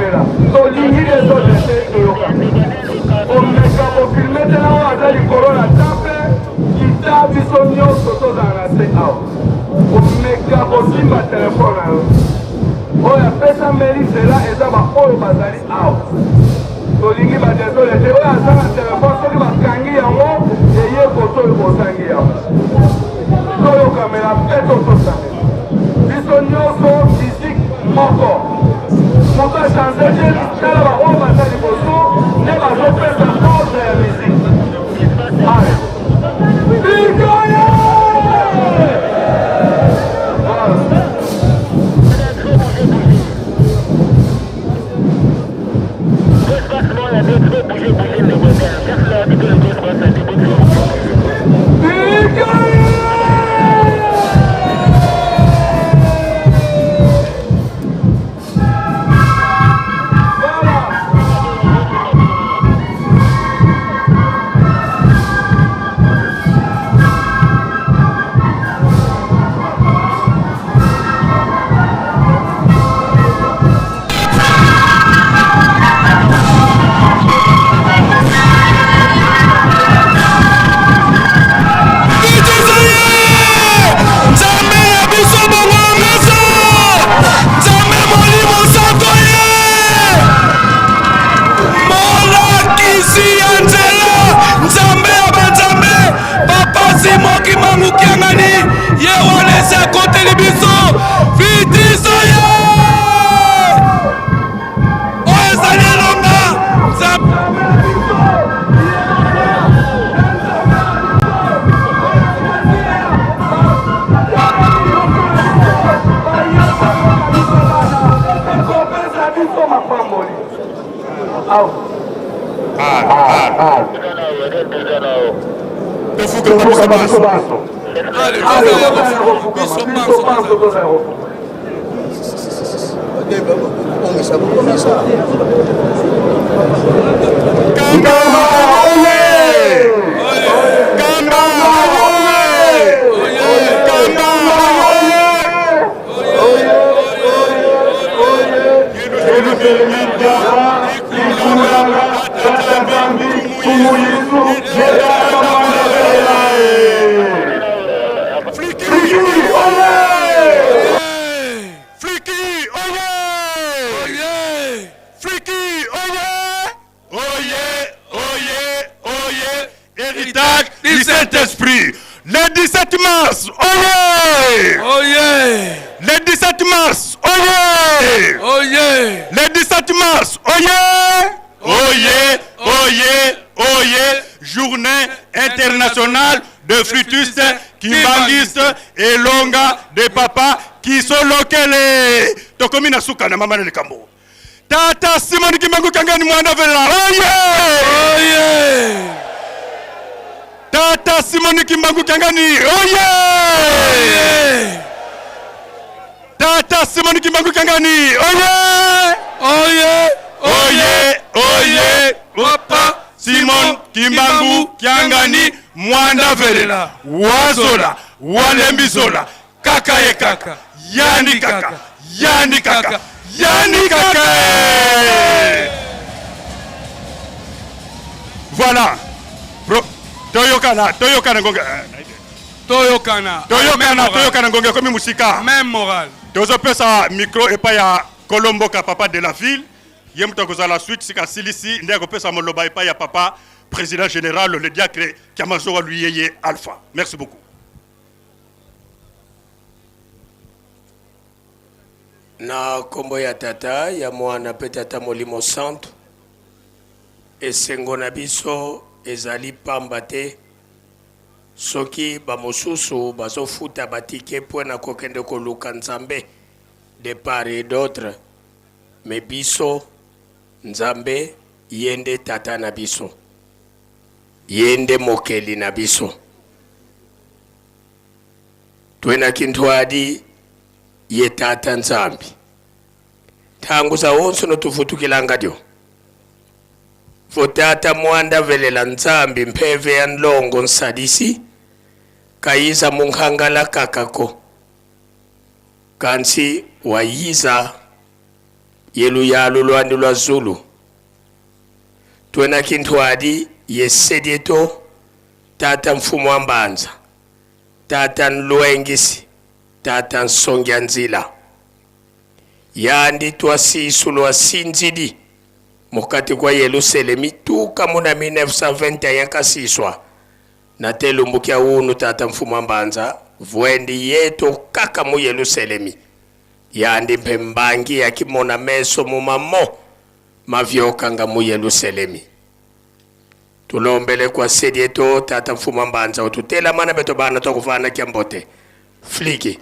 Toyokamela, tolingi desordre te, toyokamela. Komeka kofilme te na oyo aza likolo na table, kita biso nyonso tozala na se awa. Komeka kosimba telefone na yo. Oyo apesameli nzela eza baoyo bazali awa. Tolingi ba desordre te. Oyo aza na telefone soki bakangi yango eye koto oyo bozangi yango. Toyokamela mpe totosamela. Biso nyonso physique moko. Moto achange te, tala baoyo baza liboso nde bazopesa ordre ya musique. Allez. Bikoye! Voilà. Nzambe na biso bongo meso Nzambe molimo santo ye molakisi ya nzela Nzambe ya banzambe Papa Simon Kimbangu Kiangani ye wana esi akoteli biso fitiso ye oyo ezali elonga Nzambe Biso mapamboli. Awa. Tofukama biso banso. Biso banso tozala kofuka. Kamba oye! Kamba oye! Kamba oye! Fliki oye! Fliki oye! Oye, oye, oye! Héritage du Saint-Esprit. Le 17 mars, oye! Oye! Le 17 mars, oye! Oye! Le 17 mars, oye! Oye, oye, oye! Journée internationale de flûtistes, kimbanguistes, elonga de papa kisolokele. Tokomi na suka na mama na likambo. Tata Simon Kimbangu Kangani mwana vela. Oye! Oye! Tata Simon Kimbangu Kangani. Oye! Oye! Tata Simon Kimbangu Kangani. Oye! Oye! Oye! Oye! Papa Simon Kimbangu Kiangani Mwanda Velela Wazola Walembizola Kaka ye kaka Yani kaka Yani kaka Yani kaka. Voilà. Pro, toyokana toyokana ngonga Toyokana. Toyokana toyokana ngonga ekomi mosika. Même moral. Tozopesa micro epai ya Kolomboka papa de la ville. Ye moto akozala suite sika asilisi nde akopesa moloba epai ya papa président général le diacre Kiamazowa Luyeye Alpha. Merci beaucoup. Na nkombo ya Tata, ya Mwana mpe Tata Molimo Santu, esengo na biso ezali pamba te soki bamosusu bazofuta batike mpo na kokende koluka Nzambe de part et d'autre, mais biso Nzambe ye nde Tata na biso, ye nde Mokeli na biso. Twena kintu adi ye Tata Nzambi. Ntangu za onso notuvutukilanga dyo. Vo Tata mwanda velela Nzambi mpeve ya nlongo nsalisi kayiza munkhangala kakako. Kansi wayiza. Ye luyalu lwandi lwa zulu. Twena kinthwadi ye sedieto tata mfumu wa mbanza tata nlwengisi tata nsongia nzila. Yandi twasisu lwa sinzidi mukati kwa Yeluselemi tuka muna 1921 kasiswa na telumbukia unu tata mfumu wa mbanza vwendi yetu kaka mu Yeluselemi. Yandi mpe mbangi ya kimona meso mumamo mavyokanga mu Yeluselemi. Tulombele kwa sedieto tata mfumu wa mbanza ututela mana beto bana twakuvana kya mbote. Fliki.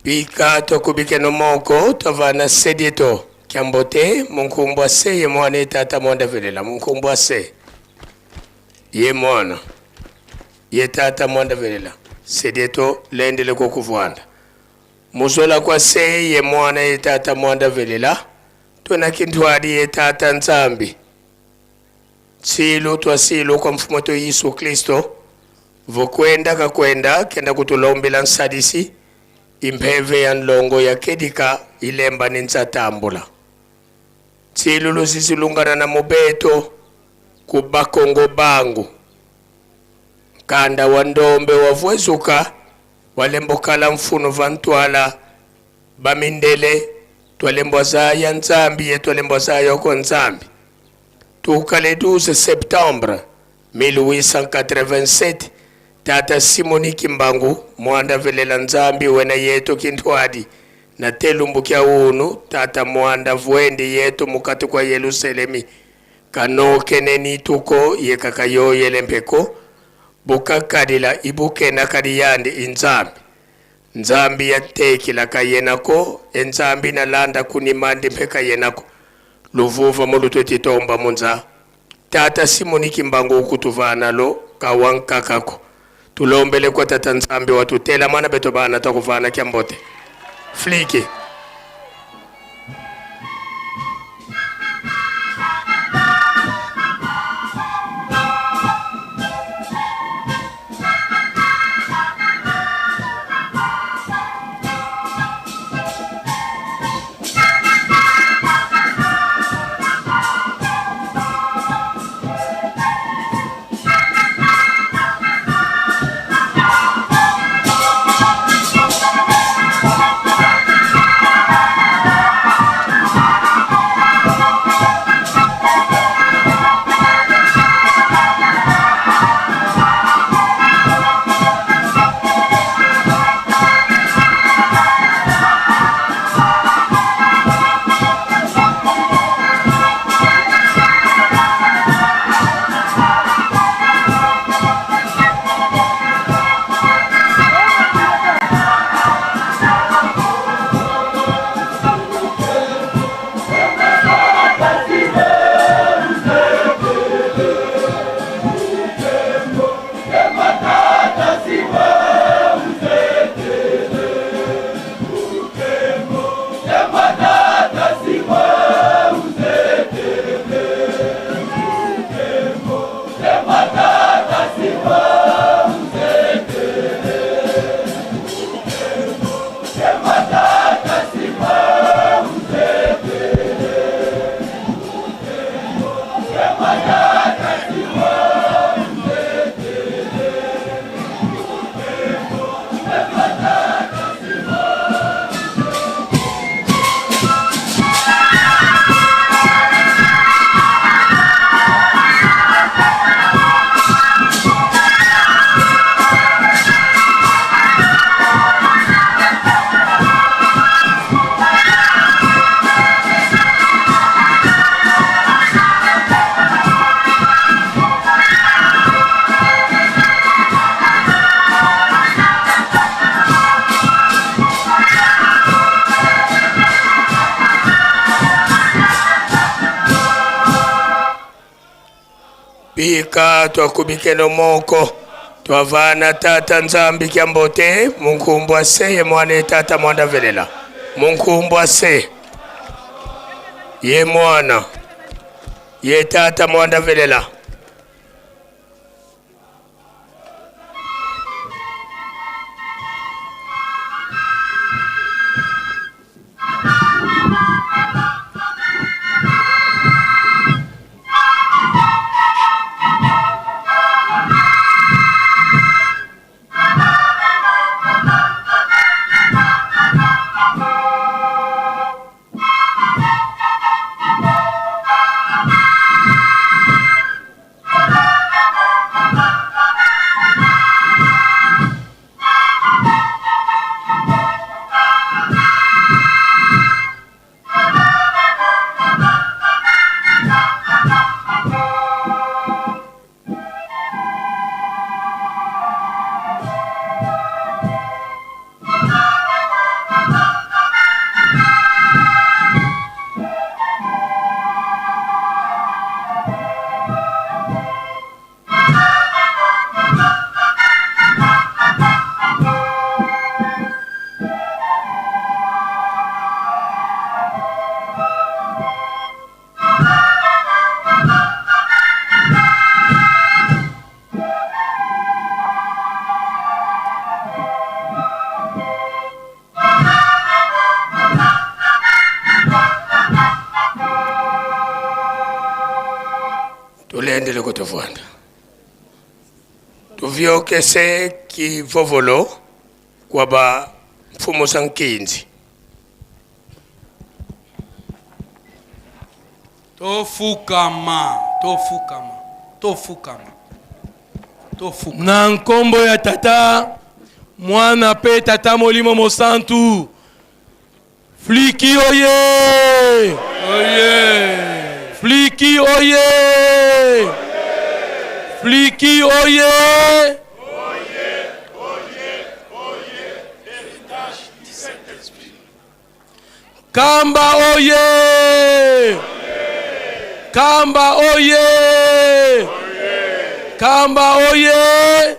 Bika tokubike no moko tovana sedieto kyambote munkumbwa se ye mwana ye tata mwanda velela munkumbwa se ye mwana ye tata mwanda velela sedieto lendele kokuvwanda muzola kwa se ye mwana ye tata mwanda velela tona kinthwadi ye tata nzambi tsilu twasilu kwa mfumo to Yesu Kristo vokwenda kakwenda kenda kutulombela nsadisi impheve ya nlongo ya kedika ilemba ni ntsatambula tsilu lusisilungana na mubeto ku bakongo bangu nkanda wa ndombe wavwezuka walembokala mfunu va ntwala bamindele twalembwa zaya nzambi ye twalembwa zaya oko nzambi tuka le 12 septembre 1887 tata Simoni Kimbangu mwanda velela nzambi wena yetu kinthwadi na telumbukia unu tata mwanda vwendi yetu mukati kwa Yerusalemi kanoke nituko yekakayoyele mpeko bukakalila ibukena kali yandi inzambi nzambi yatekila kayenako enzambi nalanda kunimandi mpeka yenako luvuva mulutwe titomba munza tata Simoni Kimbangu ukutuvanalo kawankakako tulombele kwa tata nzambi watutela mwana beto bana twakuvana kyambote fliki. Bika twakubikeno moko twavana tata Nzambi kya mbote munkumbwa se ye mwana tata mwanda velela munkumbwa se ye mwana ye tata mwanda velela. Tulendele kutuvwanda tuvyokese kivovolo kwa ba mfumo sa nkinzi. Tofukama, tofukama, tofukama, tofukama. Na nkombo ya Tata, Mwana mpe Tata Molimo Mosantu. Fliki oye! Oye! Fliki oye! Fliki oye! Kamba oye! Kamba oye! Kamba oye!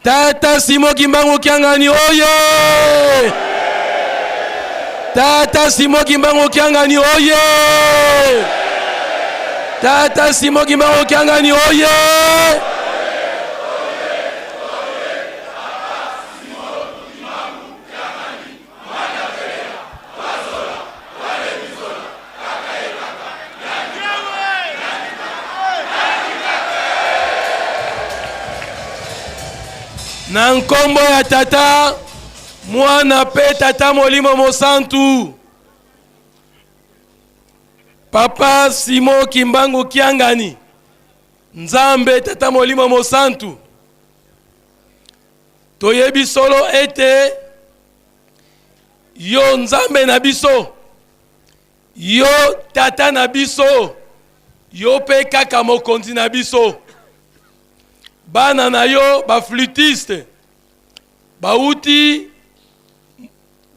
Tata Simon Kimbangu Kiangani oye! Tata Simon Kimbangu Kiangani oye! Tata Simon Kimbangu Kiangani oye! Na nkombo ya Tata, Mwana mpe Tata Molimo Mosantu. Papa Simon Kimbangu Kiangani, Nzambe Tata Molimo Mosantu, toyebi solo ete yo Nzambe na biso, yo Tata na biso, yo mpe kaka mokonzi na biso. Bana na yo ba flûtiste bauti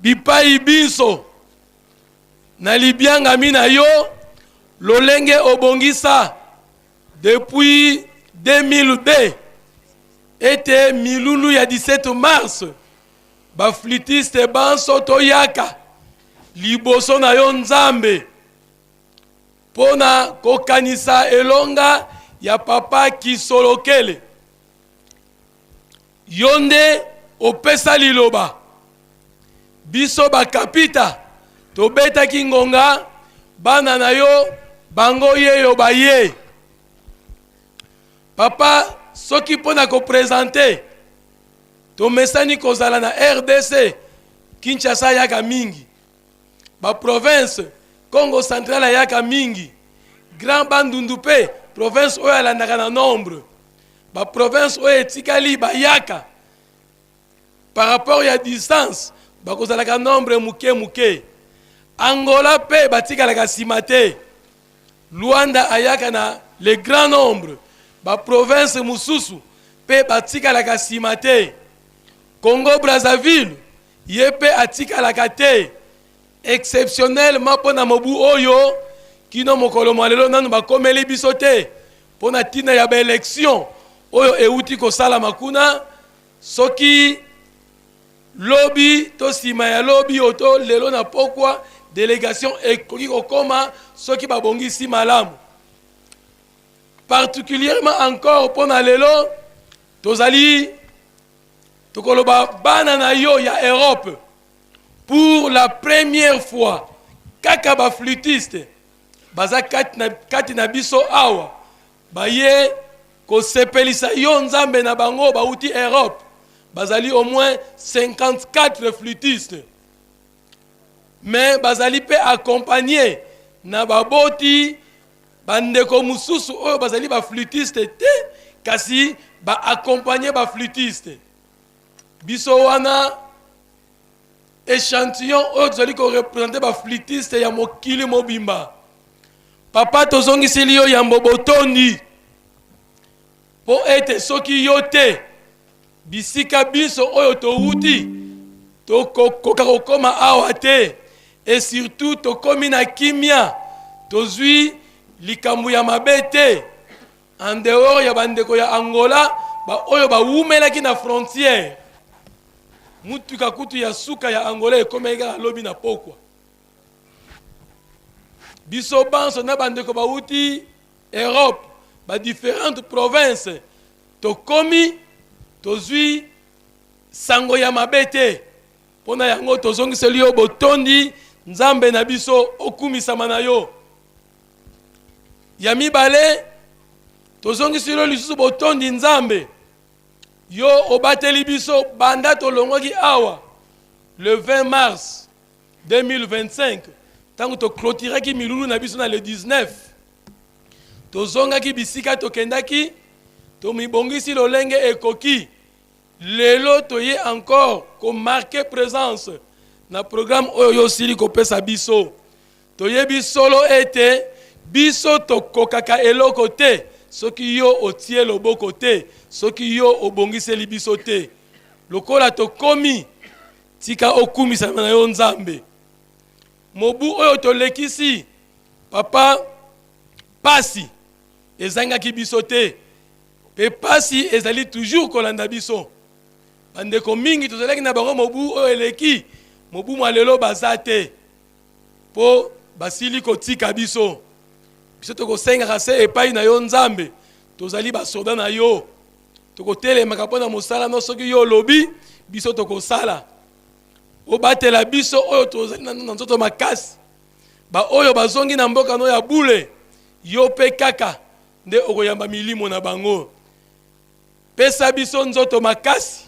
bipai binso na libiangami na yo lolenge obongisa depuis 2002 ete milulu ya 17 mars ba flûtiste banso toyaka liboso na yo Nzambe mpo na kokanisa elonga ya Papa Kisolokele. Yo nde opesa liloba. Biso ba kapita tobetaki ngonga, bana na yo bango yeyo baye. Papa, soki mpo na ko presenter, tomesani kozala na rdc, Kinshasa ayaka mingi. Ba province Kongo central ayaka mingi, Grand Bandundu pe province oyo alandaka na nombre. Ba province oyo etikali bayaka par rapport ya distance bakozalaka nombre muke muke. Angola pe batikalaka sima te. Luanda ayaka na le grand nombre. Ba province mususu pe batikalaka sima te. Congo Brazzaville ye mpe atikalaka te exceptionnellement mpo na mobu oyo kino mokolo mwa lelo nanu bakomeli biso te mpo na ntina ya ba election oyo euti kosalama kuna. Soki lobi to nsima ya lobi oto lelo na pokwa delegation ekoki kokoma soki babongisi malamu. Particulièrement encore mpo na lelo tozali tokoloba bana na yo ya Europe pour la première fois kaka ba flûtiste baza kati na, kati na biso awa baye kosepelisa yo Nzambe na bango bauti Europe bazali au moins 54 flûtistes mais bazali mpe accompagné na baboti bandeko mosusu oyo bazali ba flûtiste te kasi ba accompagné ba flûtiste. Biso wana echantillon oyo tozali korepresente ba flûtiste ya mokili mobimba. Papa, tozongiseli yo yambo botondi mpo ete soki yo te bisika biso oyo towuti tokokoka kokoma awa te, et surtout tokomi na kimia, tozwi likambo ya mabe te en dehors ya bandeko ya Angola baoyo bawumelaki na frontière. Mutuka kutu ya suka ya Angola ekomaki kaka lobi na pokwa. Biso banso na bandeko bawuti Europe ba différentes provinces tokomi tozwi sango ya mabe te. Mpo na yango tozongiseli yo botondi, Nzambe na biso, okumisama na yo. Ya mibale, tozongiseli yo lisusu botondi, Nzambe, yo obateli biso banda tolongwaki awa le 20 mars 2025 ntango toclotiraki milulu na biso na le 19 tozongaki bisika tokendaki, tomibongisi lolenge ekoki. Lelo toye encore ko marquer presence na programme oyo yo osili kopesa biso. Toyebi solo ete biso tokokaka eloko te soki yo otie loboko te, soki yo obongiseli biso te. Lokola tokomi, tika okumisama na yo Nzambe. Mobu oyo tolekisi, papa, pasi ezangaki biso te. Pe pasi ezali toujours kolanda biso. Bandeko mingi tozalaki na bango mobu oyo eleki, mobu mwa lelo baza te po basili kotika biso. Biso tokosengaka se epai na yo Nzambe, tozali basoda na yo, tokotelemaka mpo na mosala no, soki yo olobi biso tokosala. Obatela biso oyo tozali na nzoto makasi, baoyo bazongi na mboka no ya bule, yo pe kaka nde okoyamba milimo na bango. Pesa biso nzoto makasi,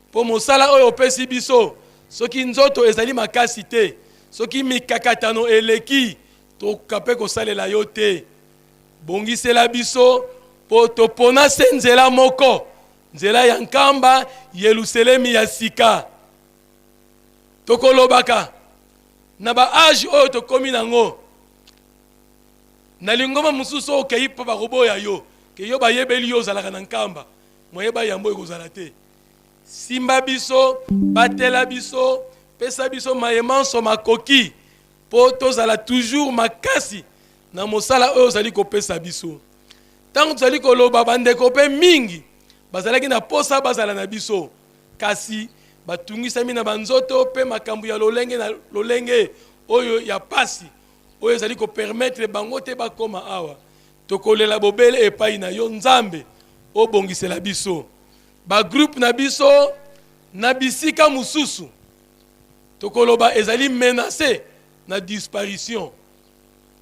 mpo mosala oyo opesi biso, soki nzoto ezali makasi te, soki mikakatano eleki, tokoka mpe kosalela yo te. Bongisela biso mpo topona se nzela moko, nzela ya Nkamba, Yeluselemi ya sika. Tokolobaka na ba age oyo tokomi nango, Na lingomba mosusu soki okeyi mpo bakoboya yo ke yo bayebeli yo ozalaka na Nkamba, moyen bayamba yo ekozala te. Simba biso, batela biso, pesa biso maye manso makoki mpo tozala toujours makasi na mosala oyo ozali kopesa biso. Tango tozali koloba bandeko mpe mingi bazalaki na posa bazala na biso kasi batungisami na banzoto mpe makambo ya lolenge na lolenge oyo ya pasi oyo ezali ko permettre bango te bakoma awa. Tokolela bobele epai na yo Nzambe, obongisela biso ba groupe na biso na bisika mosusu. Tokoloba ezali menace na disparition.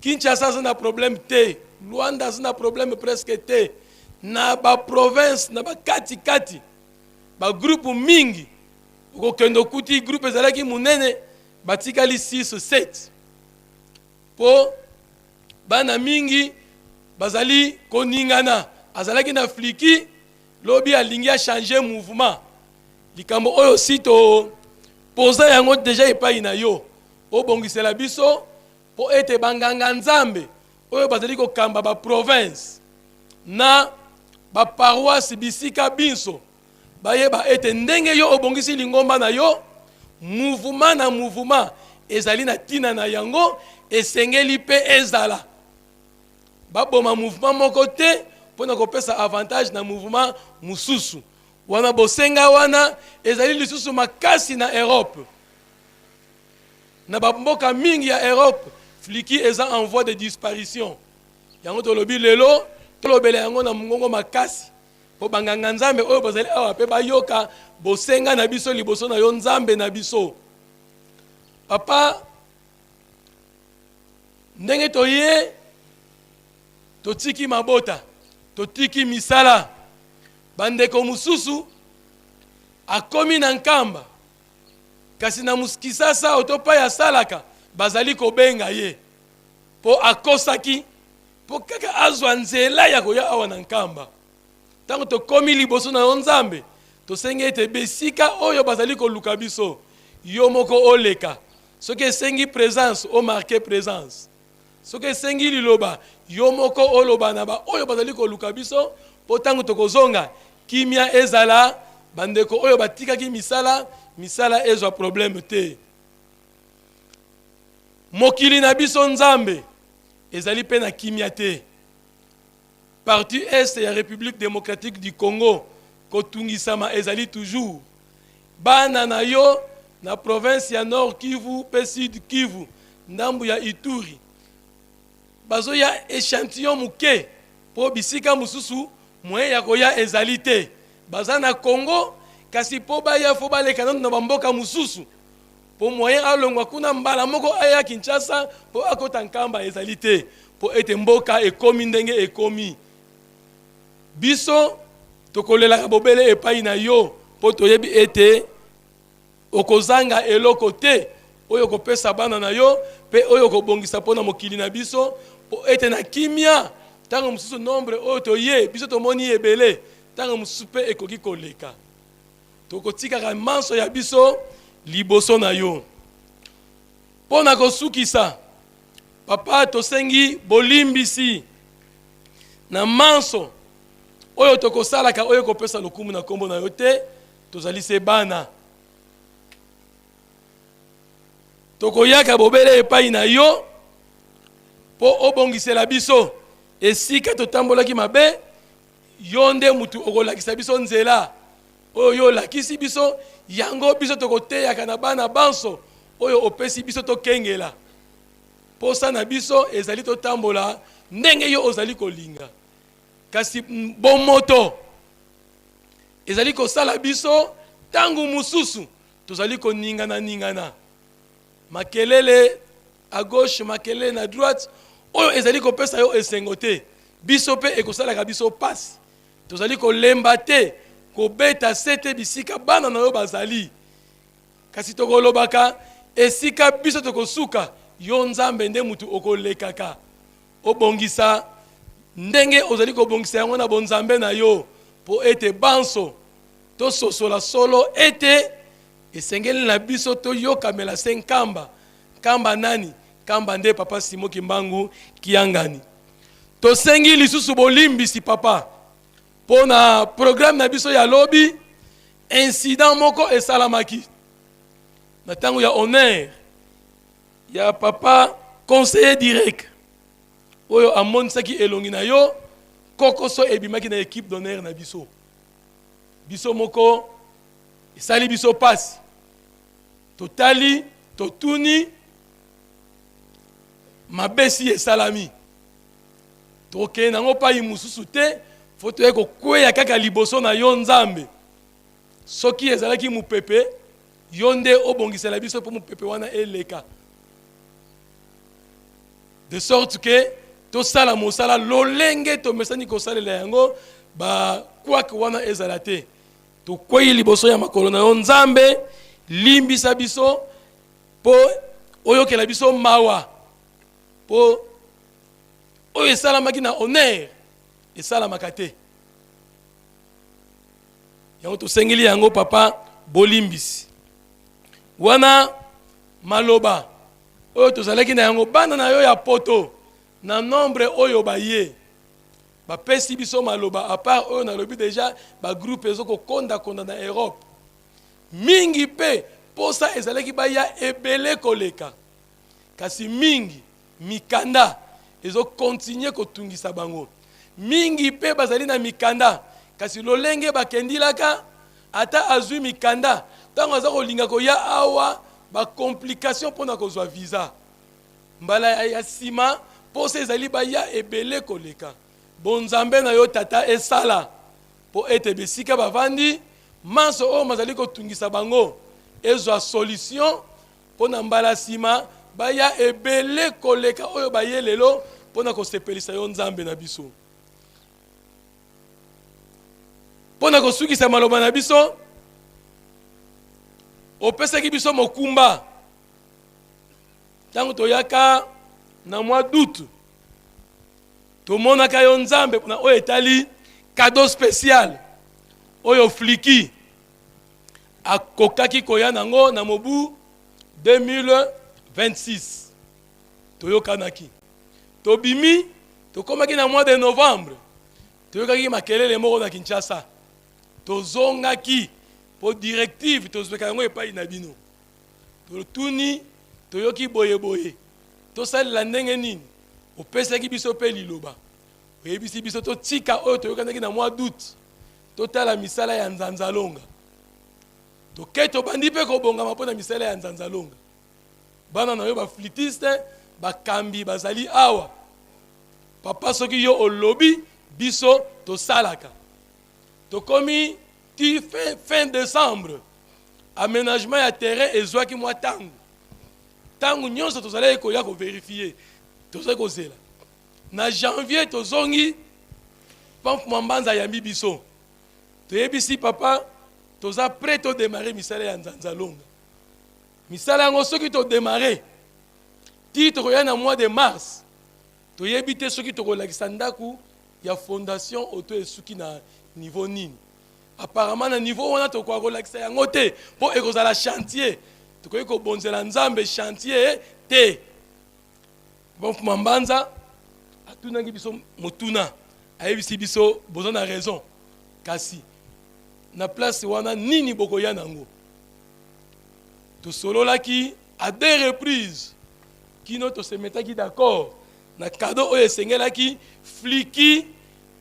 Kinshasa aza na problème te, Luanda aza na problème presque te, na ba province na ba kati kati ba groupe mingi okokende okuti groupe ezalaki monene batikali 6 7 po bana mingi bazali koningana. Azalaki na fliki lobi alingi a changer mouvement. Likambo oyo si to poza yango deja epai na yo, obongisela biso po ete banganga Nzambe oyo bazali kokamba ba province na ba paroisse bisika binso. Bayeba ete ndenge yo obongisi lingomba na yo, mouvement na mouvement ezali na ntina na yango, esengeli mpe ezala. Baboma mouvement moko te mpo na kopesa avantage na mouvement mosusu. Wana bosenga wana ezali lisusu makasi na Europe. Na ba mboka mingi ya Europe, fliki eza en voie de disparition. Yango tolobi lelo, tolobela yango na mongongo makasi mpo banganga-nzambe oyo bazali awa mpe bayoka bosenga na biso liboso na yo Nzambe na biso. Papa, ndenge toye totiki mabota, totiki misala, bandeko mosusu akomi na Nkamba, kasi na Kisasa oto pai asalaka bazali kobenga ye mpo akosaki mpo kaka azwa nzela ya koya awa na Nkamba. Ntango tokomi liboso na yo Nzambe, tosengi ete bisika oyo bazali koluka biso, yo moko oleka. Soki esengi presence, o marquer presence. Soki esengi liloba, yo moko oloba na baoyo bazali koluka biso, mpo ntango tokozonga, kimia ezala, bandeko oyo batikaki misala, misala ezwa problème te. Mokili na biso Nzambe ezali mpe na kimia te. Partie Est ya Republique democratique du Congo, kotungisama ezali toujours. Bana na yo na province ya Nord Kivu mpe Sud Kivu, ndambu ya Ituri, bazoya echantillon moke mpo bisika mosusu moyen ya koya ezali te. Baza na Congo kasi mpo baya fo baleka nanu na ba mboka mosusu mpo moyen alongwa kuna mbala moko aya Kinshasa mpo akota Nkamba ezali te mpo ete mboka ekomi ndenge ekomi. Biso tokolelaka bobele epai na yo mpo toyebi ete okozanga eloko te oyo okopesa bana na yo mpe oyo okobongisa mpo na mokili na biso, mpo ete na kimia, ntango mosusu nombre oyo toye biso tomoni ebele, ntango mosusu mpe ekoki koleka. Tokotikaka manso ya biso liboso na yo. Mpo na kosukisa, Papa, tosengi bolimbisi na manso oyo tokosalaka oyo ekopesa lokumu na nkombo na yo te. Tozali se bana, tokoyaka bobele epai na yo mpo obongisela biso esika totambolaki mabe. Yo nde mutu okolakisa biso nzela oyo yo olakisi biso, yango biso tokoteyaka na bana banso oyo opesi biso tokengela. Posa na biso ezali totambola ndenge yo ozali kolinga, kasi bomoto ezali kosala biso tango mosusu tozali koningana-ningana, makelele à gauche, makelele na droite, oyo ezali kopesa yo esengo te. Biso mpe ekosalaka biso pasi. Tozali kolemba te kobeta sete bisika bana na yo bazali, kasi tokolobaka esika biso tokosuka, yo Nzambe nde mutu okolekaka. Obongisa ndenge ozali kobongisa yango na bonzambe na yo, mpo ete banso tososola solo ete esengeli na biso toyokamela se Nkamba. Nkamba nani? Nkamba nde Papa Simon Kimbangu Kiangani. Tosengi lisusu bolimbisi Papa mpo na programme na biso ya lobi, incident moko esalamaki na ntango ya honneur ya Papa conseiller direct oyo amonisaki elongi na yo, kokoso ebimaki na equipe d'honneur na biso. Biso moko esali biso pasi, totali totuni mabe si esalami, tokokende nango pai mosusu te, fo toye kokweya kaka liboso na yo Nzambe. Soki ezalaki mopepe, yo nde obongisela biso mpo mopepe wana eleka, de sorte que tosala mosala lolenge tomesani kosalela yango, bakwake wana ezala te. Tokwei liboso ya makolo na yo Nzambe, limbisa biso mpo oyokela biso mawa, mpo oyo esalamaki na honneur esalamaka te. Yango tosengeli yango Papa, bolimbisi. Wana maloba oyo tozalaki na yango bana na yo ya poto na nombre oyo baye. Bapesi biso maloba à part oyo nalobi deja ba groupe ezo kokonda konda na Europe. Mingi pe posa ezalaki baya ebele koleka. Kasi mingi mikanda ezo continuer kotungisa bango. Mingi pe bazali na mikanda kasi lolenge bakendilaka ata azui mikanda tango aza kolinga koya awa ba complications pona kozua visa. Mbala ya sima posa ezali baya ebele koleka. Bonzambe na yo Tata esala mpo ete bisika bavandi, manso oyo mazali kotungisa bango ezwa solution mpo na mbala sima baya ebele koleka oyo baye lelo mpo na kosepelisa yo Nzambe na biso. Mpo na kosukisa maloba na biso, opesaki biso mokumba Ntango toyaka na mois d'août, tomonaka yo Nzambe na oyo etali cadeau spécial oyo Fliki akokaki koya nango na mobu 2026. Toyokanaki, tobimi, tokomaki na mois de novembre, toyokaki makelele moko na Kinshasa, tozongaki mpo directive tozwaka yango epai na bino. Totuni, toyoki boye boye, tosalela ndenge nini? Opesaki biso mpe liloba, oyebisi biso totika oyo toyokanaki na mois d'août, totala misala ya Nzanzalonga. Toke tobandi mpe kobongama mpo na misala ya Nzanzalonga. Bana na yo ba flûtiste, bakambi bazali awa. Papa, soki yo olobi, biso tosalaka. Tokomi ti fin, fin decembre, amenagement ya terrain ezwaki mwa ntango. Ntango nyonso tozalaki koya koverifier, tozalaki kozela. Na janvier tozongi, Pamfu Mwambanza ayambi biso. Toyebisi papa toza prêt to demarrer misala ya Nzanzalonga. Misala yango soki to demarrer ti tokoya na mois de mars, toyebi te soki tokolakisa ndako ya fondation oto esuki na niveau nini. Apparemment na niveau wana tokoka kolakisa yango te mpo ekozala chantier. Tokoki kobonzela Nzambe chantier te. Bon, Mfuma Mbanza atunaki biso motuna, ayebisi biso boza na raison, kasi na place wana nini bokoya nango? Tosololaki à deux reprises kino tosemetaki d'accord na cadeau oyo esengelaki fliki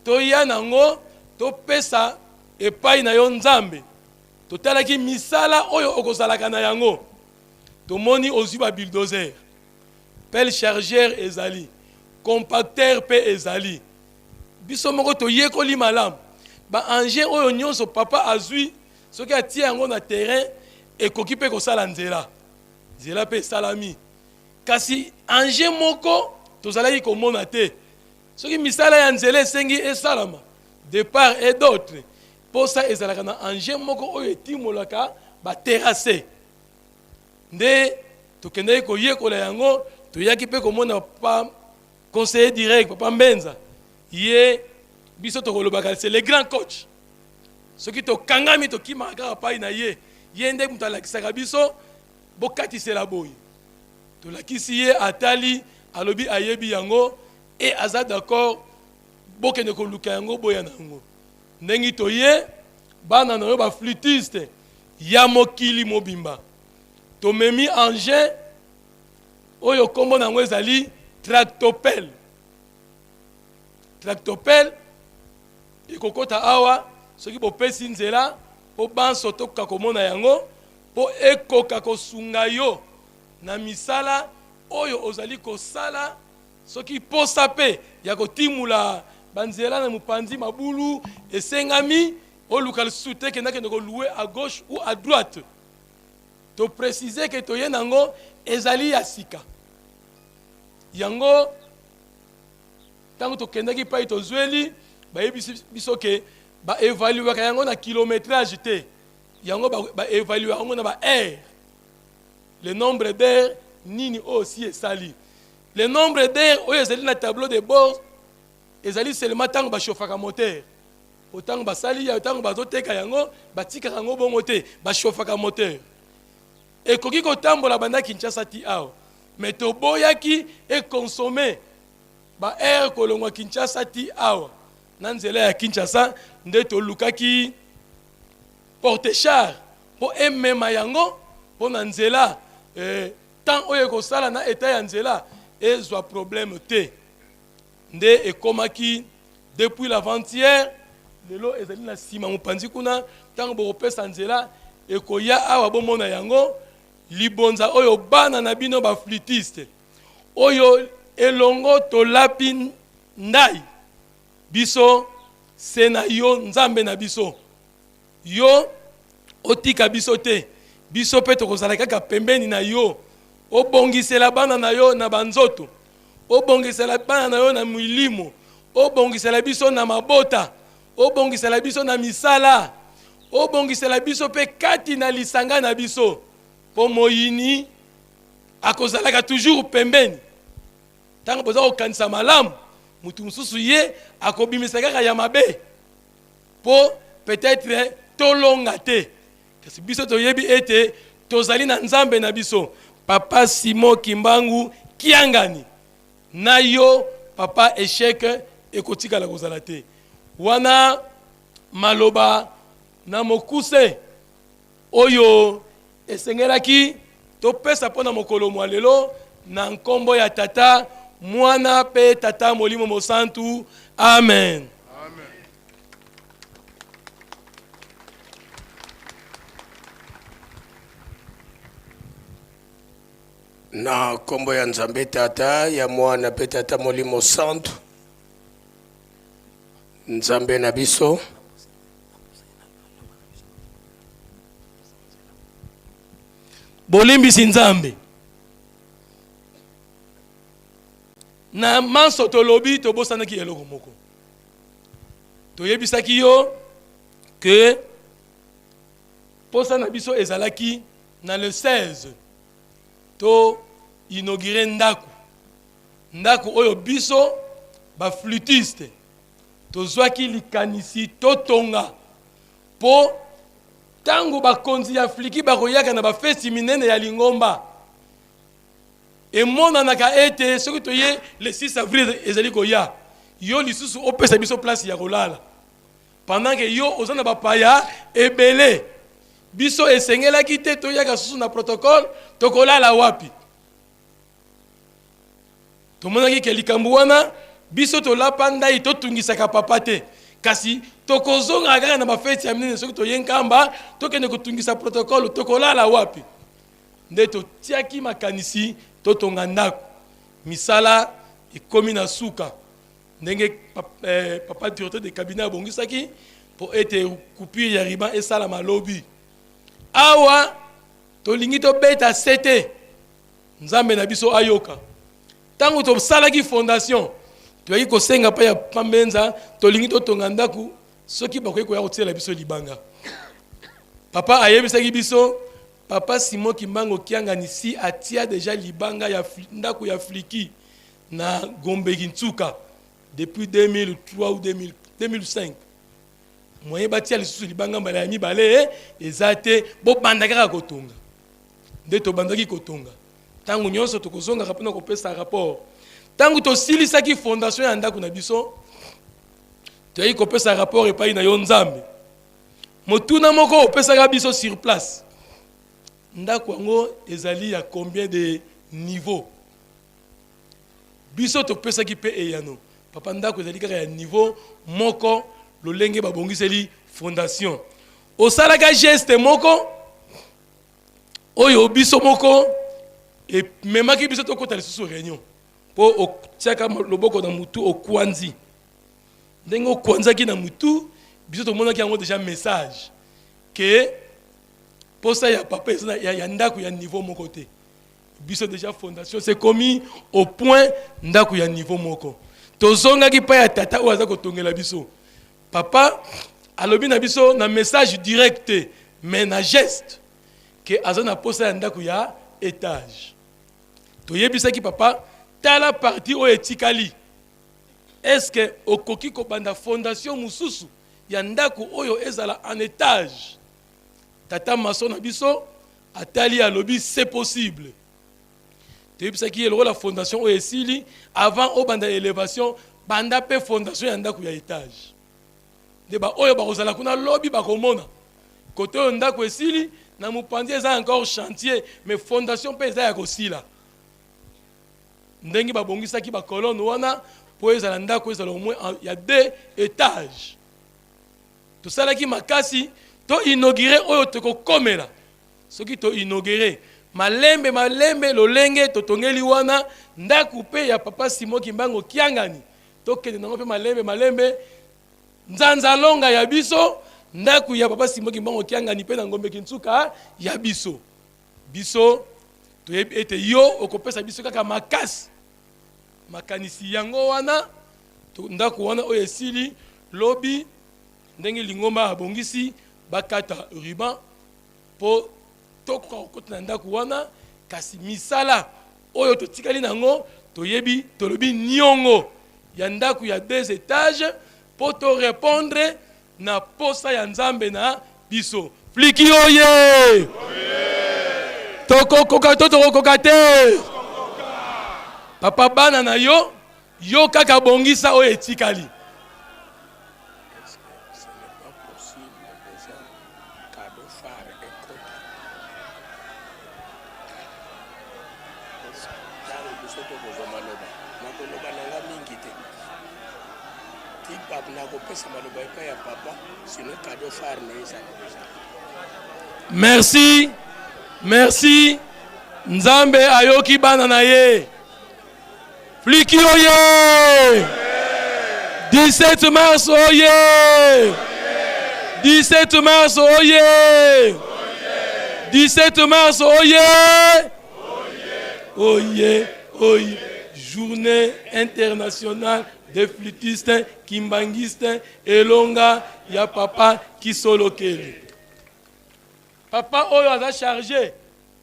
toya nango topesa epai na yo Nzambe. Totalaki misala oyo okozalaka na yango, tomoni ozwi ba bulldozer, pelle chargeur ezali, compacteur pe ezali. Biso moko toyekoli malamu ba engins oyo nyonso papa azwi, soki atie yango na terrain ekoki pe kosala nzela. Nzela pe esalami, kasi engin moko tozalaki komona te. Soki misala ya nzela esengi esalama de part et d'autre, posa ezalaka na engin moko oyo etimolaka ba terrasse. Nde tokendaki koyekola yango, toyaki pe komona papa conseiller direct, papa Mbenza. Ye biso tokolobaka c'est le grand coach. Soki tokangami tokimaka kaka pai na ye. Ye nde moto alakisaka biso bokatisela boye. Tolakisi ye, atali, alobi ayebi yango et aza d'accord bokende koluka yango boya na yango. Ndenge toye bana na yo ba flûtiste ya mokili mobimba tomemi engin oyo kombo na yango ezali tractopelle. Tractopelle ekokota awa soki bopesi nzela mpo banso tokoka komona yango mpo ekoka kosunga yo na misala oyo ozali kosala. Soki mposa mpe ya kotimula banzela na mopanzi mabulu esengami, oluka lisusu te kenda kende ko louer à gauche ou à droite. To preciser que toye nango ezali ya sika. Yango tango tokendaki epai tozweli, bayebisi biso ke ba evaluaka yango na kilometrage te, yango ba evaluaka yango na ba heures. Le nombre d'heures nini oyo si esali. Le nombre d'heures oyo ezali na tableau de bord ezali seulement tango ba chauffaka moteur. Po tango basali ya tango bazoteka yango batikaka yango bongo te, ba chauffaka moteur. Ekoki kotambola banda Kinshasa ti awa, mais toboyaki e consommer ba heures kolongwa Kinshasa ti awa. na nzela ya Kinshasa nde tolukaki porte char mpo emema yango mpo na nzela eh, temps oyo ekosala na etat ya nzela ezwa problème te. Nde ekomaki depuis l'avant-hier, lelo ezali na nsima mopanzi kuna. Ntango bokopesa nzela ekoya awa bomona yango, libonza oyo bana na bino ba flûtiste oyo elongo tolapi ndai biso se na yo Nzambe na biso, yo otika biso te, biso mpe tokozala kaka pembeni na yo. Obongisela bana na yo na banzoto, obongisela bana na yo na milimo, obongisela biso na mabota, obongisela biso na misala, obongisela biso mpe kati na lisanga na biso, mpo moyini akozalaka toujours pembeni. Ntango boza kokanisa malamu, moto mosusu ye akobimisa kaka ya mabe mpo peut-être tolonga te, kasi biso toyebi ete tozali na Nzambe na biso. Papa Simon Kimbangu Kiangani, na yo papa, echec ekotikala kozala te. Wana maloba na mokuse oyo esengelaki topesa mpo na mokolo mwa lelo, na nkombo ya Tata, Mwana mpe Tata Molimo Mosantu. Amen. Na nkombo ya Nzambe Tata, ya Mwana mpe Tata Molimo Santu, Nzambe na biso. Bolimbisi Nzambe na manso tolobi, tobosanaki eloko moko. Toyebisaki yo ke posa na biso ezalaki na le 16 to inaugure ndako, ndako oyo biso ba flûtiste tozwaki likanisi totonga, mpo ntango bakonzi ya Fliki bakoyaka na bafesti minene ya lingomba, emonanaka ete soki toye le 6 avril ezali koya, yo lisusu opesa biso place ya kolala pendant que yo oza na bapaya ebele. Biso esengelaki te toyaka susu na protocole, tokolala wapi? Tomonaki ke likambo wana biso tolapa ndai totungisaka papa te, kasi tokozongaka kaka na bafeti ya minene. Soki toye Nkamba tokende kotungisa protocole, tokolala wapi? Nde totiaki makanisi totonga ndako. Misala ekomi na suka ndenge papa directeur de cabinet abongisaki mpo ete coupure ya ruban esalama lobi. Awa tolingi tobeta sete, Nzambe na biso ayoka. Ntango tosalaki fondation, toyaki kosenga mpe ya Pambenza, tolingi totonga ndako, soki bakoki koya kotiela biso libanga. Papa ayebisaki biso, Papa Simon Kimbangu Kiangani si atia deja libanga ya ndako ya Fliki na Gombe Kintsuka depuis 2003 ou 2005. Moyen batia lisusu libanga mbala ya mibale eza te, bobanda kaka kotonga. Nde tobandaki kotonga. Ntango nyonso tokozongaka mpona kopesa rapport. Ntango tosilisaki fondation ya ndako na biso, toyaki kopesa rapport epai na yo Nzambe. Motuna moko opesaka biso sur place, ndako yango ezali ya combien de niveau? Biso topesaki mpe eyano, papa, ndako ezali kaka ya niveau moko, lolenge babongiseli fondation. Osalaka geste moko oyo biso moko ememaki biso tokota lisusu réunion, mpo otiaka loboko na mutu, okwanzi. Ndenge okwanzaki na mutu, biso tomonaki yango deja message ke posa ya papa eza ya ndako ya niveau moko te. Biso deja fondation c'est komi au point, ndako ya niveau moko. Tozongaki pa ya tata oyo aza kotongela biso. Papa alobi na biso na message direct te, mais na geste, ke aza na posa ya ndako ya étage. Toyebisaki papa, tala partie oyo etikali, est-ce que okoki kobanda fondation mosusu ya ndako oyo ezala en étage? Tata maçon na biso atali, alobi c'est possible. Toyebisaki ye lokola fondation oyo esili, avant obanda élévation, Banda mpe fondation ya ndako ya etage. Nde ba oyo bakozala kuna lobi bakomona kote oyo ndako esili na mopanzi eza encore chantier, mais fondation mpe eza ya kosila. Ndenge babongisaki ba colonne wana mpo ezala ndako ezala au moins ya 2 étages. Tosalaki makasi to inaugurer oyo tokokomela. Soki to inaugurer malembe malembe lolenge totongeli wana ndako mpe ya papa Simon Kimbangu Kiangani, tokende nango mpe malembe malembe nzanza longa ya biso ndako ya papa Simon Kimbangu Kiangani mpe na Ngombe Kinsuka ya biso. Biso toyebi ete yo okopesa biso kaka makasi. Makanisi yango wana ndako wana oyo esili lobi ndenge lingomba abongisi bakata ruban mpo tokoka kokota na ndako wana, kasi misala oyo totikali na yango toyebi tolobi niongo ya ndako ya 2 etages mpo to repondre na posa ya Nzambe na biso. Fliki oye! Tokokoka to tokokoka te? Papa bana na yo, yo kaka bongisa oyo etikali. Merci, merci. Nzambe ayoki bana na ye. Fliki oye! 17 mars oye! 17 mars oye! 17 mars oye! Oye, oye. Journée internationale des flûtistes kimbanguistes elonga ya papa Kisolokele. Papa oyo aza chargé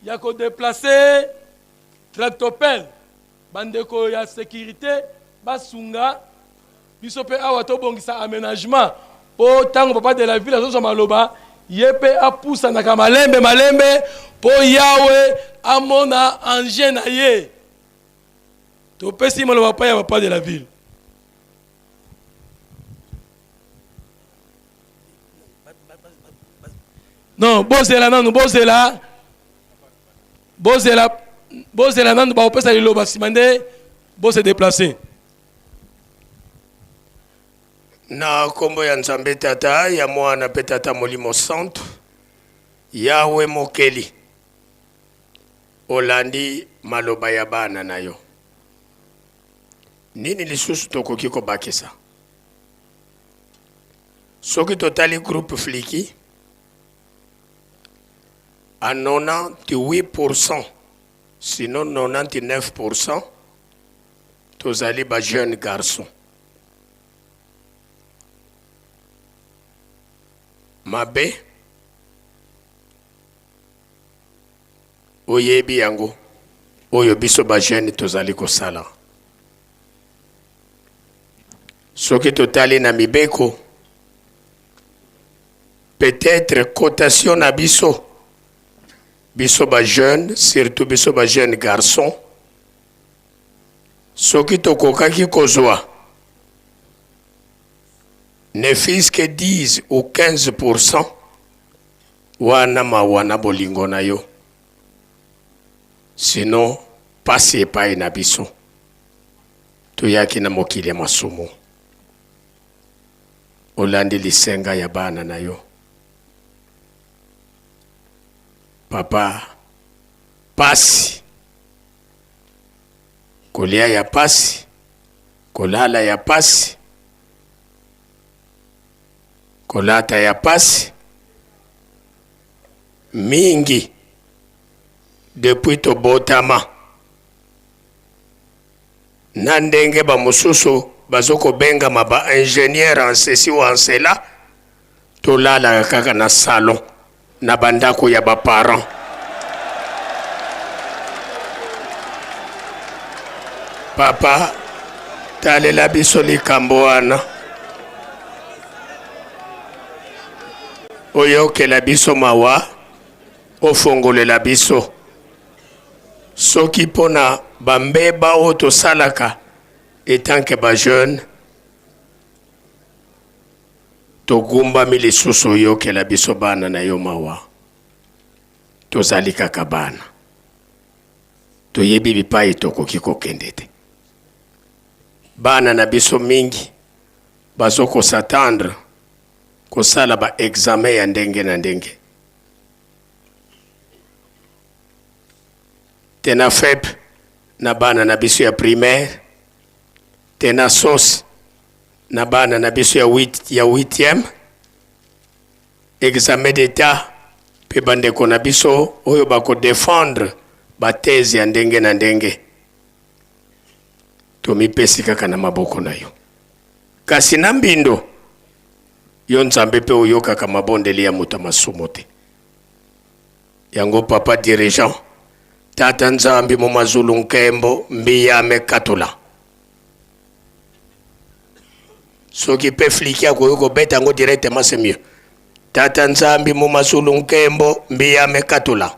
ya ko déplacer tractopelle, bandeko ya sécurité basunga biso mpe awa tobongisa aménagement mpo ntango papa de la ville azozwa maloba ye mpe apusanaka malembe malembe mpo Yawe amona engin na ye. Topesi maloba pa ya papa de la ville. Non, bozela nanu, bozela. Bozela, bozela nanu bakopesa liloba nsima nde bose déplacer. Na kombo ya Nzambe Tata, ya Mwana pe Tata Molimo Santu, Yahwe Mokeli, olandi maloba ya bana na yo. Nini lisusu tokoki kobakisa? Soki totali groupe Fliki, à 98% sinon 99% tozali ba jeune garçon. Mabe oyebi yango oyo biso ba jeune tozali kosala. Soki totali na mibeko, peut-être cotation na biso, biso ba jeune, surtout biso ba jeune garçon, soki tokokaki kozwa ne fût-ce que 10 ou 15% wana mawa na bolingo na yo, sinon pasi epai na biso, toyaki na mokili ya masumu. Olandi lisenga ya bana na yo papa, pasi kolia ya pasi, kolala ya pasi, kolata ya pasi mingi depuis tobotama, na ndenge ba mosusu bazo kobengama ba ingénieur en ceci ou en cela, tolalaka kaka na salon na bandako ya ba parents. Papa, talela biso likambo wana, oyokela biso mawa, ofongolela biso soki mpona bambeba oyo tosalaka etant que ba jeune. Togumbami lisusu oyokela biso bana na yo mawa. Tozali kaka bana. Toyebi bipai tokoki kokende te. Bana na biso mingi bazo ko s'attendre kosala ba examen ya ndenge na ndenge. Tenafep na bana na biso ya primaire, Tenasos na bana na biso ya 8 ya 8e, examen d'etat mpe bandeko na biso oyo bako defendre ba thèse ya ndenge na ndenge. Tomipesi kaka na maboko na yo. Kasi na mbindo, yo Nzambe mpe oyokaka mabondeli ya moto ya masumu te. Yango papa dirigeant, tata Nzambi mu mazulu nkembo mbiyame katula. Soki pe fliki akoki kobeta yango directement c'est mieux. Tata Nzambi mu mazulu nkembo mbiyame katula.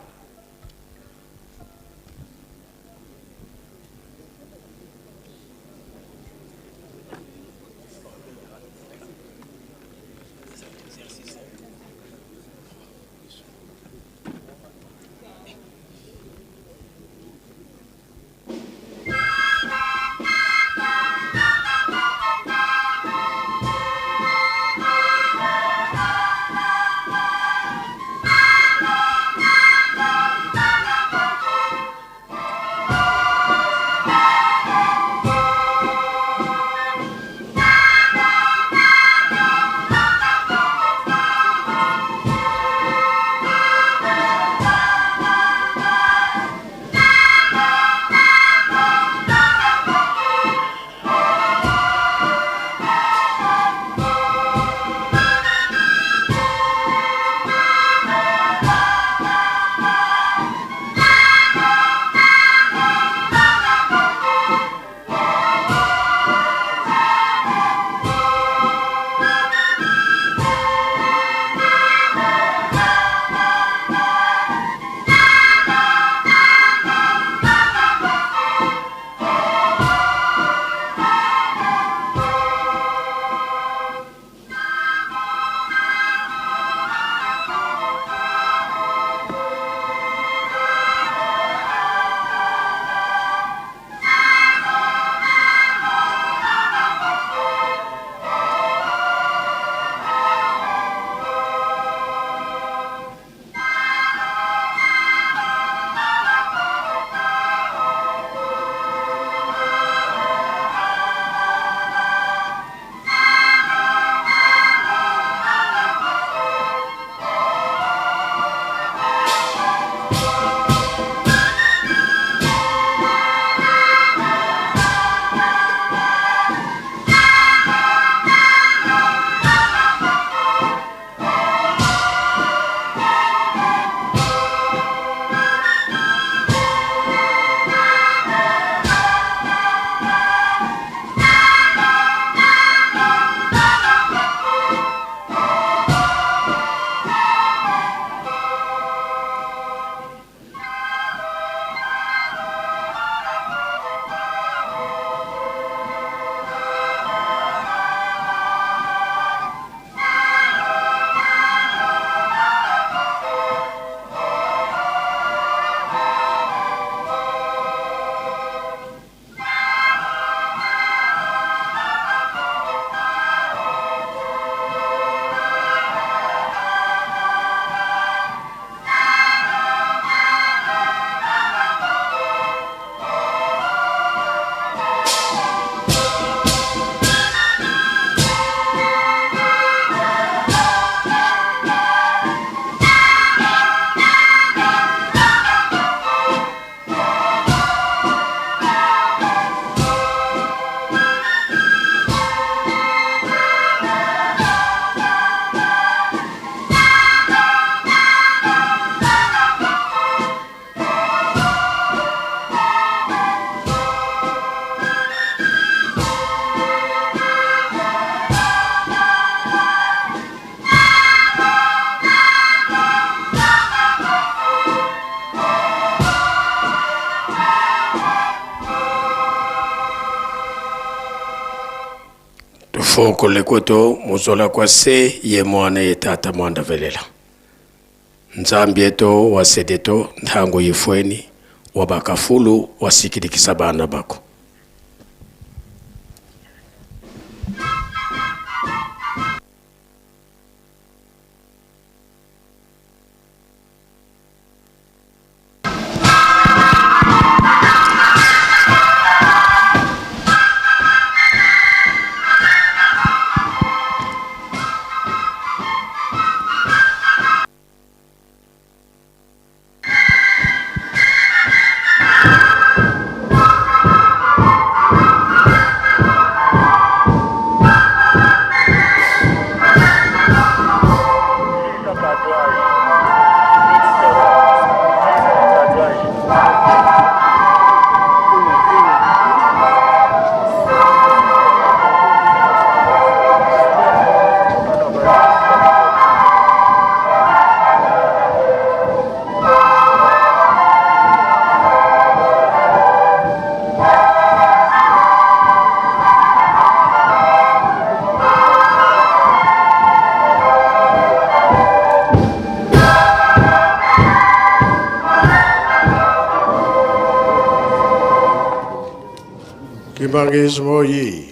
Foko lekoto muzola kwa se ye mwana ye tata mwanda velela. Nzambi eto wa sedeto ntango yifweni wa bakafulu wasikilikisa bana bako. Kimbanguisme oye.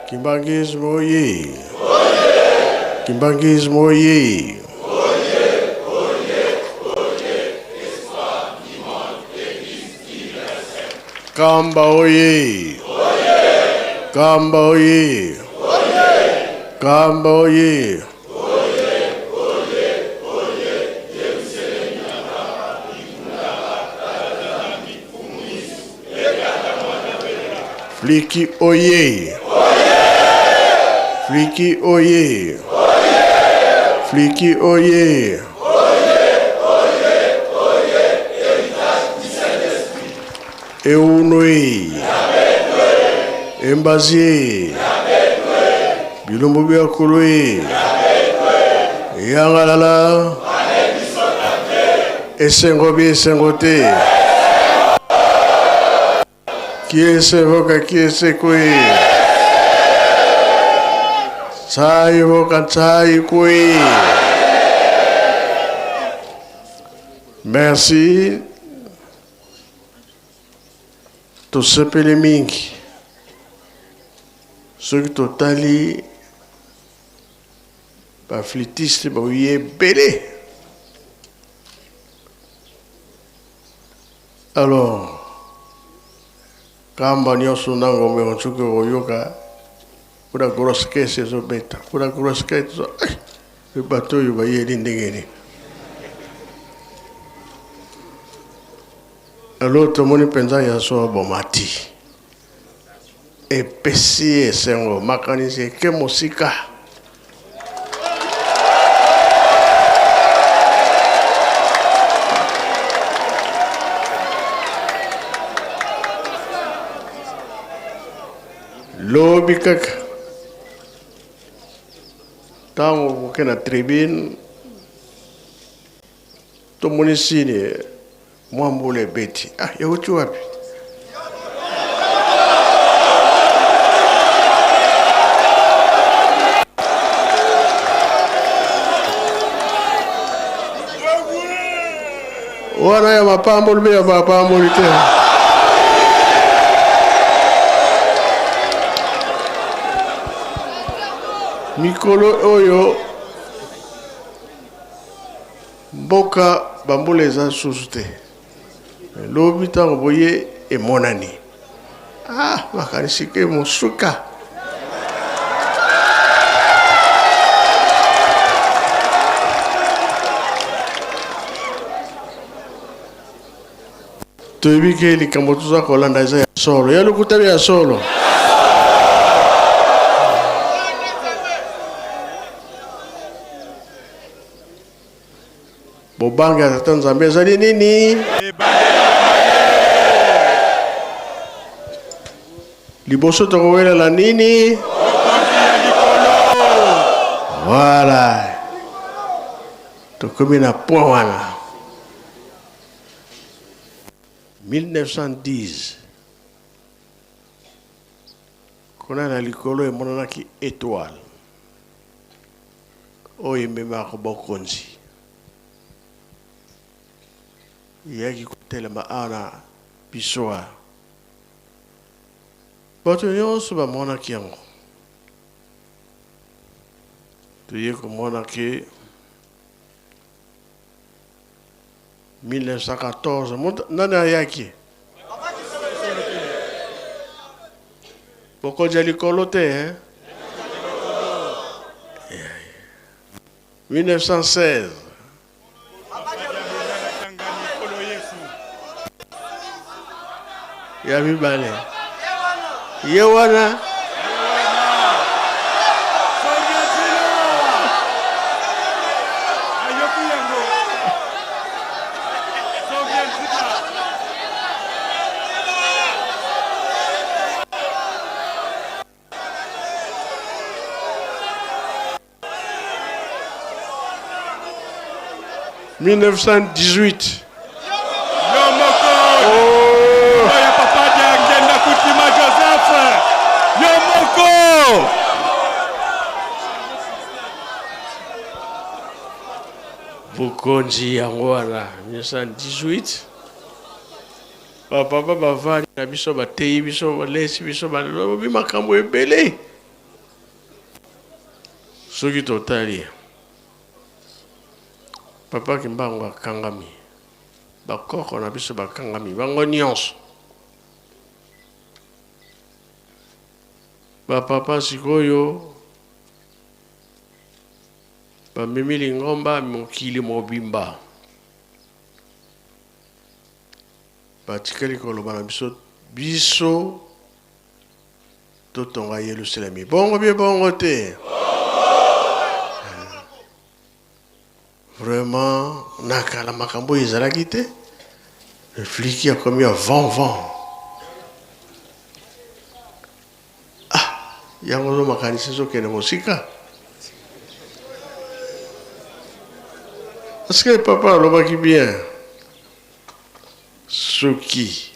Kimbanguisme oye. Kimbanguisme oye. Kamba oye. Kamba oye. Kamba oye. Fliki oye. Fliki oye. Fliki oye. Eunoi. Embazie. Bilombo bya koloi. Yangalala. Esengo bi esengo te. Kiese voka kiese kui. Tsai voka tsai kui. Merci. Tosepeli mingi. Soki totali baflitiste baoye ebele. Alors, kamba nyonso na ngombe soki okoyoka kuna grosse caisse ezobeta kuna grosse caisse bato oyo bayeli ndenge nini. Alors tomoni mpenza ya so bomati epesi esengo makanisi eke mosika. Lobi kaka ntango okoke na tribune tomoni sini mwa mbula ebeti. Ah, euti wapi? Wana ya mapamboli mpe ya mapamboli te. Mikolo oyo mboka bambula eza susu te. Lobi ntango boye emonani. Ah, makanisi ke mosuka. Toyebi ke likambo toza kolanda eza ya solo, ya lokuta ya solo. Bobangi ya tata Nzambe ezali nini? Liboso tokowelela nini? Voilà. Tokomi na point wana. 1910. Kuna na likolo emonanaki etoile oyo ememaka bokonzi. Eyaki kotelema awa na biso awa. Bato nyonso bamonaki yango. Toye komona ke 1914 moto nani ayaki? Bokonzi ya likolo te eh? 1916 ya mibale ye wana 1918. Yo moko oh. ya papa Diangenda Kutima Joseph. Yo moko. Bokonzi yango wana 1918 bapapa bavandi na biso bateyi biso balesi biso balobi makambo ebele soki totali Papa Kimbangu akangami, bakoko na biso bakangami, bango nyonso. Ba papa sikoyo bamemi lingomba mokili mobimba, batikali koloba na biso biso totonga Yelusalemi. Bongo bie bongo te? Vraiment na kala makambo oyo ezalaki te. Fliki akomi ya vent vent. Ah, yango zo makanisi ezokende mosika. Parce que papa alobaki bien. Soki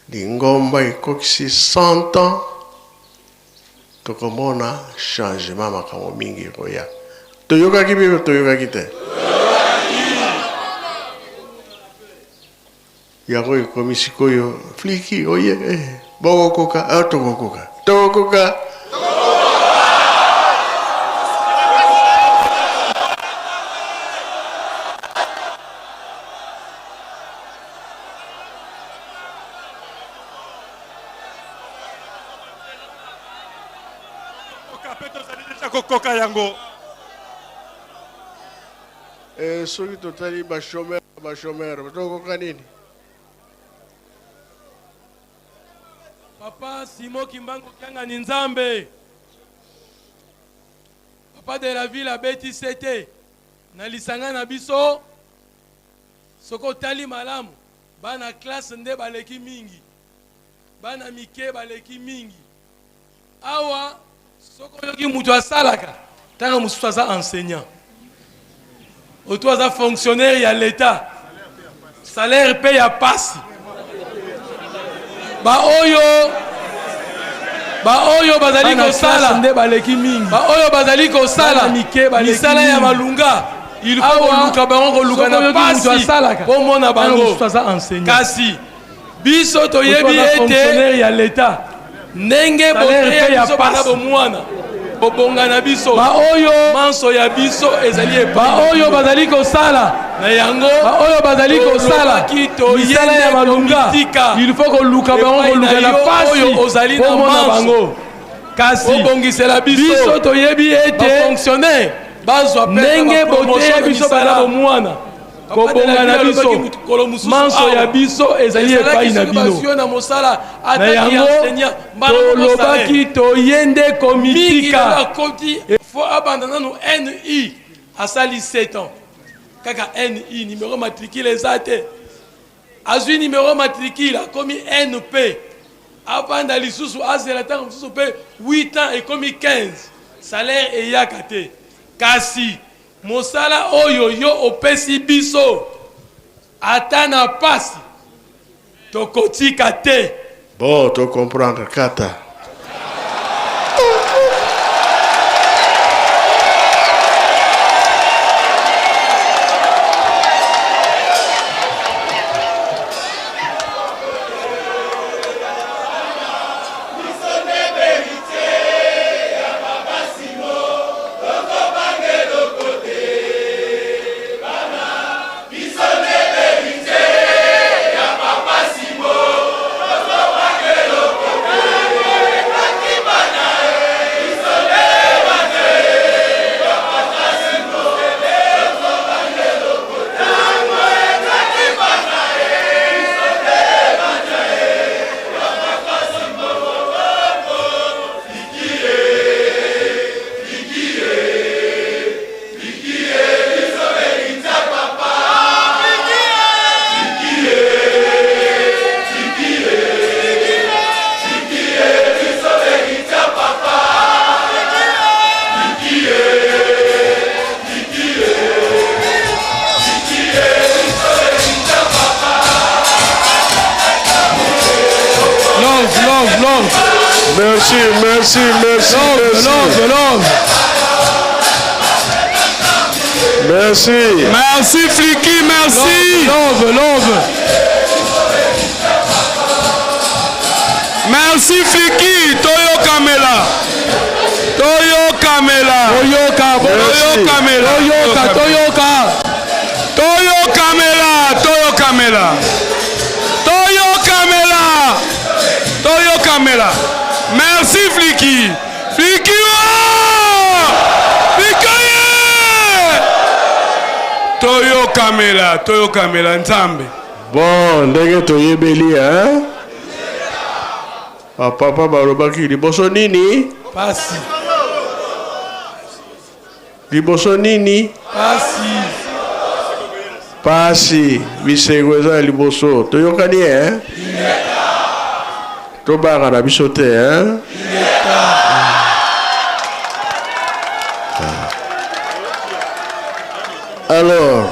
lingomba ekokisi 100 ans Tokomona changement makambo mingi ekoya. Toyokaki bino toyokaki te? Yango ekomi sikoyo fliki oye eh, bokokoka ah, tokokoka tokokoka Koka pe tozali deja kokoka yango. Eh, soki totali ba chômeur ba chômeur tokoka nini? Papa Simon Kimbangu Kiangani Nzambe Papa de la ville abeti sete na lisanga na biso soki otali malamu bana classe nde baleki mingi Bana mike baleki mingi awa. Soki oyoki mutu asalaka tanga mosusu aza enseignant oto aza fonctionnaire ya l'etat salaire pe ya pasi baoyo baoyo bazali kosala nde baleki mingi baoyo bazali kosala misala ya malunga il faut koluka bango koluka na pasi po mona bango kasi Biso toyebi ete ya leta ndenge boteya biso banda bomwana kobonga na biso baoyo manso ya biso ezali epai baoyo bazali kosala na yango baoyo bazali kosala misala ya malunga il faut koluka bango koluka na pasi oyo ozali na manso bango kasi obongisela biso biso toyebi ete fonctionnaire bazwa ndenge boteya biso banda bomwana Kobonga na biso, manso ya biso ezali epai na bino. Na yango tolobaki toye nde komitika. Fo abanda nanu NI asali 7 ans kaka NI numero matricule eza te azwi numero matricule akomi NP avanda lisusu azela ntango mosusu mpe 8 ans ekomi 15 salaire eyaka te kasi Mosala oyo yo opesi biso, ata na pasi, tokotika te. Bon, to comprendre kata. Love, love, love. Merci, merci, merci. Love, merci. love, love. Merci. Merci Fliki, merci. Love, love. Merci Fliki, toyokamela. Toyokamela. Toyoka, Toyokamela. Toyoka, toyoka. Toyokamela, toyokamela. Toyokamela. Toyokamela. Merci Fliki. Fliki. Oh! Fliki. yeah! Toyokamela, toyokamela Nzambe. Bon, ndenge toyebeli hein? Bapapa balobaki liboso nini? Pasi. Liboso nini? Pasi. Pasi, bisengo eza ya liboso. Toyokani hein? Tobanga na biso te hein? Alors,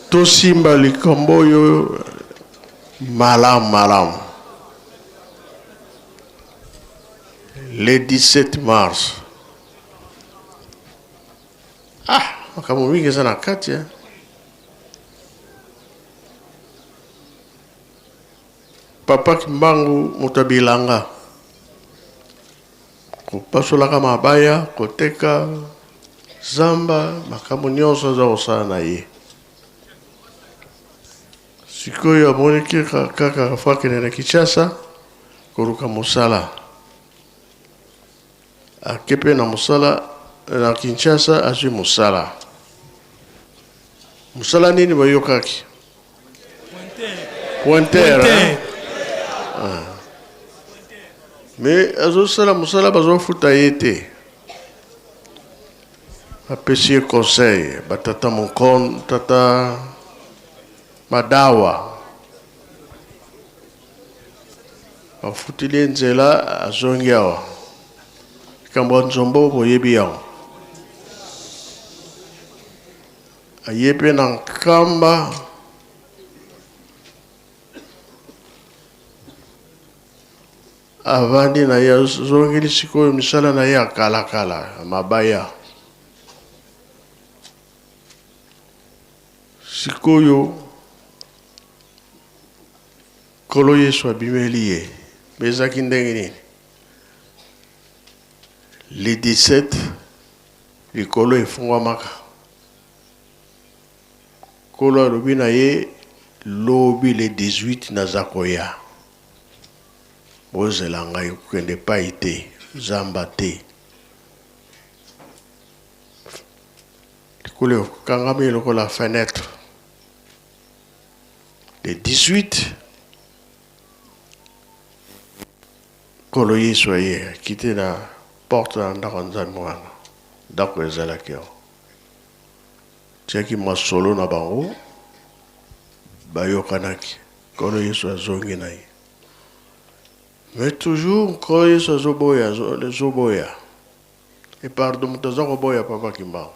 tosimba likambo oyo malamu malamu. Le 17 mars. Ah, makambo mingi eza na kati eh? Papa Kimbangu moto ya bilanga kopasolaka mabaya koteka zamba makambo nyonso aza kosala na ye sikoyo amoniki kaka fo akende na Kinshasa koluka mosala ake mpe na mosala na Kinshasa azwi mosala mosala nini bayokaki pointer hein? Ah. Mais azosala mosala bazofuta ye te apesi ye conseil batata mokon tata madawa bafutili ye nzela azongi awa likambo ya nzombo boyebi yango aye mpe na nkamba avandi na ye azongeli sikoyo misala na ye ya kalakala ya mabaya sikoyo nkolo yesu abimeli ye mpe ezalaki ndenge nini le 17 likolo efungwamaka nkolo alobi na ye lobi le 18 naza koya bozela ngai kokende epai te zamba te likolo ekangami lokola fenêtre le 18 nkolo yesu aye akiti na porte na ndako ya nzambe wana ndako ezalaki yango tiaki masolo na bango bayokanaki nkolo yesu azongi na ye mais toujours nkolo yesu azoboya azoboya e pardon moto aza koboya papa kimbangu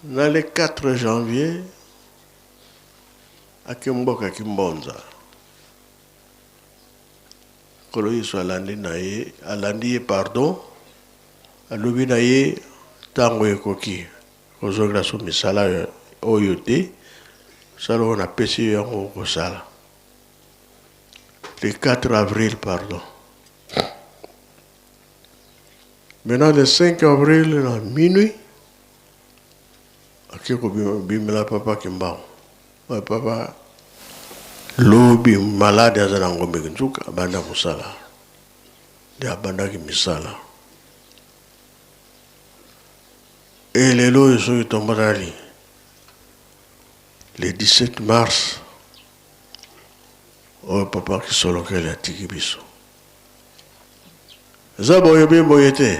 na le 4 janvier Ake mboka Kimbonza. Nkolo Yesu alandi na ye, alandi ye pardon, alobi na ye ntango ekoki kozongela so misala oyo te, mosala oyo napesi yo yango okosala. Le 4 avril, pardon. Maintenant, le 5 avril, na minuit, ake kobimela papa Kimbangu. Oyo papa lobi malade aza na ngombe kinzuka abanda mosala. Nde abandaki misala. E lelo oyo soki tombotali le 17 mars oyo papa Kisolokele atiki biso. Eza boye be boye te.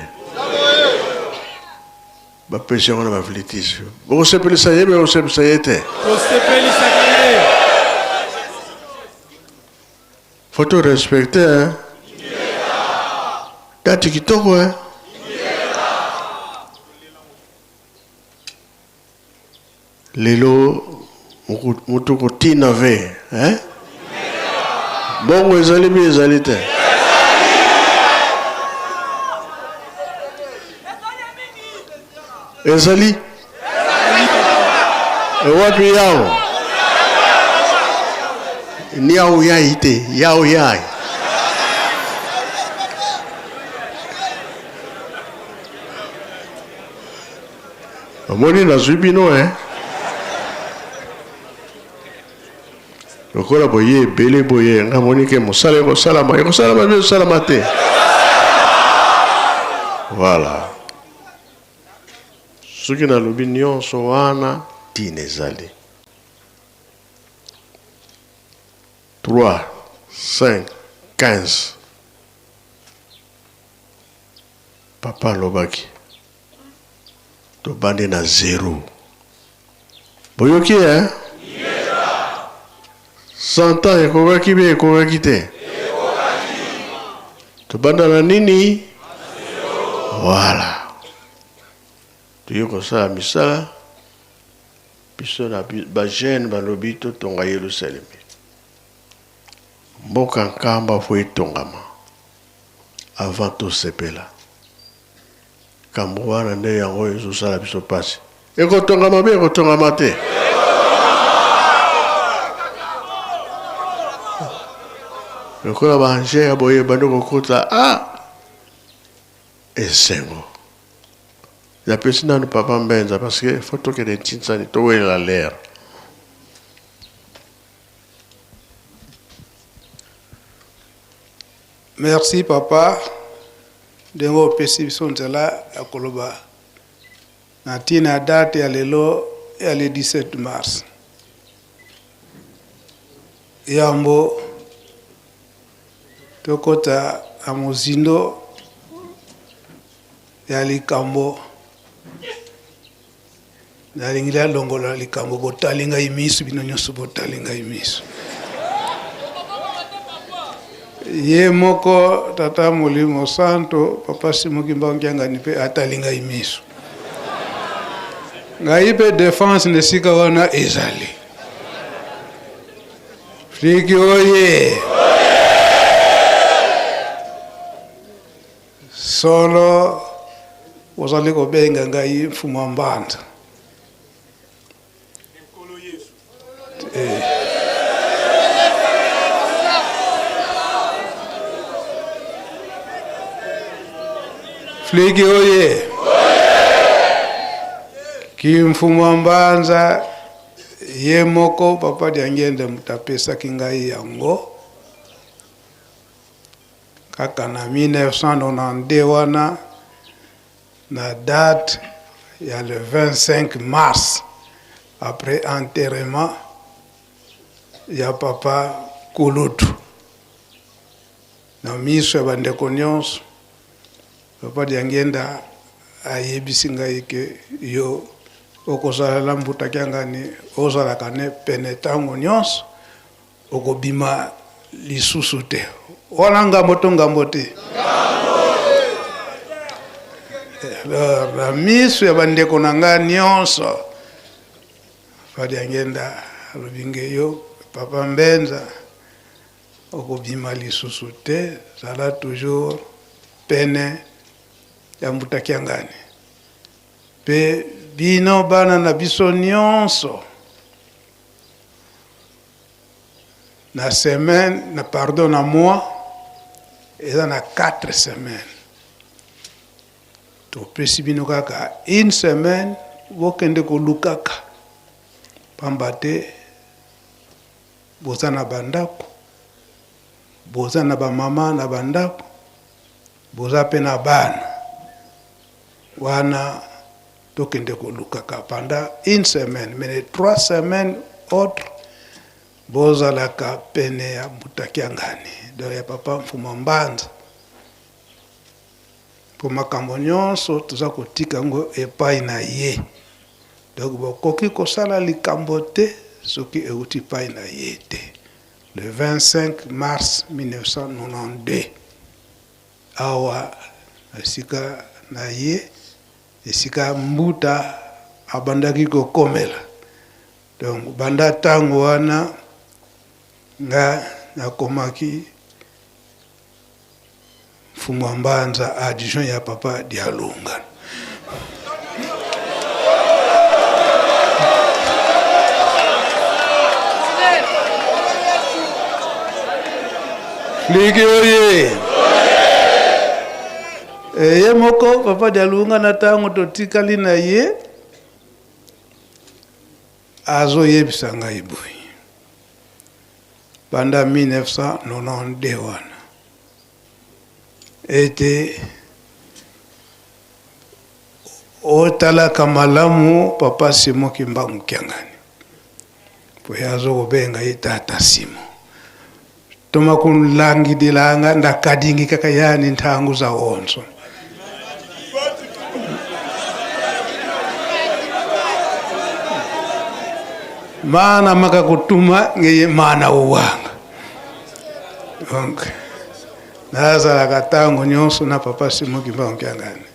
Bapesi yango na baflitis. Bokosepelisa ye be bokosepelisa ye te. Tosepelisaka ye. Faut to respecter hein. Date kitoko hein. Lelo mutu kotina ve hein? Bongo ezali bi ezali te. Ezali wapi yao? Niao yai te, yao yai. Omoni nazwi bino eh? Lokola boye ebele boye, nga moni ke mosala ekosalama, ekosalama bino esalama te. Voilà. Soki nalobi nyonso wana ntina ezali. 3, 5, 15. Papa alobaki tobandi na zero. Boyoki eh? 100 ans ekokaki bien ekokaki te? Tobanda na nini? Voilà. Toye kosala misala biso na ba jeune balobi totonga Yelusalemi. Mboka Nkamba fo etongama. Avant tosepela. Likambo wana nde yango ezosala biso pasi. Ekotongama be ekotongama te? Lokola ba engins ya boye ebandi kokota, ah! Esengo. Napesi nanu papa Mbenza parce que faut tokende Ntsinsani towelela l'air. Merci papa ndenge opesi biso nzela ya koloba na ntina ya date ya lelo ya le 17 mars. Yambo tokota na mozindo ya likambo, nalingi nalongola likambo botali ngai miso, bino nyonso botali ngai miso. Ye moko tata Molimo Santo papa Simon Kimbangu Kiangani mpe atali ngai miso. Ngai mpe defense na esika wana ezali. Fliki oye! Solo ozali kobenga ngai mfumu wa mbanza. Eh. Fliki oye! Kimfumu wa mbanza ye moko papa Diangienda moto apesaki ngai yango. Kaka na 1992 wana na date ya le 25 mars après enterrement ya papa Kulutu na miso ya bandeko nyonso, papa Diangienda ayebisi ngai ke yo okozala na Mbuta Kiangani, ozalaka ne pene tango nyonso. Okobima lisusu te. Wana ngambo to ngambo te? Alors, na miso ya bandeko na nga nyonso, Fadi Angenda alobi nge yo Papa Mbenza okobima lisusu te, zala toujours pene ya Mbuta Kiangani. Pe bino bana na biso nionso na semaine na pardon na mois eza na 4 semaines topesi bino kaka une semaine bokende kolukaka pamba te boza na bandako boza na bamama na bandako boza pe na bana wana tokende kolukaka pendant une semaine mais les trois semaines autres bozalaka pene ya Mbuta Kiangani donc ya papa Mfuma Mbanza mpo makambo nyonso toza kotika yango epai na ye donc bokoki kosala likambo te soki euti epai na ye te le 25 mars 1992 Awa na esika na ye, esika Mbuta abandaki kokomela. Donc banda tango wana nga nakomaki Mfumu wa Mbanza adjoint ya Papa Dialungana. Liki oye! Eh, ye moko papa Dialunga na ntango totikali na ye azoyebisa ngai boye banda 1992 wana ete otalaka malamu papa Simon Kimbangu Kiangani po ye azo kobenga ye tata Simon toma kulangidilanga ndakadingi kaka yani ntangu za onso mana makakutuma ngeye mana uwanga donc nazalaka ntango nyonso na papa Simon Kimbangu Kiangani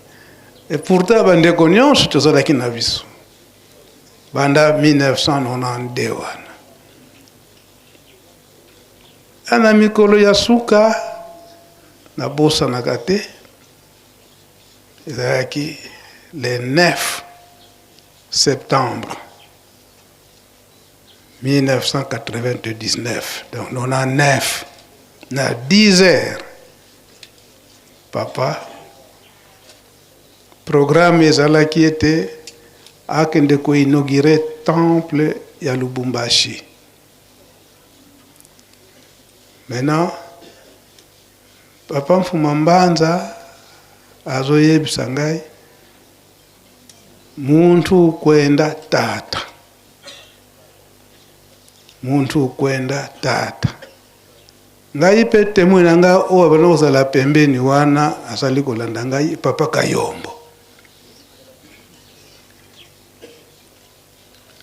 et pourtant bandeko nyonso tozalaki na biso banda 1992 wana na mikolo ya suka nabosanaka te ezalaki le 9 septembre 1999 donc 99 na 10 heures papa programme ezalaki ete akende koinaugure temple ya Lubumbashi. Maintenant papa Mfuma Mbanza azoyebisa ngai Muntu kwenda tata Muntu kwenda tata Ngai pe temoin na ngai oyo abanda kozala pembeni wana azali kolanda ngai papa Kayombo.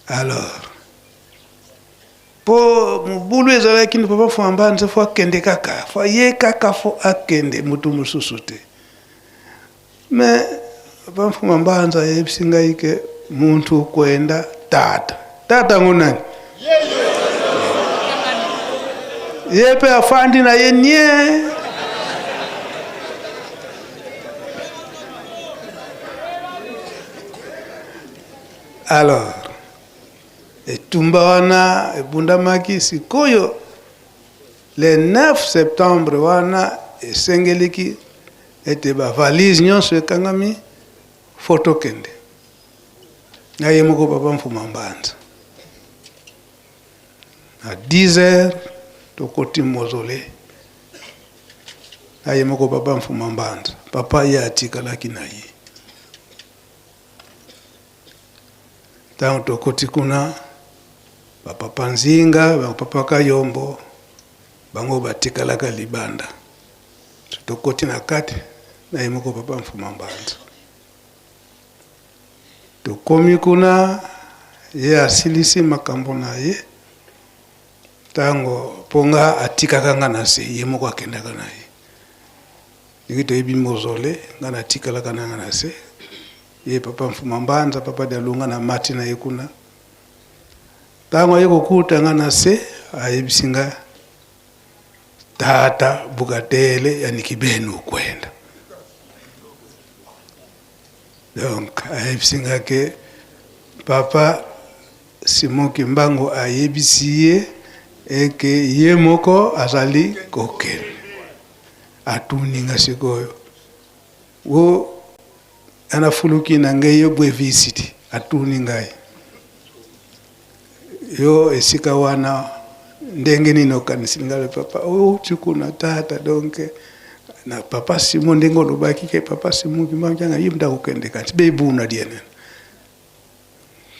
Alors po mobulu ezalaki ni papa Fwambanza fo akende kaka fo ye kaka fo akende moto mosusu te. Mais papa Mfuma Mbanza ayebisi ngai ke muntu kwenda tata. Tata ngo nani? Ye pe afandi na ye nie. Alors etumba wana ebundamaki sikoyo le 9 septembre wana esengeliki ete ba valise nyonso ekangami fo tokende na ye moko papa Mfuma Mbanza na 10 heures tokoti mausolée na ye moko papa Mfuma Mbanza papa ye atikalaki na ye ntango tokoti kuna bapapa Nzinga bapapa Kayombo bango batikalaka libanda Tokoti na kati na ye moko papa Mfuma Mbanza. Tokomi kuna ye asilisi makambo na ye ntango mpo nga atikaka nga na se ye moko akendaka na ye ndenge toyebi mozole nga natikalaka na nga na se ye papa Mfuma Mbanza papa Dialunga na mati na ye kuna ntango aye kokuta nga na se. ayebisi nga tata bukatele ya nikibeni okwenda donc ayebisi nga ke papa Simon Kimbangu ayebisi ye eke ye moko azali kokende. Atuni nga sikoyo wo anafuluki na ngai yo bwe visiti, atuni ngai yo esika wana ndenge nini okanisi ngai papa outi kuna tata donc na papa Simon ndenge olobaki ke papa Simon Kimbangu kianga ye mutu akokende kasi bebuna diene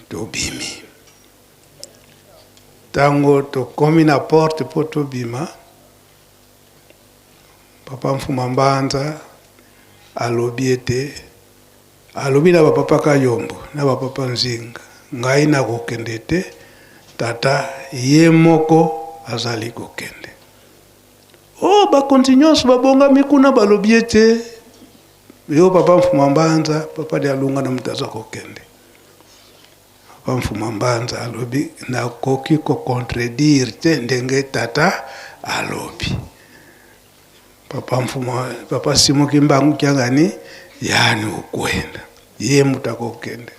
Tobimi. Tango tokomi na porte po tobima, papa Mfuma Mbanza alobi ete, alobi na ba papa Kayombo na ba papa Nzinga, ngai nakokende te, tata ye moko azali kokende. Oh, bakonzi nyonso babongami kuna balobi ete Yo papa Mfuma Mbanza, papa Dialunga na moto aza kokende. Papa Mfuma Mbanza alobi nakoki ko contredire te ndenge tata alobi. Papa Mfuma, papa Simon Kimbangu Kiangani yani okwenda ye moto akokende.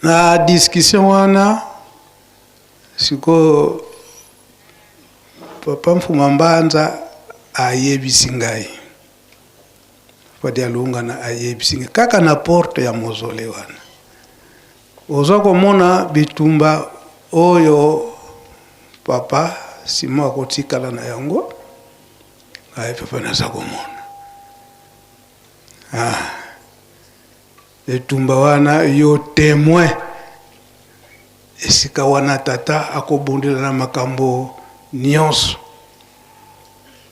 Na discussion wana sikoyo Papa Mfuma Mbanza ayebisi ngai, Papa Dialungana ayebisi ngai kaka na porte ya mausolee wana, oza komona bitumba oyo papa Simon akotikala na yango. Ngai papa naza komona ah, etumba wana yo temoin Esika wana tata akobundela na makambo nionso.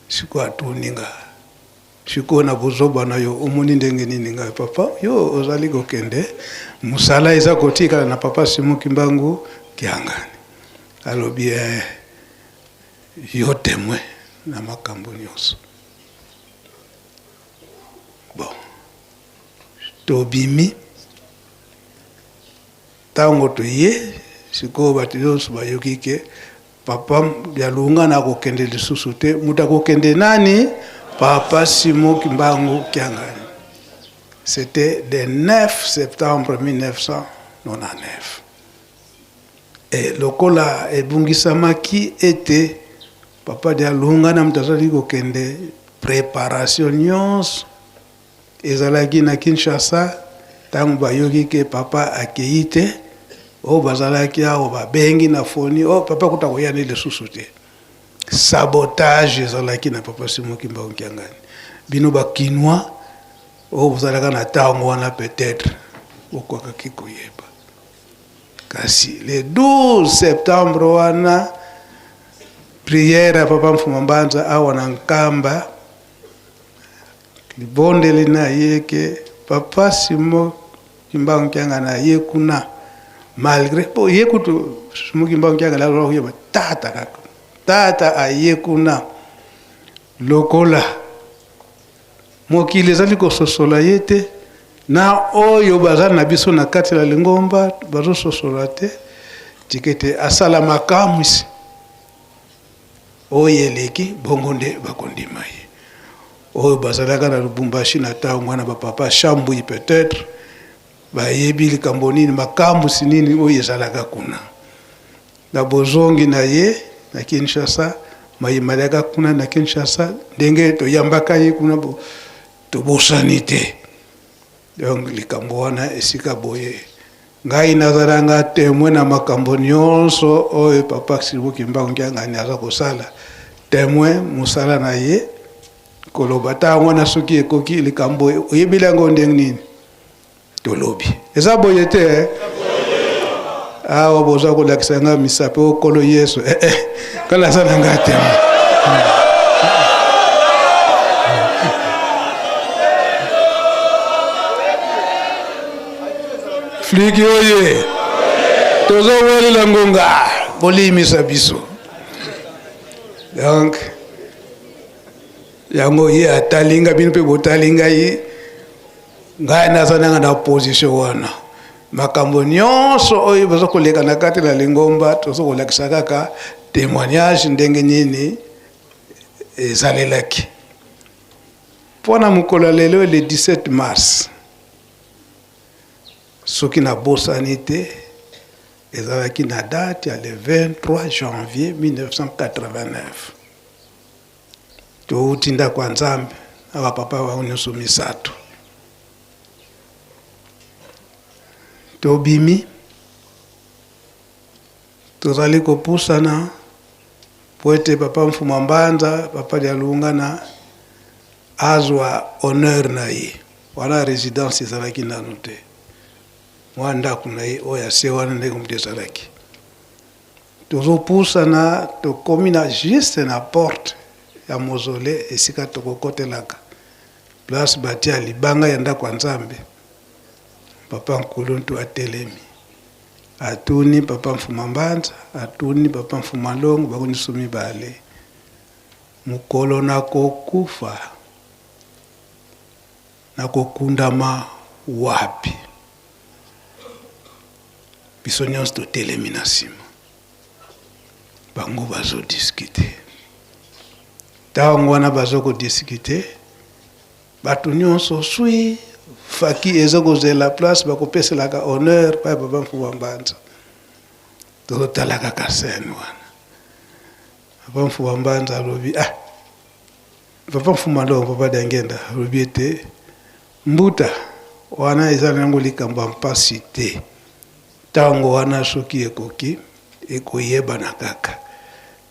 Sikoyo atuni nga, sikoyo na buzoba na yo omoni ndenge nini? Ngai, papa yo ozali kokende, mosala eza kotikala na papa Simon Kimbangu Kiangani. Alobi eh, yo temoin na makambo nionso. Bon, tobimi. Tango toye sikoyo bato nyonso bayoki ke papa Dialungana akokende lisusu te, moto akokende nani? Papa Simon Kimbangu Kiangani. C'était le 9 septembre 1999. Et lokola ebungisamaki ete papa Dialungana moto azali kokende, preparation nyonso Ezalaki na Kinshasa tango bayoki ke papa akeyi te, oyo bazalaki awa babengi na foni, oh papa kutu akoya ne lisusu te. Sabotage ezalaki na papa Simon Kimbangu Kiangani. Bino ba kinois oyo bozalaka na tango wana peut-etre bokokaki koyeba. Kasi le 12 septembre wana prière ya papa Mfuma Mbanza awa na Nkamba Libondeli na ye ke papa Simon Kimbangu Kiangani aye kuna malgre po ye kutu Simon Kimbangu Kiangani azala koyeba tata kaka tata aye kuna lokola mokili ezali kososola ye te na oyo baza na biso na kati ya lingomba bazososola te tikete asala makamwisi Oyo eleki bongo nde bakondima ye. Oyo bazalaka na Lubumbashi na tango wana ba papa Shambui peut-etre bayebi likambo nini makambusi nini oyo ezalaka kuna. Na bozongi na ye na Kinshasa, maye malaka kuna na Kinshasa ndenge toyambaka ye kuna tobosani te. Donc likambo wana esika boye ngai nazala nga temoin na makambo nyonso oyo papa Simon Kimbangu Kiangani aza kosala, temoin mosala na ye koloba ntango wana soki ekoki likambo oyebeli yango ndenge nini tolobi eza boye te eh? Awa boza kolakisa nga misapi o kolo Yesu eh, eh. Kala aza na nga te. Fliki oye tozowelela ngonga bolimisa biso donc yango ye atali nga bino mpe botali ngai ngai naza nanga na position wana. Makambo nyonso oyo baza koleka na kati na lingomba, toza kolakisa kaka témoignage ndenge nini ezalelaki. Mpo na mokolo ya lelo, le 17 mars, soki nabosani te, ezalaki na date ya le 23 janvier 1989. Touti ndako ya Nzambe na bapapa bango nyonso misato. Tobimi, tozali kopusana po ete papa Mfuma Mbanza, papa Dialungana azwa honneur na ye. Wana residence ezalaki nanu te, mwa ndako na ye oyo ya se wana ndenge moto ezalaki. Tozopusana, tokomi na juste na porte ya mausolee esika tokokotelaka, place batia libanga ya ndako ya Nzambe. Papa Nkuluntu atelemi, atuni papa Mfuma Mbanza, atuni papa Mfuma Longo, bango nyonso mibale, mokolo nakokufa nakokundama wapi? Biso nyonso totelemi na nsima, bango bazodiskute. Ntango wana bazo kodiskute, bato nyonso sui faki eza kozela place bakopeselaka honneur pa papa Mfuma Mbanza. Tozotala kaka scène wana, papa Mfuma Mbanza alobi, ah, papa Mfuma Longo, papa Diangienda alobi ete mbuta wana eza nango likambo ya mpasi te, ntango wana soki ekoki ekoyebana kaka.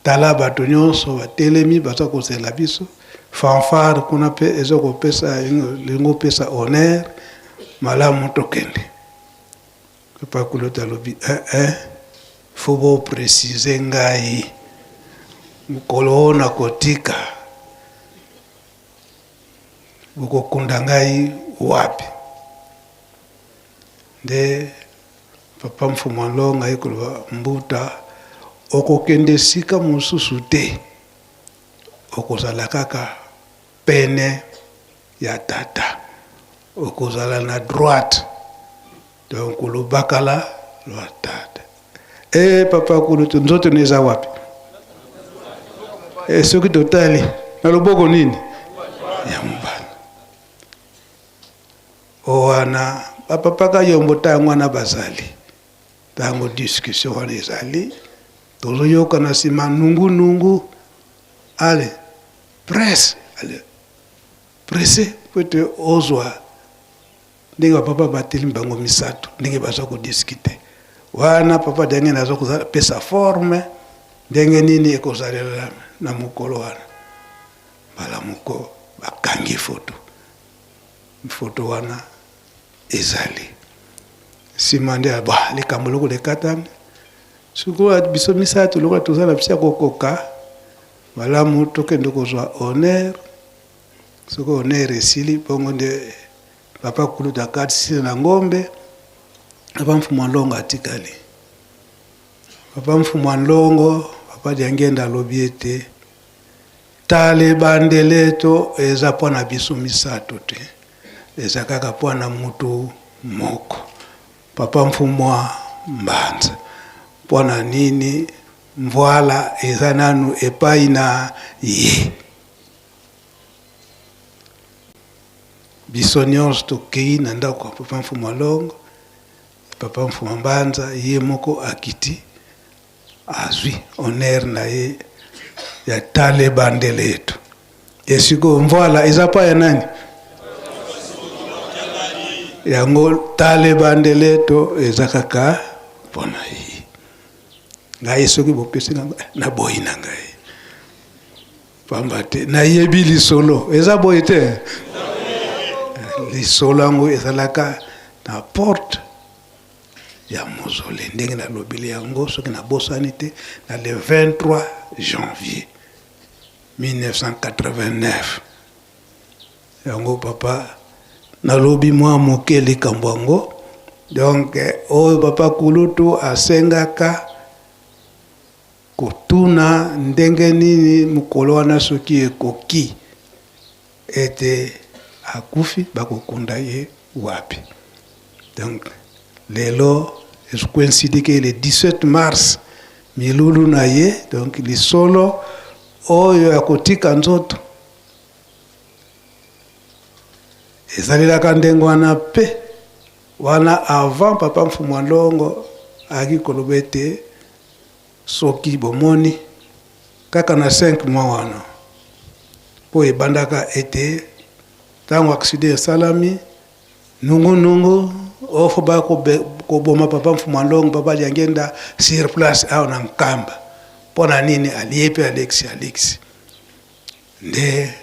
Tala bato nyonso batelemi baza kozela biso, fanfare kuna mpe eza kopesa lingo pesa honneur, malamu tokende. Papa Kulota alobi, eh, eh, faut bo préciser ngai mokolo oyo nakotika bokokunda ngai wapi? Nde papa Mfuma Longa ye koloba, mbuta okokende esika mosusu te, okozala kaka pene ya tata, okozala na droite, donc lobakala lwa tata. E papa Kulutu, nzoto no eza wapi? E soki totali na loboko nini ya mobali wana, bapapa Kayombo ntango wana bazali, ntango discussion wana ezali, tozoyoka na nsima nungu nungu, ale presse, ale presse po ete ozwa ndenge bapapa batelemi bango misato ndenge baza kodiskute wana. Papa Daniel aza kopesa forme ndenge nini ekozalela na mokolo wana. Mbala moko bakangi foto, foto wana ezali nsima nde ba likambo lokola ekatami. Sikoyo biso misato lokola toza na biso ya kokoka, malamu tokende kozwa honneur. Soki honneur esili, bongo nde papa Kulutu akatisi na ngombe, papa Mfuma Longo atikali. Papa Mfuma Longo, papa Diangienda alobi ete tala ebandele to eza mpo na biso misato te, eza kaka mpo na mutu moko, papa Mfumwa Mbanza. Mpo na nini mvwala eza nanu epai na ye? Biso nyonso tokei na ndako ya papa Mfuma Longo. Papa Mfuma Mbanza ye moko akiti, azwi honneur na ye ya tala ebandele etu. Esikoyo mvwala eza pa ya nani? Yango tala ebandele to eza kaka mpona ye. Ngai soki bopesi ngai, naboyi na ngai, pamba te nayebi lisolo eza boye te. Lisolo yango ezalaka na porte ya mausolée ndenge nalobeli yango, soki nabosani te, na le 23 janvier 1989. Yango papa nalobi mwa moke likambo yango. Donc oyo papa Kulutu asengaka kotuna ndenge nini mokolo wana soki ekoki ete akufi bakokunda ye wapi. Donc Lelo ezo coïncide ke le 17 mars milulu na ye, donc lisolo oyo ya kotika nzoto ezalelaka ndenge wana pe wana avant papa Mfumu Alongo ayaki koloba ete soki bomoni kaka na 5 mois wana po ebandaka ete tango accident esalami Nungu nungu ofo ba koboma papa Mfumu Alongo papa Diangienda sur place awa na Nkamba mpo na nini alie mpe alekisi alekisi nde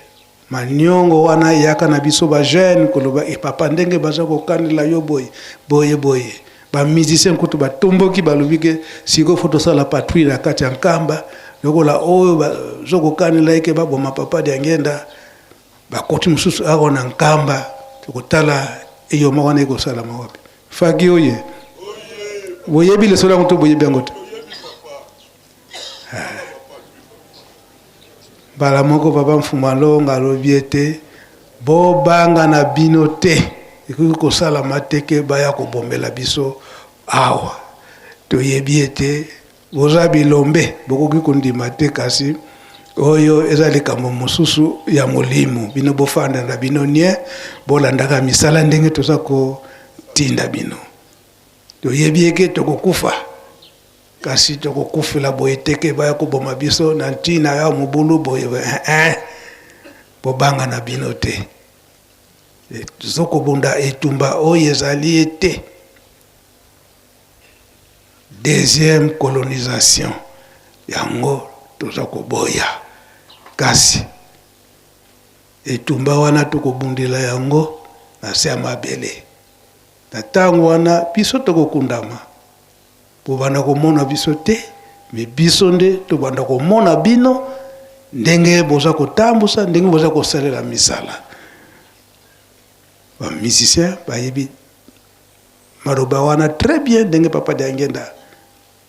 maniongo wana eyaka na biso ba jeune koloba e papa ndenge baza kokanela yo boye boye boye ba musicien kutu batomboki balobi ke sikoyo fo tosala patrouille na kati ya Nkamba lokola oyo bazo kokanela ye ke baboma papa Diangienda Bakoti mosusu awa na Nkamba, tokotala eyoma wana ekosalama wapi. Fagi oye, boyebi lisolo yango to boyebi yango te? Mbala moko papa Mfumu Alonga alobi ete bobanga na bino te, ekoki kosalama te ke baya kobombela biso awa. Toyebi ete Boza bilombe, bokoki kondima te, kasi oyo eza likambo mosusu ya molimo. Bino bofanda na bino nie, bolandaka misala ndenge toza kotinda bino. Toyebi eke tokokufa, kasi tokokufela boye te ke baya koboma biso na ntina ya mobulu boye. Eh, eh. Bobanga na bino te. Tozokobunda etumba oyo ezali ete Deuxième colonisation yango toza koboya kasi etumba wana tokobundela yango na se ya mabele. Na tango wana biso tokokundama, bobanda komona biso te, mais biso nde tobanda komona bino ndenge boza kotambusa, ndenge boza kosalela misala. Ba musiciens bayebi Maloba wana très bien ndenge papa Diangienda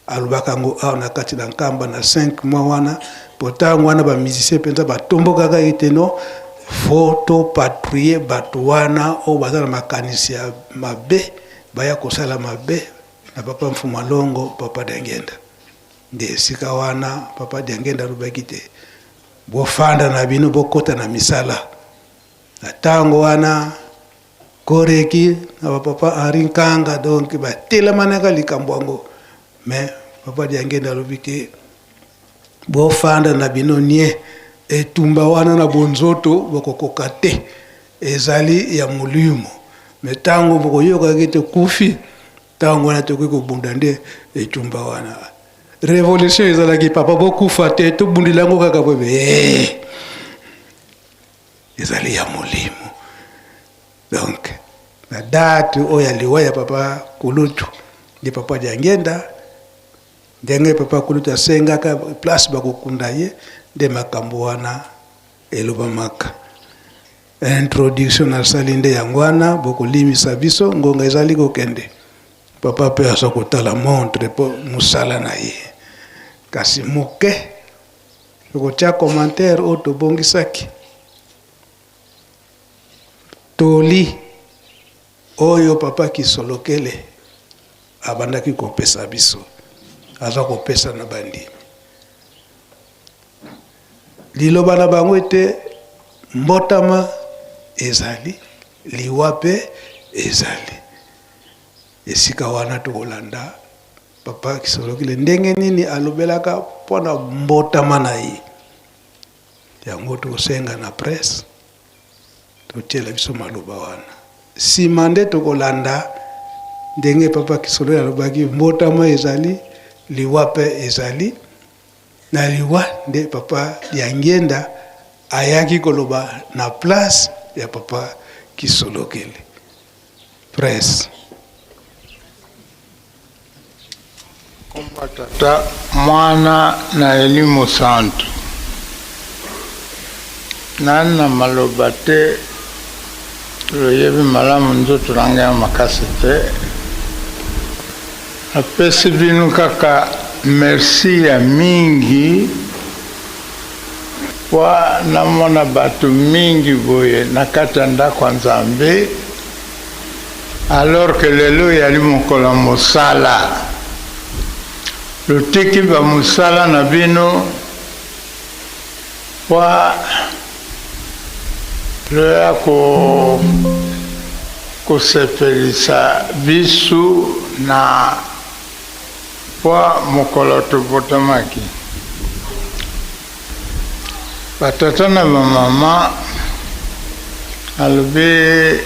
alobaka yango awa na kati na Nkamba na 5 mois wana, po tango wana ba musiciens penza batombokaka ete no faut to patrouiller bato wana oyo baza na makanisi ya mabe baya kosala mabe na papa Mfumu Alongo, papa Diangienda. Nde esika wana papa Diangienda alobaki te bofanda na bino bokota na misala na tango wana. Koreki na ba papa Henri Nkanga donc ba telemanaka likambo yango mais papa Diangenda alobi te bofanda na bino nie etumba wana na bonzoto bokokoka te ezali ya molimo mais tango bokoyokaki te kufi tango wana tokoki kobunda nde etumba wana revolution ezalaki papa bokufa te tobundela yango kaka boye eh. Ezali ya molimo. Donc na date oyo ya liwa ya papa kulutu nde papa Diangienda ndenge papa kulutu asengaka place bakokunda ye nde makambo wana elobamaka. Introduction nasali nde yango wana, bokolimisa biso ngonga ezali kokende. Papa pe aza kotala montre po mosala na ye kasi moke. Tokotia commentaire oyo tobongisaki. Toli oyo papa Kisolokele abandaki kopesa biso, aza kopesa na bandimi. Liloba na bango ete mbotama ezali, liwa pe ezali. Esika wana tokolanda Papa Kisolokile ndenge nini alobelaka mpo na mbotama na ye. Yango tokosenga na presse totiela biso maloba wana. Sima nde tokolanda ndenge Papa Kisolokile alobaki mbotama ezali, liwa pe ezali. Na liwa nde Papa Diangienda ayaki koloba na place ya Papa Kisolokele. Presse. Nkombo ya Tata, Mwana na Elimo Santu. Nani na maloba te, loyebi malamu nzoto na ngai ya makasi te. Napesi bino kaka merci ya mingi mpo namona bato mingi boye na kati ya ndako ya Nzambe. Alors que lelo eyali mokolo ya mosala. Lotiki ba mosala na bino mpo loya ko kosepelisa bisu na mpo mokolo tobotamaki. Ba tata na ba mama alobi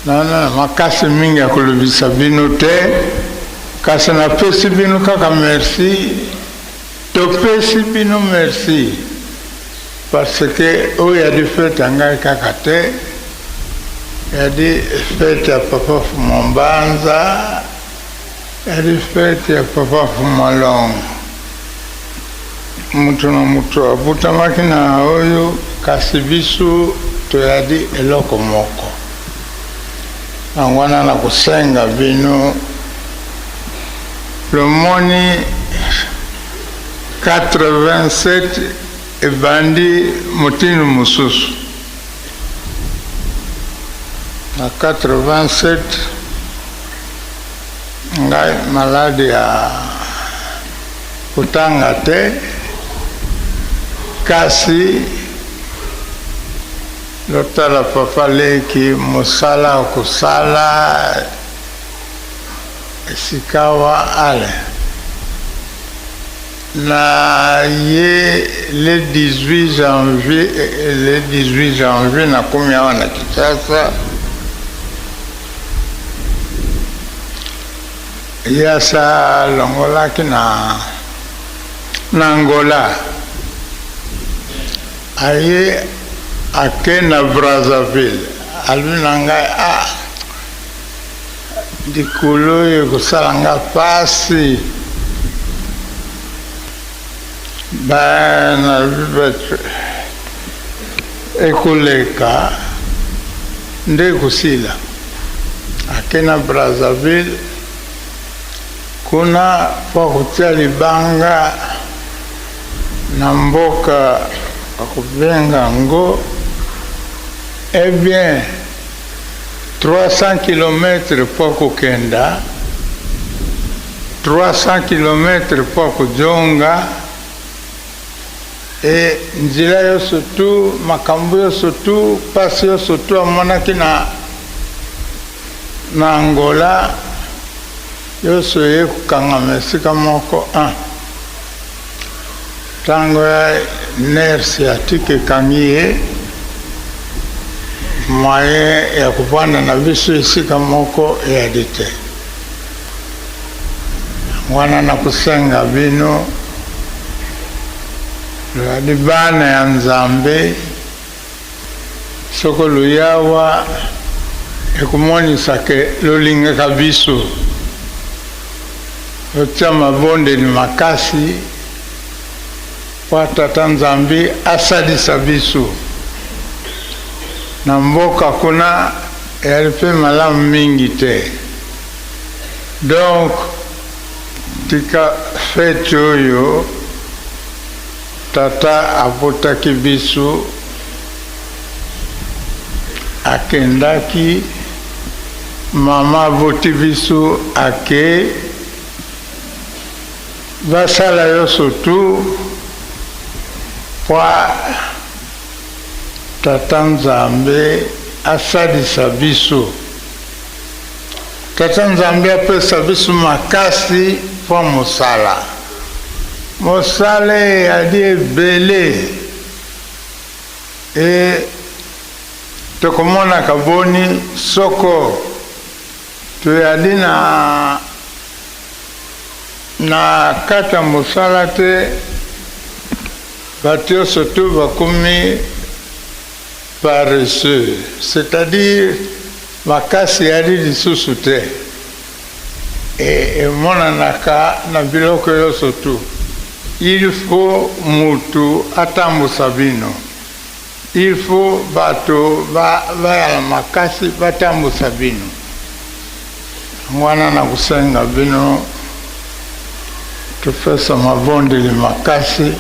naza na makasi mingi ya kolobisa bino te, kasi napesi bino kaka merci, topesi bino merci parce que oyo yadi fete ya ngai kaka te, yadi fete ya papa Fuma Mbanza. Yali fete ya papa Fumalongo. Moto na moto abutamaki na oyo, kasi biso toyali eloko moko. Yango wana nakosenga bino, lomoni 87 ebandi motindo mosusu. Na 87 ngai maladi ya kotanga te, kasi lotala papa leki mosala okosala esikawa ale Na ye le 18 janvier, le 18 janvier nakomi awa na Kinshasa. Ye asa alongolaki na na Angola, aye ake na Brazzaville, alobi na ngai ah Likolo oyo ekosala nga pasi ba nalobi ekoleka nde ekosila. Ake na Brazzaville kuna mpo akotia libanga na mboka akobenga yango eh bien 300 kilomètres mpo kokenda, 300 kilomètres mpo kozonga, e nzela yonso tu, makambo yonso tu, pasi yonso tu amonaki na na Angola yonso eye kokangama esika moko. Ah, Tango ya nerf sciatique ekangi ye, moyen ya kovanda na biso esika moko eyali te. Yango wana nakosenga bino, tozali bana ya Nzambe, soko loyawa ekomonisa ke lolingaka biso, totia mabondeli makasi mpo Tata Nzambe asalisa biso. Na mboka kuna eyali mpe malamu mingi te, donc tika fete oyo Tata abotaki biso, akendaki, mama aboti biso, ake, basala yonso tout pwa Tata Nzambe asalisa biso. Tata Nzambe apesa biso makasi mpo mosala. Mosala eyali ebele e tokomonaka boni soko toyali na na kati ya mosala te, bato yonso tu bakomi paresseux, c'est-à-dire makasi eyali lisusu te. E emonanaka na biloko yonso tu. Il faut mutu atambusa bino. Il faut bato ba bayala makasi batambusa bino. Yango wana nakosenga bino topesa mabondeli makasi.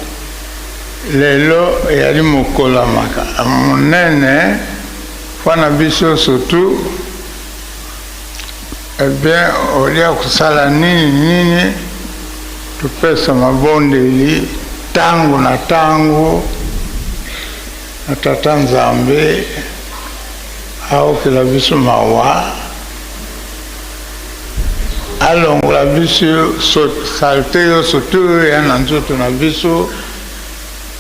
Lelo eyali mokolo ya monene mpo na biso surtout. Eh bien, olia kosala nini nini, topesa mabondeli tango na tango na Tata Nzambe aokela biso mawa, alongola biso salte yonso to oyo ya na nzoto na biso,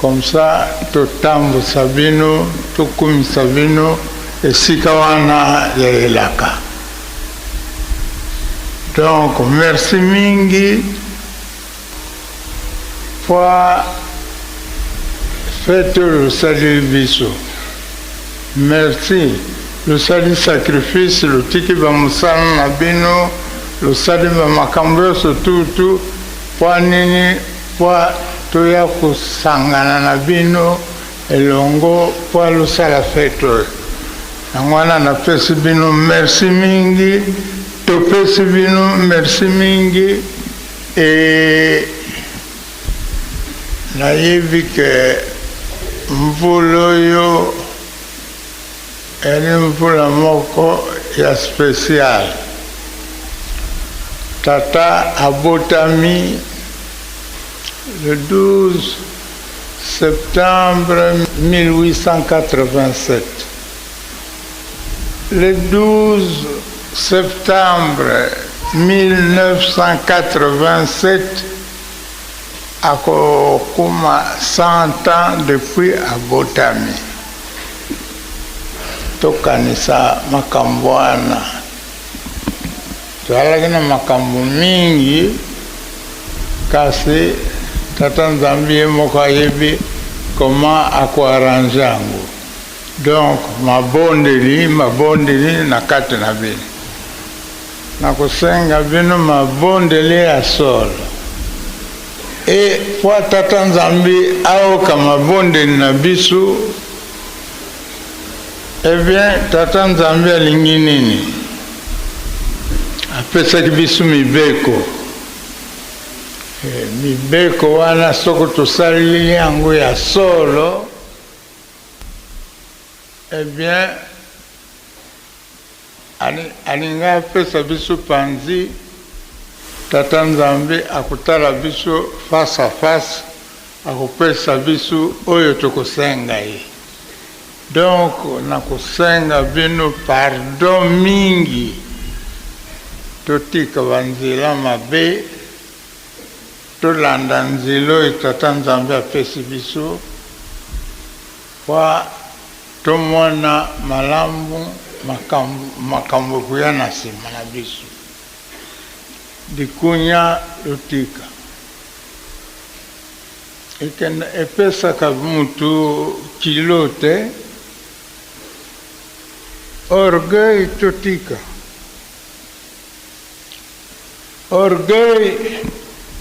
comme ça totambusa bino, tokumisa bino esika wana ya elaka. Donc merci mingi po fete oyo losaleli biso. Merci losali sacrifice, lotiki ba mosala na bino, losali ba makambo yonso tout tout po nini? Po toya kosangana na bino elongo po losala fete oyo. Yango wana napesi bino merci mingi, topesi bino merci mingi et nayebi ke mvula oyo ezali mvula moko ya special. Tata abotami le 12 septembre 1887. Le 12 septembre 1987 akokoma 100 ans depuis abotami. Tokanisa makambo wana. Tozalaki na makambo mingi, kasi Tata Nzambe ye moko ayebi comment ako arranger yango. Donc mabondeli, mabondeli na kati na bino. Nakosenga bino mabondeli ya solo. E mpo Tata Nzambe aoka mabondeli na biso, eh bien Tata Nzambe alingi nini? Apesaki biso mibeko. Eh, mibeko wana soko tosaleli yango ya solo, eh bien alingi apesa biso panzi, Tata Nzambe akotala biso face à face, akopesa biso oyo tokosenga ye. Donc nakosenga bino pardon mingi, totika ba nzela mabe, tolanda nzela oyo Tata Nzambe apesi biso po tomona malamu makambo makambo ekoya na sima na biso. Likunya totika. Ekenda epesaka mutu kilo te. Orgueil totika. Orgueil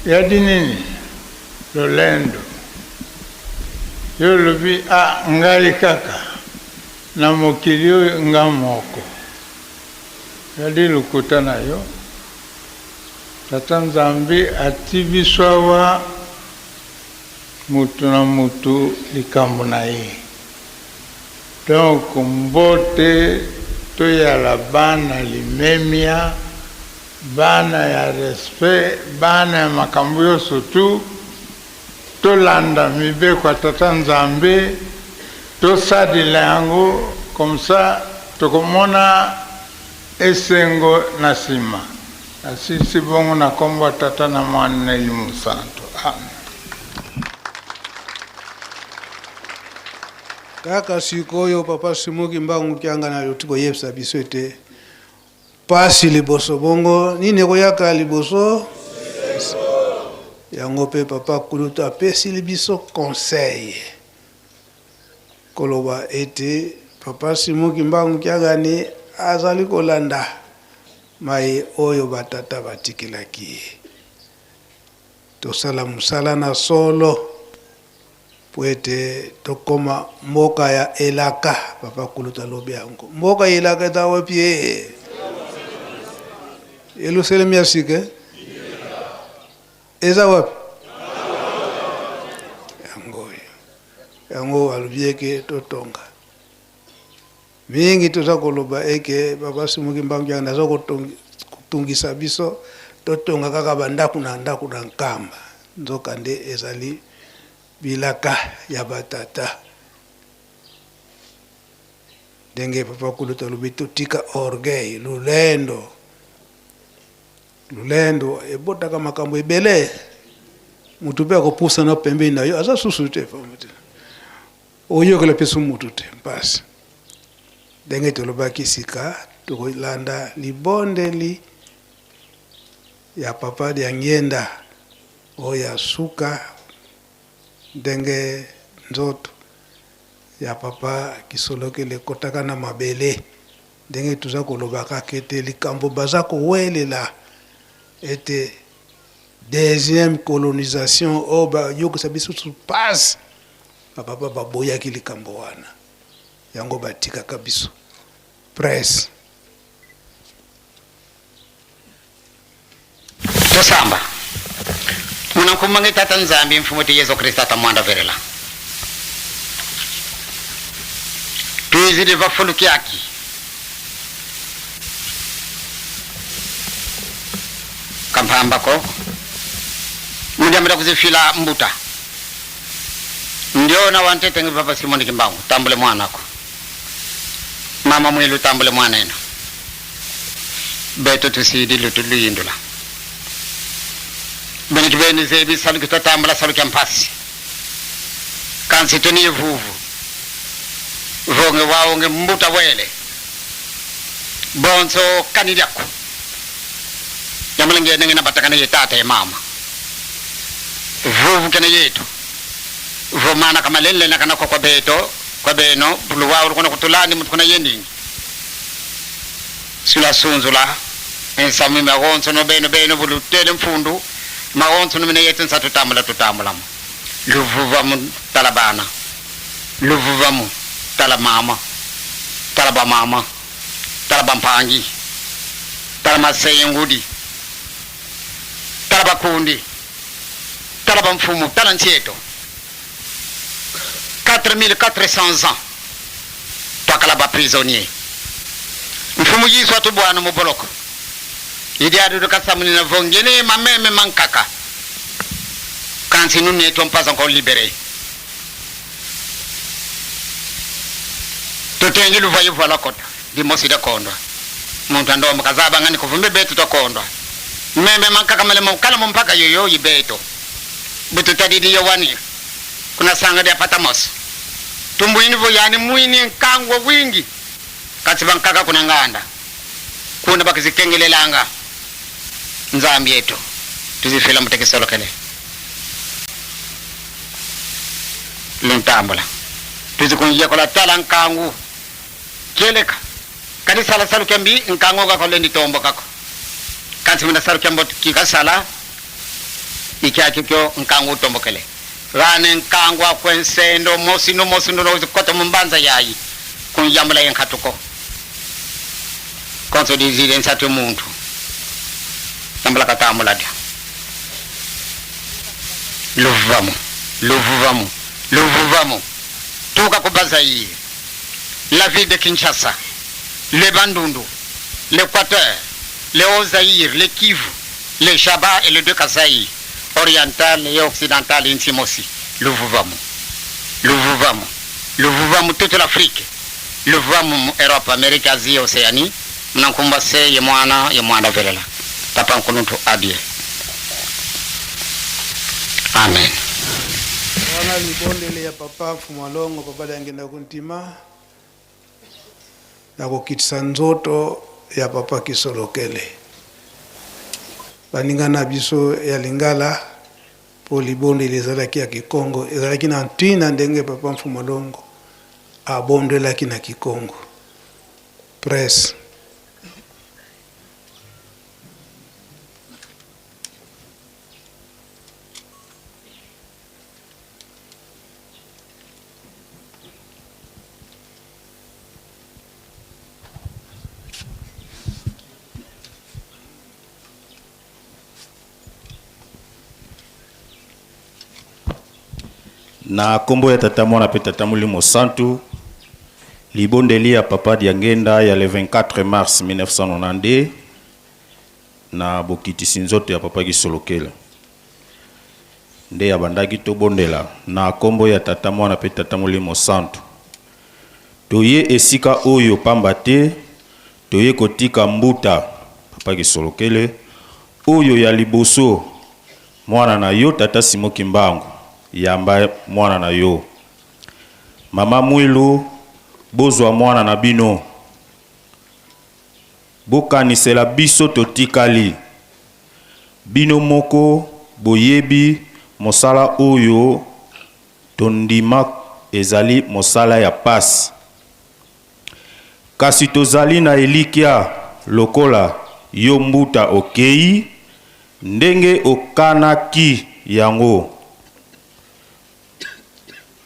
yadi nini? Lolendo. Yo olobi ah ngai kaka na mokili oyo nga moko. Yadi lokuta na yo. Tata Nzambe ati biso awa mutu na mutu likambo na ye. Donc mbote toyala bana limemia, bana ya respect, bana ya makambo yonso tout, tolanda mibeko ya Tata Nzambe, tosadela yango comme ça tokomona esengo na sima. Nasilisi bongo na kombo ya Tata na Mwana na Elimo Santu. Amen. Kaka sikoyo Papa Simon Kimbangu Kiangani aloti koyebisa biso ete pasi liboso bongo nini ekoyaka liboso yango mpe Papa Kulutu apesili biso conseil koloba ete Papa Simon Kimbangu Kiangani azali kolanda maye oyo batata batikelaki ye. Tosala mosala na solo mpo ete tokoma mboka ya elaka. Papa kulutu alobi yango, mboka ya elaka eza wapi? Ye Yelusalemi ya sika eh? eza wapi? Yango oyo yango alobi eke totonga mingi. Toza koloba eke Papa Simon Kimbangu Kiangani aza kotungisa biso totonga kaka bandako na ndako na Nkamba, nzokande ezali bilaka ya batata. Ndenge papa kulutu alobi, totika orgueil, lolendo. Lolendo ebotaka makambo ebele. Moto mpe akopusana pembeni na yo aza susu te, oyokela mpe su motu te mpasi. Ndenge tolobaki sika, tokolanda libondeli ya papa Diangienda oyo ya suka, ndenge nzoto ya papa Kisolokele ekotaka na mabele, ndenge toza koloba kaka ete likambo baza kowelela ete deuxième colonisation oyo bayokisa biso pasi, ba papa baboyaki likambo wana, yango batikaka biso presse. Tosamba. Muna nkumbange Tata Nzambi Mfumu ti Yesu Kristo ata mwanda verela. Tuizidi vafulukiaki. Kampamba ko. Mudiambila kuzifila mbuta. Ndio na wantete ngi Papa Simoni Kimbangu tambule mwanako. Mama mwilu tambule mwana eno. Beto tusidi lutu luyindula. Bene tubeni zebi saluki tatambula saluki mpasi. Kansi tuni vuvu. Vonge waonge mbuta wele. Bonso kanilyaku. Yamulenge nenge na batakana ye tata ye mama. Vuvu kene yetu. Vomana kamalenle na kana kwa beto kwa beno buluwa ulukona kutulani mtu kuna yendingi. Sula sunzula ensamu magonso no beno beno bulutele mfundu magonso no mene yetu nsa tutambula tutambula mu luvuva mu talabana luvuva mu tala mama tala ba mama tala bampangi tala maseyengudi tala bakundi tala bamfumu tala ntieto 4400 ans twakala ba prisonnier mfumu Yesu atubwana muboloko idi adudu kasamunina vongene mameme mankaka kansi nous n'étions pas encore libérés tutengi luvayo vala kota dimosida kondwa muntu andomba kazaba ngani kuvumbe betu tokondwa meme mankaka mele mukala mumpaka yoyo yibeto bututadidi yowani kuna sanga dia patamos tumbuini voyani mwini nkangwa wingi katsi bankaka kuna nganda kuna bakizikengelelanga nzambi yetu tuzifila mutekisolokele lintambula tuzikunjia kola tala nkangu keleka kadi sala salu kembi nkangu kako lendi tombo kako kansi muna salu kembo kikasala ikyakikyo nkangu utombokele vane nkangu akwensendo mosino mosino nozikota mumbanza yayi kunjambula yenkatuko konso dizile nsatu muntu tambula katambula dya luvuvamu luvuvamu luvuvamu tuka kubazaire la ville de Kinshasa, le Bandundu, l'Équateur, le Haut-Zaïre, le Kivu, le Shaba et le deux Kasaï, oriental et occidental intime aussi. Luvuvamu, Luvuvamu, Luvuvamu toute l'Afrique, Luvuvamu Europe, Amérique, Asie, Océanie, Mnankumba se ye mwana ye mwana velela. Papa nkuluntu adie. Amen. Wana libondeli ya papa Fumalongo, papa Diangienda Kuntima na kokitisa nzoto ya papa Kisolokele. Baninga na biso ya Lingala po libondeli ezalaki ya Kikongo, ezalaki na ntina ndenge papa Mfumalongo abondelaki na Kikongo. Presse. Na kombo ya tata mwana pe tata molimo santu, libondeli ya papa Diangienda ya le 24 mars 1992. na bokitisi nzoto ya Papa Kisolokele. Nde abandaki tobondela na kombo ya Tata, Mwana pe Tata Molimo Santu. Toye esika oyo pamba te toye kotika mbuta Papa Kisolokele oyo ya liboso mwana na yo Tata Simon Kimbangu yamba mwana na yo. Mama Mwilu bozwa mwana na bino. Bokanisela biso totikali. Bino moko boyebi mosala oyo tondima ezali mosala ya pasi. Kasi tozali na elikya lokola yo mbuta okeyi ndenge okanaki yango.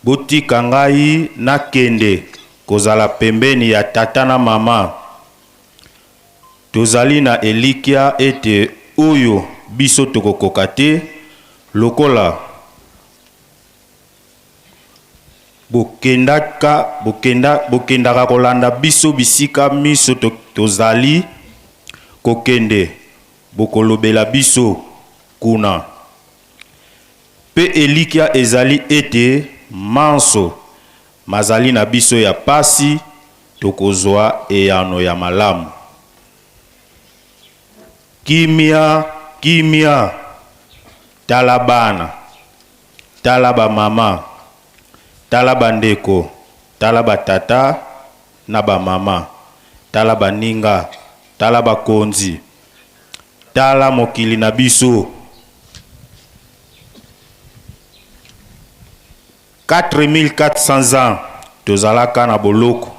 Botika ngai nakende kozala pembeni ya tata na mama. Tozali na elikya ete oyo biso tokokoka te, lokola bokendaka, bokenda, bokendaka kolanda biso bisika miso to, tozali kokende, bokolobela biso kuna. Mpe elikya ezali ete manso mazali na biso ya pasi tokozwa eyano ya malamu. Kimia, kimia! Tala bana, tala ba mama, tala ba ndeko, tala ba tata na ba mama, tala baninga, tala bakonzi, tala mokili na biso. 4400 ans tozalaka na boloko.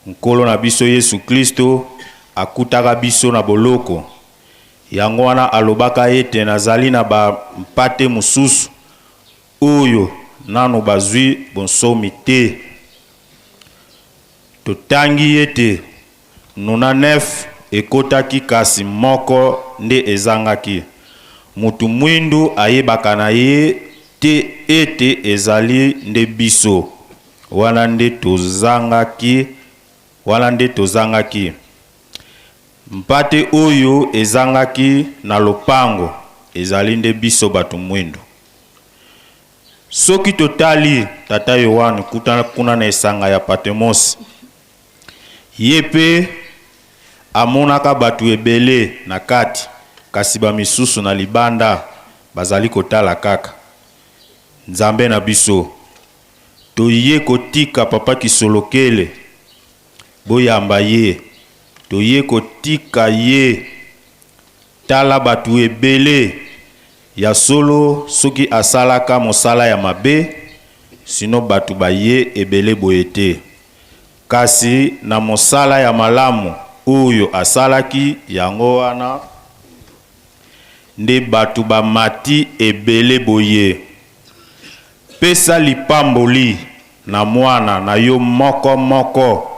Nkolo na biso Yesu Klisto akutaka biso na boloko. Yango wana alobaka ete nazali na ba mpate mosusu oyo nanu bazwi bonsomi te. Totangi ete 99 ekotaki kasi moko nde ezangaki. Mutu mwindu ayebaka na ye te ete ezali nde biso. Wana nde tozangaki, wana nde tozangaki. Mpate oyo ezangaki na lopango ezali nde biso bato mwindu. Soki totali tata Yoane kuta kuna na esanga ya Patemos, Ye pe amonaka batu ebele na kati, kasi ba misusu na libanda bazali kotala kaka. Nzambe na biso, toye kotika Papa Kisolokele, boyamba ye, toye kotika ye, tala batu ebele, ya solo soki asalaka mosala ya mabe, sinon batu baye ebele boye te. Kasi na mosala ya malamu oyo asalaki, yango wana nde bato bamati ebele boye. Pesa lipamboli na mwana na yo moko moko,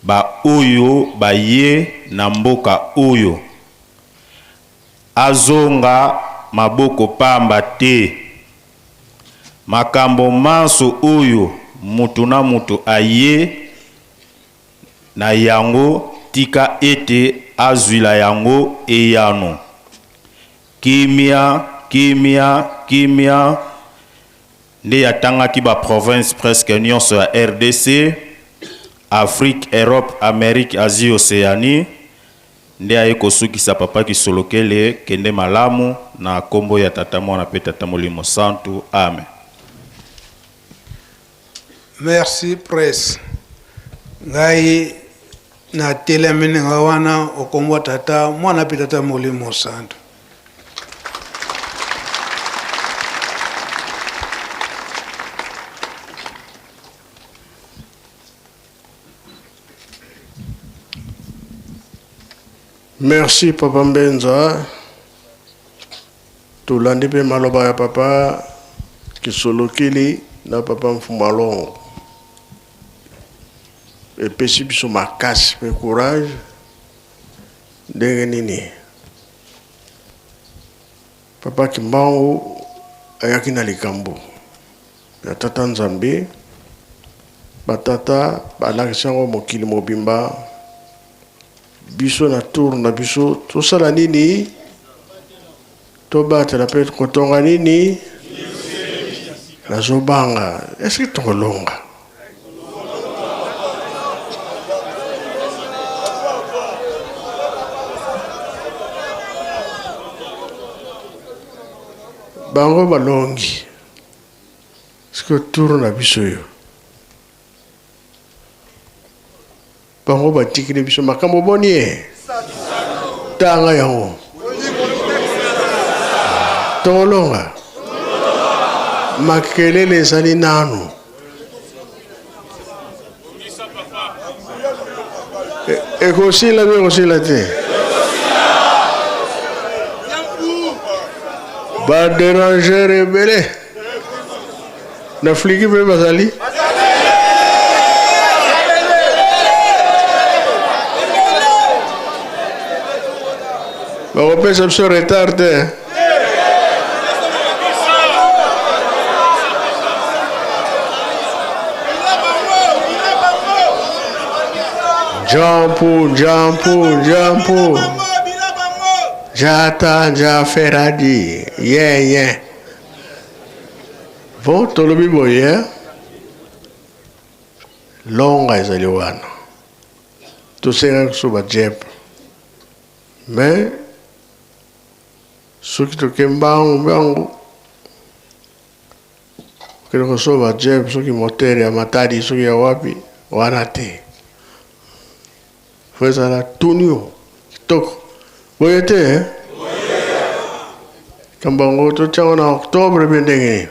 baoyo baye na mboka oyo. Azonga maboko pamba te. Makambo manso oyo moto na moto aye na yango, tika ete azwila yango eyano. Kimia, kimia, kimia nde atangaki ba provinces presque nionso ya rdc, Afrique, Europe, Amerique, Asie, Oceanie. Nde aye kosukisa Papa Kisolokele kende malamu na kombo ya Tata Mwana pe Tata Molimo Santu Amen. Merci presse ngai na telemi ninga wana okombwa tata mwana pe tata molimo santu. Merci papa Mbenza, tolandi mpe maloba ya papa Kisolokili na papa Mfumalongo, epesi biso makasi mpe courage. Ndenge nini papa Kimbangu ayaki na likambo ya tata Nzambe, ba tata balakisi yango mokili mobimba. Biso na tour na biso tosala nini? Tobatela mpe kotonga nini? Nazobanga, est-ce que tokolonga? Bango balongi, est-ce que tour na biso yo? Bango batikeli biso makambo boni ye? Tanga yango. Tokolonga. Makelele ezali nanu. Ekosila bi ekosila te. Ba derangeur ebele. Na fliki mpe bazali. Bakopesa biso retard te. Jampu, jampu, jampu. Jata, jaferadi. Yeah, yeah. Bon, tolobi boye, longa ezali wana. Tosengaki biso ba jep. Mais soki toke mbangu mbangu okende kosomba jep soki moteur ya Matadi soki ya wapi wana te. Faut ezala tunio kitoko. Boye te eh? Kambo yango totia yango na octobre mpe ndenge nini?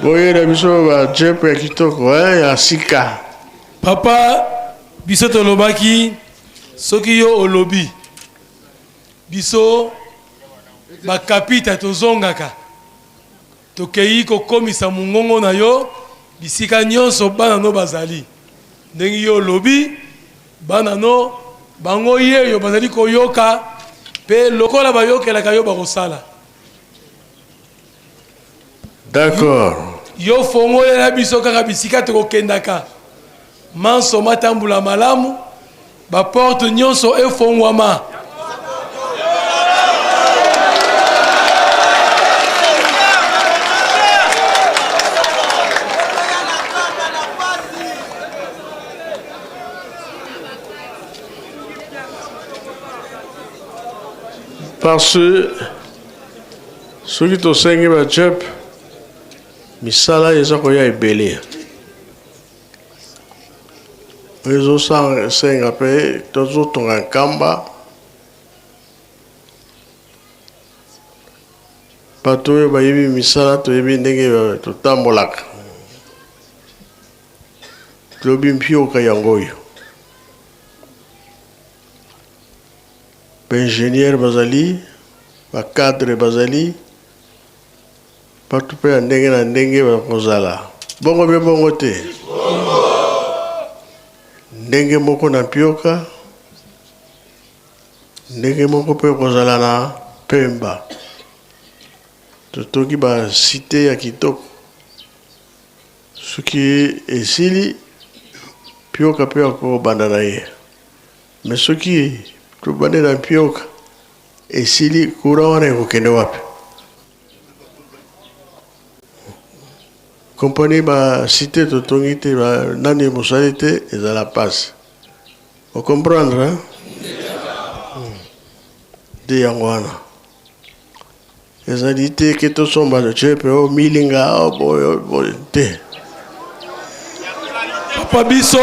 Boyela biso ba jeep ya kitoko eh, ya sika. Papa, biso tolobaki soki yo olobi biso bakapita tozongaka Tokeyi kokomisa mongongo na yo bisika nyonso bana no bazali. Ndenge yo olobi, bana no bango yeyo bazali koyoka, pe lokola bayokelaka yo bakosala. D'accord. Yo fongolela biso kaka bisika tokokendaka, manso matambula malamu. Ba porte nyonso efongwama. Parce que soki tosengi ba jep misala eza koya ebele. Ezosenga mpe tozotonga nkamba bato oyo bayebi misala toyebi ndenge totambolaka tolobi mpioka yango oyo baingenieur bazali bacadre bazali Batu pe ya ndenge na ndenge bakozala. Bongo be bongo te? Ndenge moko na Mpioka, ndenge moko pe kozala na Pemba. Totongi ba cite ya kitoko. Soki esili, Mpioka pe akobanda na ye. Mais soki tobandi na Mpioka, esili, courant wana ekokende wapi? Compagnie ba cite totongi te ba nani mosali te ezala pasi o comprendre hein? Nde yango wana ezali te ke tosomba jepe o milinga o boye boye te. Papa biso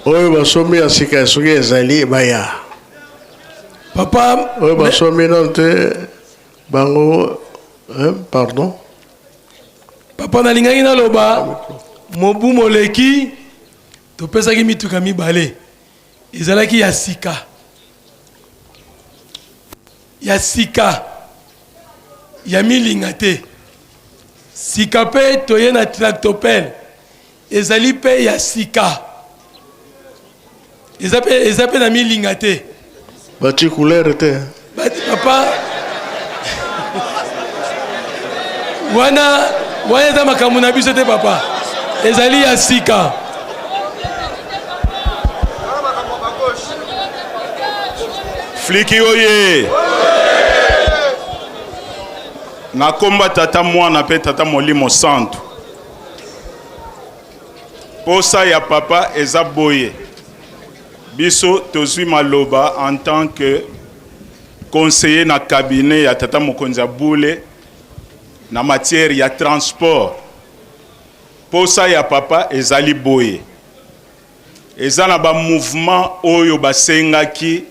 Oyo basombi ya sika soki ezali baya. Papa oyo basombi nano te bango hein, pardon. Papa nalingaki naloba mobu moleki topesaki mituka mibale ezalaki ya sika ya sika ya milinga te. Sika mpe toye na tractopelle ezali mpe ya sika, eza mpe eza mpe na milinga te. Batie couleur te. Papa wana wana eza makambo na biso te papa, ezali ya sika. Fliki oye! Na kombo ya Tata, Mwana pe Tata Molimo Santu. Posa ya papa eza boye, biso tozwi maloba en tant que conseiller na cabinet ya Tata Mokonzi ya Bule na matière ya transport. Posa ya papa ezali boye, eza na ba mouvement oyo basengaki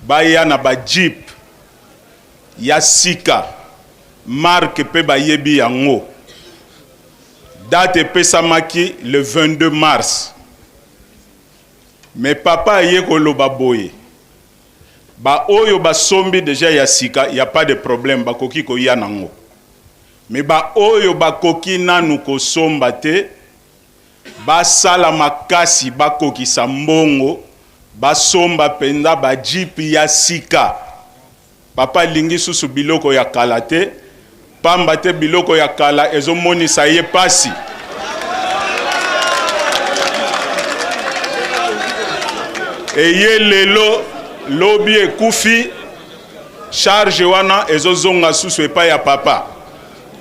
baya na ba jeep Ya sika, marque pe bayebi yango. Date epesamaki le 22 mars. Mais papa aye koloba boye, ba oyo basombi dejà ya sika, ya pas de problème, bakoki koya nango. Mais ba oyo bakoki nanu kosomba te, basala makasi bakokisa mbongo, basomba penza ba jeep ya sika. Papa alingi susu biloko ya kala te, pamba te biloko ya kala ezo monisa ye pasi. Eye lelo lobi ekufi, charge wana ezo zonga susu epai ya papa.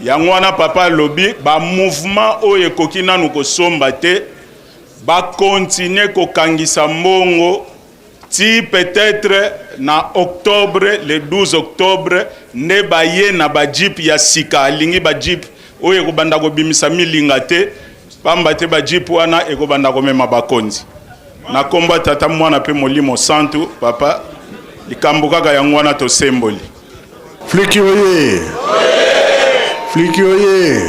Yango wana papa alobi ba mouvement oyo ekoki nanu kosomba te, ba continuer kokangisa mbongo Ti peut-etre na octobre, le 12 octobre nde baye na ba jeep ya sika. Alingi ba jeep oyo ekobanda kobimisa milinga te, pamba te ba jeep wana ekobanda komema bakonzi. Na kombo ya Tata, Mwana pe Molimo Santu, papa, likambo kaka yango wana tosemboli. Fliki oye! Fliki oye!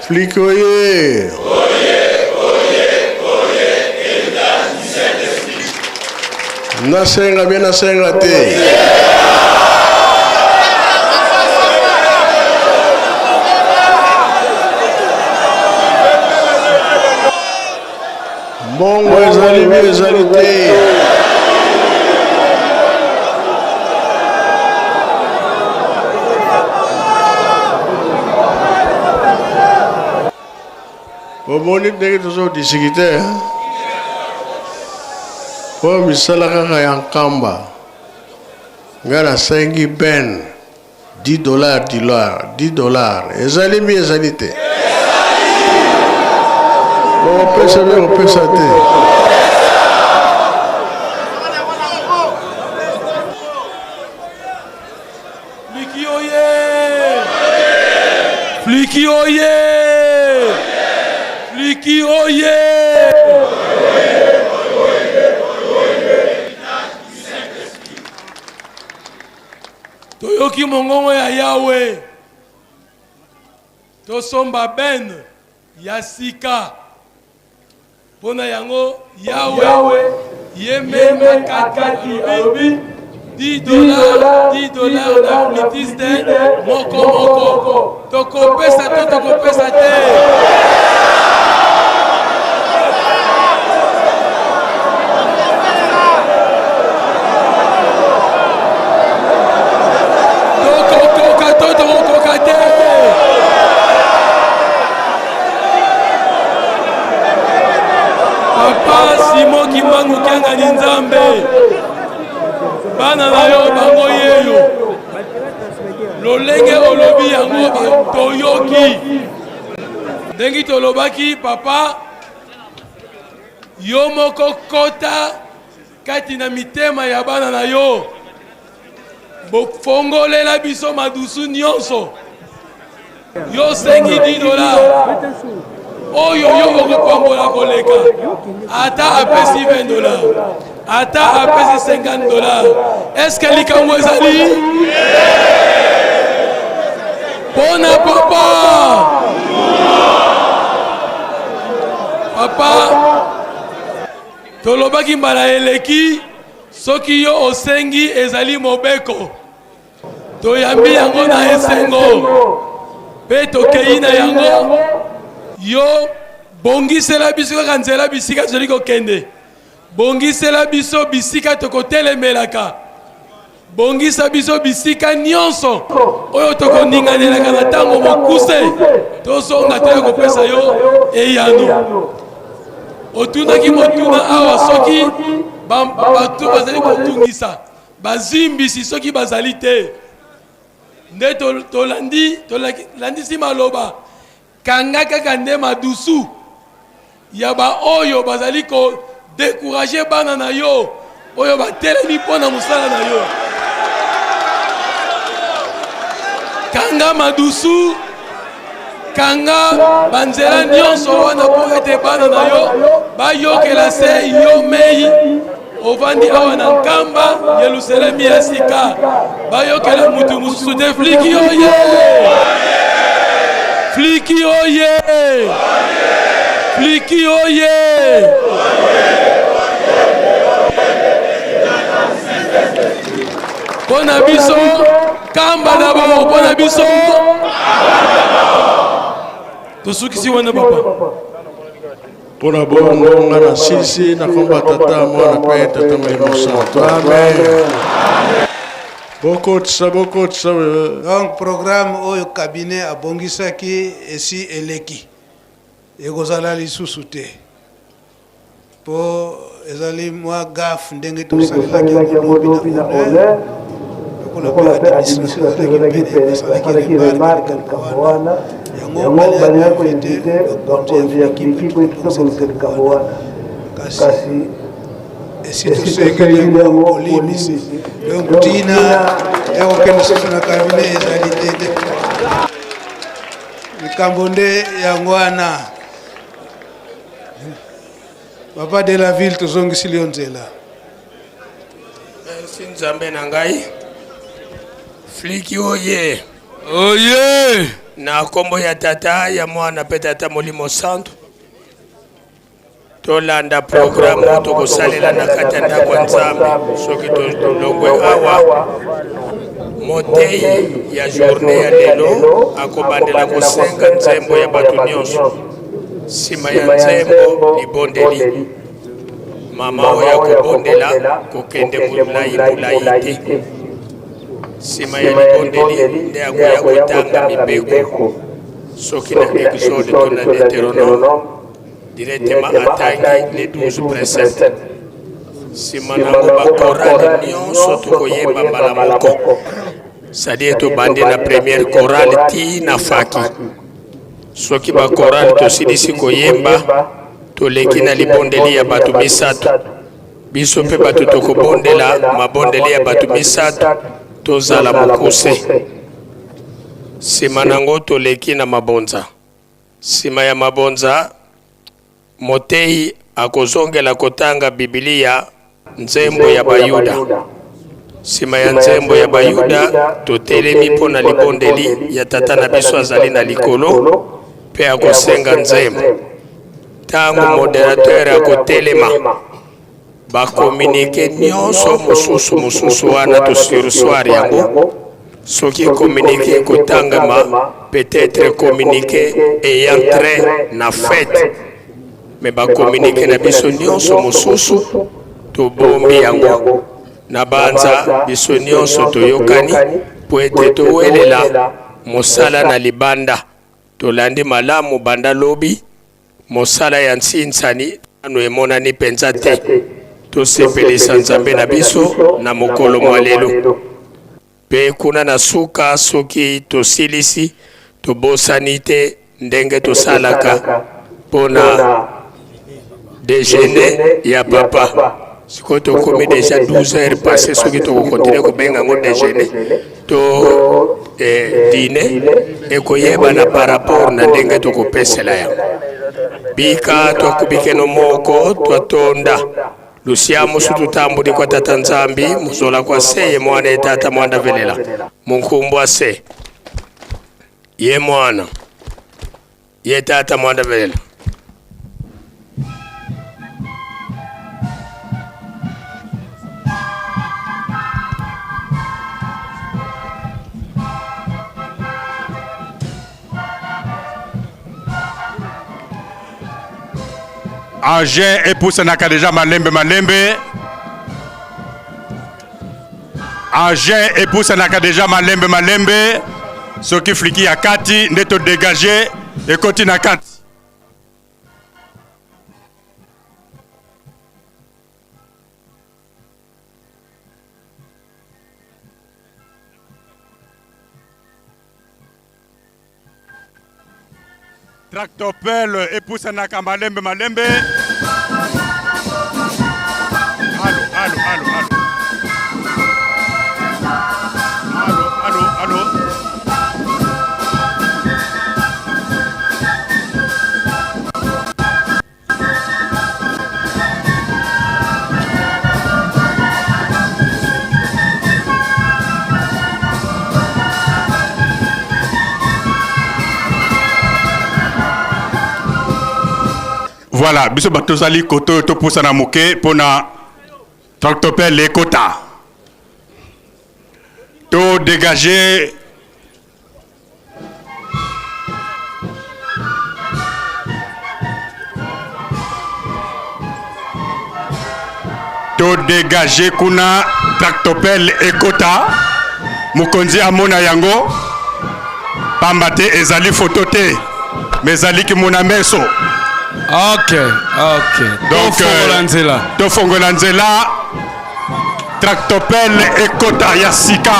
Fliki oye! Nasenga bien nasenga te. Mbongo ezali bien ezali te. Bomoni ndenge tozo discuter po misala kaka ya Nkamba. Ngai nasengi Ben 10 dollars dollars 10 dollars ezali mi ezali te okopesa mi okopesa te Fliki oye! Fliki oye! Fliki oye! Toyoki mongongo ya Yawe. Tosomba ben ya sika. Mpo na yango Yawe ye meme akati alobi 10 dollars 10 dollars na flûtiste moko moko tokopesa to tokopesa te. Tokokoka to tokokoka te. Papa Simon Kimbangu Kiangani Nzambe, bana na yo bango yeyo lolenge olobi yango toyoki ndenge tolobaki papa yo moko kota kati na mitema ya bana na yo bofongolela biso madusu nyonso Yo osengi 10 dollars oyo yo okopambola koleka ata apesi 20 dollars ata apesi 50 dollars eske likambo ezali mpo na papa papa tolobaki mbala eleki soki yo osengi ezali mobeko Toyambi yango na esengo. Mpe tokei na yango. Yo bongisela biso kaka nzela bisika tozali kokende. Bongisela biso bisika tokotelemelaka. Bongisa biso bisika nyonso oyo tokoninganelaka na ntango mokuse. Tozonga toya kopesa yo eyano. Otunaki motuna awa soki bato bazali kotungisa bazimbisi soki bazali te. Nde tolandi tolandisi maloba kanga kaka nde madusu ya baoyo bazali ko decourager bana na yo oyo batelemi mpo na mosala na yo. Kanga madusu, kanga banzela nyonso wana mpo ete bana na yo bayokela se yo mei ovandi awa na Nkamba, Yelusalemi ya sika, bayokela mutu mosusu te. Fliki oye! Fliki oye! Fliki oye! Mpo na biso Nkamba d'abord, mpo na biso tosukisi wana papa. Mpo na bongo nga nasilisi na kombo ya Tata, Mwana mpe Tata Molimo Santu. Amen. Bokotisa, bokotisa. Donc programme oyo cabinet abongisaki esi eleki, ekozala lisusu te mpo ezali mwa gaffe ndenge tosalelaki yango lobi na honneur, lokola mpe administration ezalaki pene basalaki remarque likambo wana. Yango balingaki ko inviter bakonzi ya Turquie po ete tobongisa likambo wana, kasi esi tosengeli yango bolimbisi. Donc ntina ya kokende susu na cabinet ezali te. Likambo nde yango wana. Papa de la ville, tozongisili yo nzela. Merci Nzambe na ngai. Fliki oye. Oye! Na kombo ya Tata, ya Mwana pe Tata Molimo Santu. Tolanda programme oyo tokosalela na kati ya ndako ya Nzambe. Soki tolongwe awa, motei ya journée ya lelo akobandela kosenga nzembo ya bato nyonso. Sima ya nzembo, libondeli. Mama oyo akobondela kokende molai molai te. Nsima ya libondeli nde akoya kotanga mibeko, soki na Exode to na Deuteronome, directement atangi les 12 preceptes. Nsima nango ba chorale nyonso tokoyemba mbala moko, c'est-à-dire tobandi na première chorale ti na faki. Soki ba chorale tosilisi koyemba, toleki na libondeli ya bato misato. Biso mpe bato tokobondela mabondeli ya bato misato, tozala mokuse. Nsima nango toleki na mabonza. Nsima ya mabonza, moteyi akozongela kotanga Biblia, nzembo ya Bayuda. Nsima ya nzembo ya Bayuda, totelemi mpo na libondeli ya Tata na biso azali na likolo, mpe akosenga nzembo. Ntango moderateur akotelema, ba communique nyonso mosusu mosusu wana to sursoir yango. Soki communique ekotangama, peut-être communique ayant trait na fete, mais ba communique na biso nyonso mosusu tobombi yango. Na banza biso nyonso toyokani mpo ete towelela mosala na libanda. Tolandi malamu banda lobi, mosala ya nsinsani nanu emonani penza te. Tosepelisa Nzambe na biso na mokolo mwa lelo. Pe kuna na suka soki tosilisi, tobosani te ndenge tosalaka mpo na dejeuner ya papa. Sikoyo tokomi deja 12 heures passe, soki tokokontinue kobenga yango dejeuner to eh, dine ekoyebana par rapport na ndenge tokopesela yango. Bika twakubikeno moko twatonda lusia musu tutambudi kwa Tata Nzambi muzola kwa se ye mwana ye Tata mwanda velela munkumbwa se ye mwana ye Tata mwanda velela. Engin epusanaka deja malembe malembe. Engin epusanaka deja malembe malembe. Soki fliki ya kati nde to dégager ekoti na kati. Tractopelle epusanaka malembe malembe. Alo, alo, alo, alo. Alo, alo, alo. Voilà, biso bato tozali koto oyo topusana moke mpo na tractopelle ekota to dégager to dégage kuna tractopelle ekota mokonzi amona yango pamba te ezali foto te mais ezali kimona meso. Ok, ok. Donc, tofongola nzela. Tofongola nzela. Tractopelle ekota ya sika.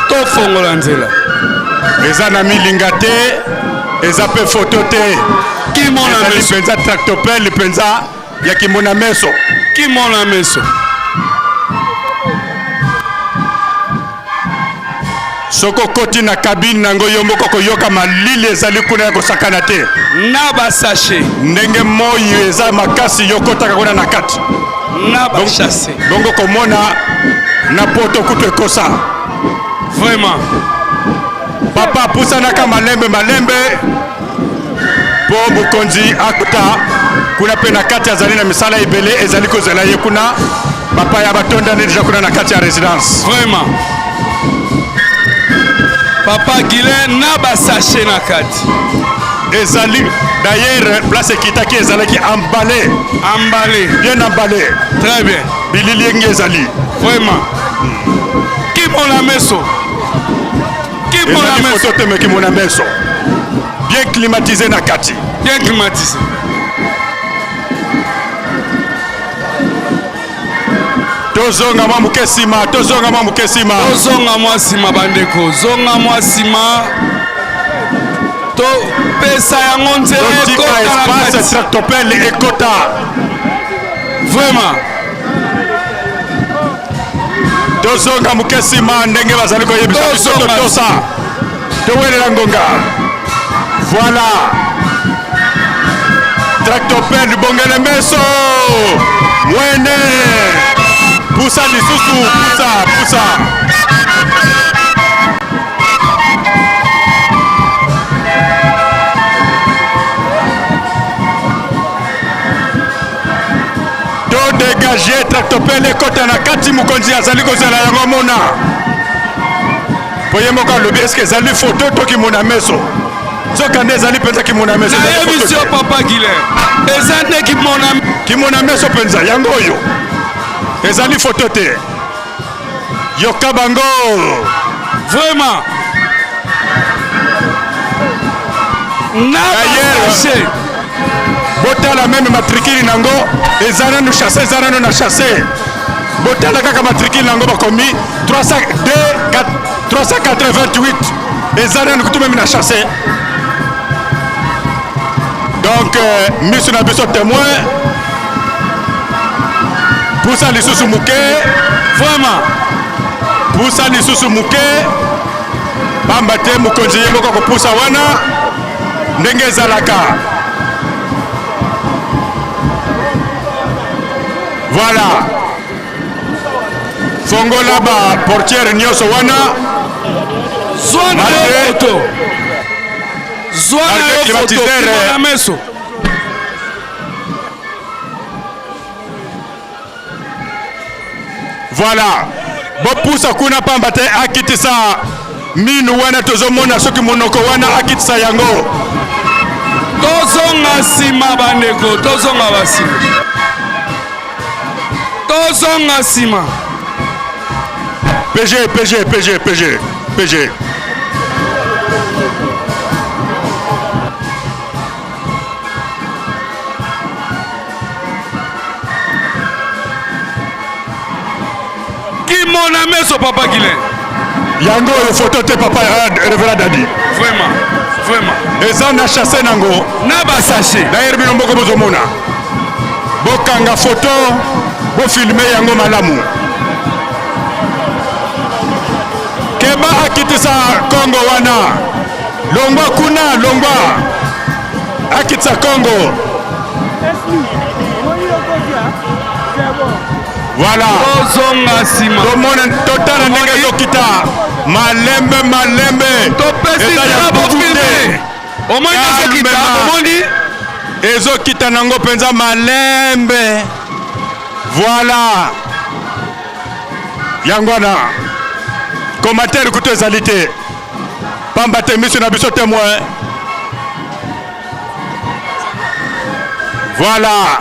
Tofongola nzela. Eza na milinga te, eza pe foto te. Kimona Ezali meso. mpenza tractopelle mpenza ya kimona meso. Kimona meso. Soki okoti na cabine nango yo moko okoyoka malili ezali kuna ya kosakana te. Na ba sachet. Ndenge moi eza makasi yo okotaka kuna na kati. Na ba chasse. Bongo komona na poto kutu ekosa. Vraiment. Papa pusanaka malembe malembe mpo mokonzi akuta kuna mpe na kati azali na misala ebele ezali kozela ye kuna. Bapaya batondani deja kuna na kati ya residence. Vraiment. Papa Guilain na ba sachet na kati. Ezali d'ailleurs place ekitaki ezalaki emballé. Emballé. Bien emballé. Très bien. Bilili enge ezali. Vraiment. Kimona meso. Kimona Ezali meso. photo te mais kimona meso. Bien climatisé na kati. Bien climatisé. Tozonga mwa moke nsima, tozonga mwa moke nsima. Tozonga mwa nsima bandeko, zonga mwa nsima. Topesa yango nzela Totika ekota na espace kati. tractopelle ekota. Vraiment. Tozonga moke nsima ndenge bazali koyebisa biso Tozonga. totosa. Towelela ngonga. Voilà. Tractopelle bongele meso. Mwene. Pusa lisusu, pusa, pusa. To dégager tractopelle ekota na kati, mokonzi azali kozela yango mona. Po ye moko alobi eske ezali photo to kimona meso? Nzoka nde ezali mpenza kimona meso, ezali Nayebisi photo yo te. papa Guilain, eza nde kimona Kimona meso mpenza yango oyo. Ezali photo te. Yoka bango. Vraiment. Na D'ailleurs, ba botala meme matricule nango eza nanu chasse, eza nanu na chasse. Botala kaka matricule nango bakomi 302, 4, 388 eza nanu kutu meme na chasse. Donc miso na biso témoin pusa lisusu moke. Vraiment. Pusa lisusu moke. Pamba te mokonzi ye moko akopusa wana ndenge ezalaka. Voilà. Fongola ba portière nyonso wana. Zwa na yo Malgré photo. Zwa na Malgré yo photo, climatiseur, kimona meso. Voilà. Bopusa kuna pamba te akitisa minu wana tozomona soki monoko wana akitisa yango. Tozonga nsima bandeko, tozonga basima, tozonga nsima. PG, PG, PG, PG, PG. Kimona meso papa Guilain. Yango oyo photo te papa Reverend Dadi. Vraiment, vraiment. Eza na chasse nango. Na ba sachet. D'ailleurs bino moko bozomona. Bokanga photo, bofilme yango malamu. Keba akitisa Congo wana. Longwa kuna, longwa. Akitisa Congo. Voilà. Tozonga nsima. Tomona totala ndenge ezokita malembe malembe. Topesi Eza ya nzela butu te. bofilme. Omoni ezokita, Calmement. omoni? Ezokita nango mpenza malembe. Voilà. Yango wana commentaire kutu ezali te. Pamba te miso na biso témoin. Voilà.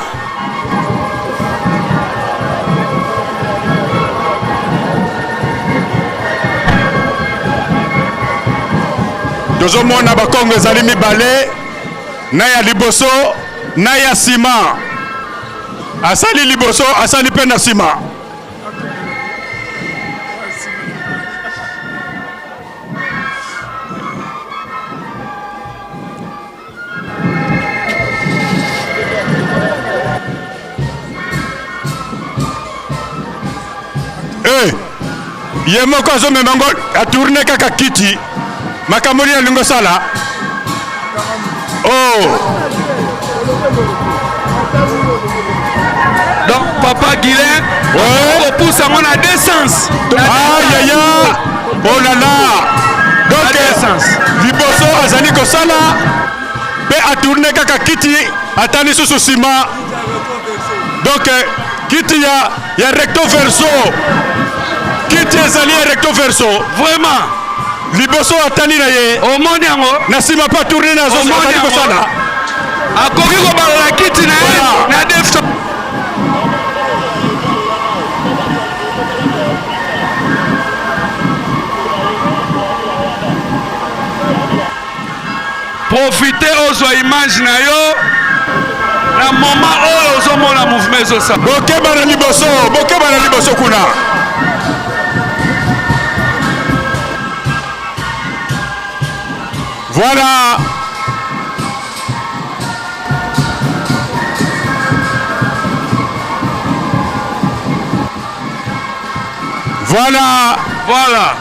Tozomona bakongo ezali mibale na ya liboso na ya nsima. Asali liboso asali mpe na nsima. Hey, eh, ye moko azomema yango atourne kaka kiti makambo nini alingi osala oh Donc papa Guilain, ouais. okopusa yango na deux sens. Ayaya, oh là là. Donc liboso azali kosala mpe atourne kaka kiti ata lisusu nsima. Donc kiti ya, ya recto verso, kiti ezali ya recto verso. Vraiment. Liboso atali na ye. Omoni yango? Na nsima mpe atourne na azali kosala. Akoki kobalola kiti na ye na deux Profite ozwa image na yo na moment oyo ozomona mouvement ezosala. Bokeba na liboso, bokeba na liboso kuna. Voilà. Voilà. Voilà.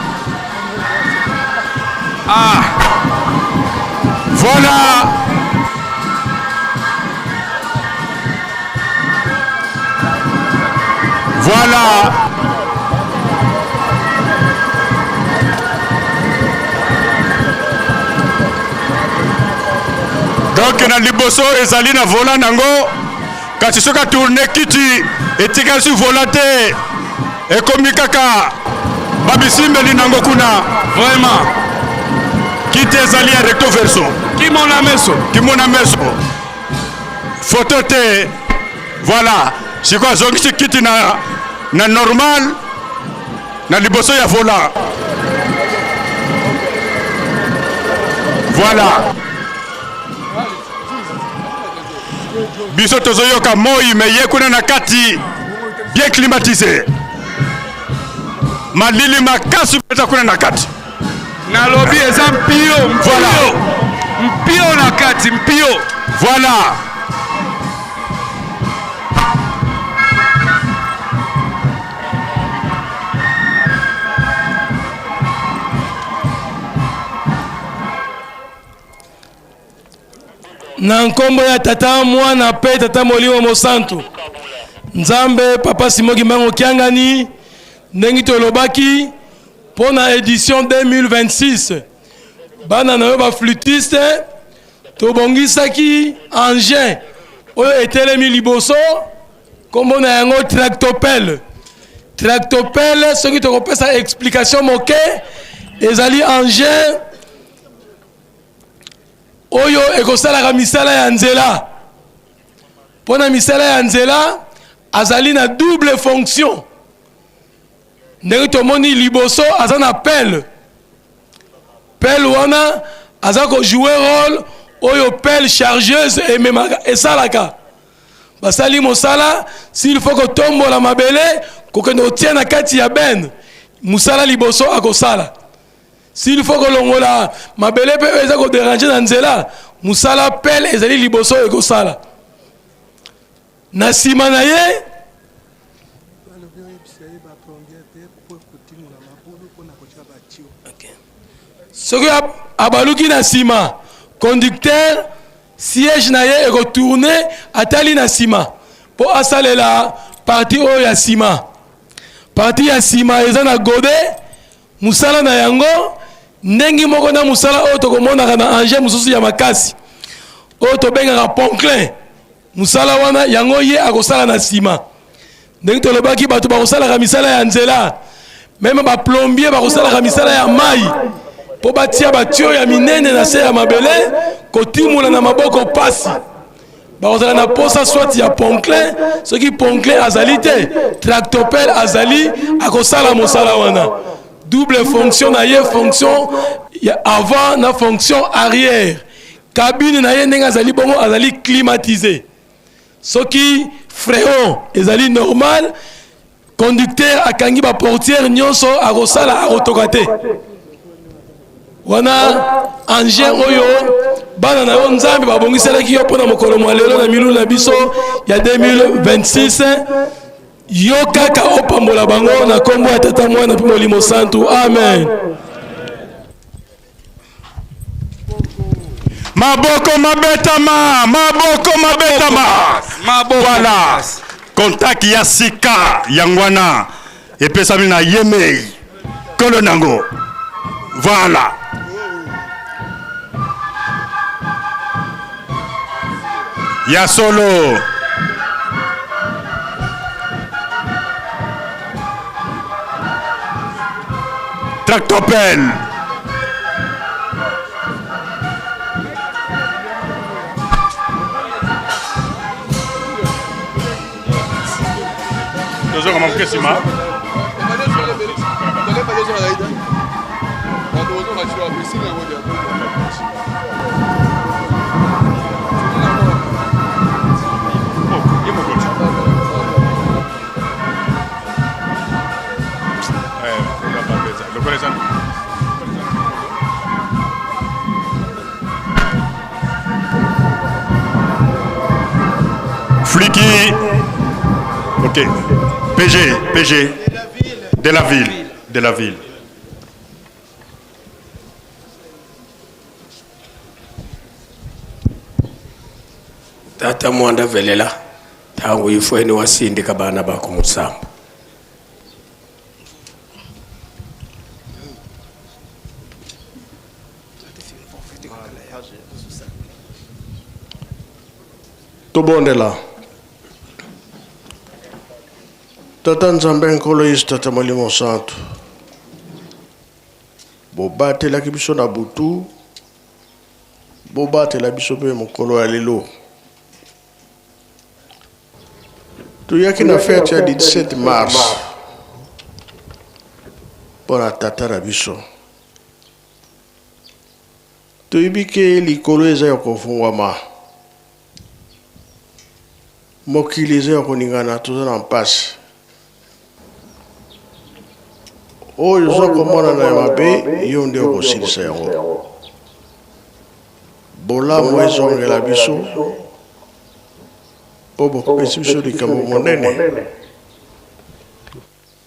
Ah. Voilà. Voilà. Donc na liboso ezali na volant nango kasi soki atourne kiti etikali su volant te ekomi kaka babisimbeli nango kuna vraiment kiti ezali ya recto verso kimona meso kimona meso photo te voilà sikoyo azongisi kiti na, na normal na liboso ya volant voilà biso tozoyoka moi me ye kuna na kati bien climatisé malili makasi mpenza kuna na kati nalobi eza mpio mpio voilà. mpio na kati mpio voilà Na nkombo ya Tata, Mwana mpe Tata Molimo Mosantu. Nzambe Papa Simon Kimbangu Kiangani, ndenge tolobaki mpo na edition 2026 bana na yo ba flûtiste tobongisaki engin oyo etelemi liboso nkombo na yango tractopelle. Tractopelle soki tokopesa explication moke ezali engin. oyo ekosalaka misala ya nzela. Mpo na misala ya nzela azali na double fonction. Ndenge tomoni liboso aza na pelle. Pelle wana aza ko jouer role oyo pelle chargeuse ememaka esalaka. Basali mosala s'il faut kotombola mabele kokende kotia na kati ya benne mosala liboso akosala. S'il faut kolongola mabele mpe oyo eza ko deranger na nzela, mosala pelle ezali liboso oyo ekosala. Na nsima na ye soki abaluki na nsima conducteur siège na ye ekotourne atali na nsima mpo asalela parti oyo ya nsima. Parti ya nsima eza na godet Mosala na yango ndenge moko na mosala oyo tokomonaka na engin mosusu ya makasi oyo tobengaka ponclin. Mosala wana yango ye akosala na nsima. Ndenge tolobaki, bato bakosalaka misala ya nzela, meme ba plombier bakosalaka misala ya mai mpo batia batio ya minene na se ya mabele, kotimola na maboko pasi. Bakozala na posa soit ya ponclin, soki ponclin azali te, tractopelle azali, akosala mosala wana. Double fonction na ye, fonction ya avant na fonction arrière. Cabine na ye ndenge azali bongo, azali climatisé. Soki freon ezali normal, conducteur akangi ba portière nyonso, akosala akotoka te. Wana engin oyo bana na yo Nzambe babongiselaki yo mpo na mokolo mwa lelo na milulu na biso ya 2026. Yo kaka opambola bango na kombo ya Tata, Mwana mpe Molimo Santu. Amen. Maboko mabetama, maboko mabetama. Voilà. Contact ya sika yango wana epesami na yemei kolo nango. Voilà. Ya solo. Tractopelle. Tozonga moke nsima. Fliki, ok, PG, PG, de la ville, de la ville. Tata mwanda velela tangu ifweni wasindika bana bako musambo. Tobondela. Tata Nzambe Nkolo Yesu Tata Molimo Santu, bobatelaki biso na butu, bobatela biso mpe mokolo ya lelo. Toyaki na fete ya 17 mars mpo na tata na biso. Toyebi ke likolo eza ya kofungwama, mokili eza ya koningana, toza na mpasi. Oyo oza komonana ya mabe, yo nde okosilisa yango. Bolamu ezongela biso, mpo bopesi biso likambo monene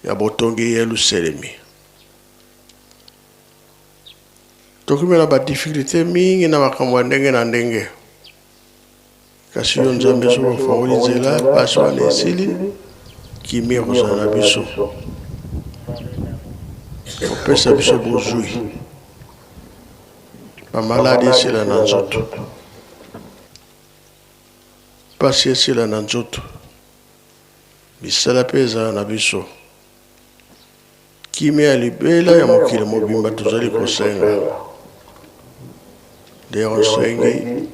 ya botongi Yelusalemi. Tokomi na ba difficultes mingi na makambo ya ndenge na ndenge, kasi yo Nzambe soki ofongoli nzela, pasi wana esili, kimia ekozala na biso, opesa biso bozwi, ba maladi esila na nzoto, pasi esila na nzoto, misala pe ezala na biso. Kimia ya libela ya mokili mobimba tozali kosenga. Nde yango esengi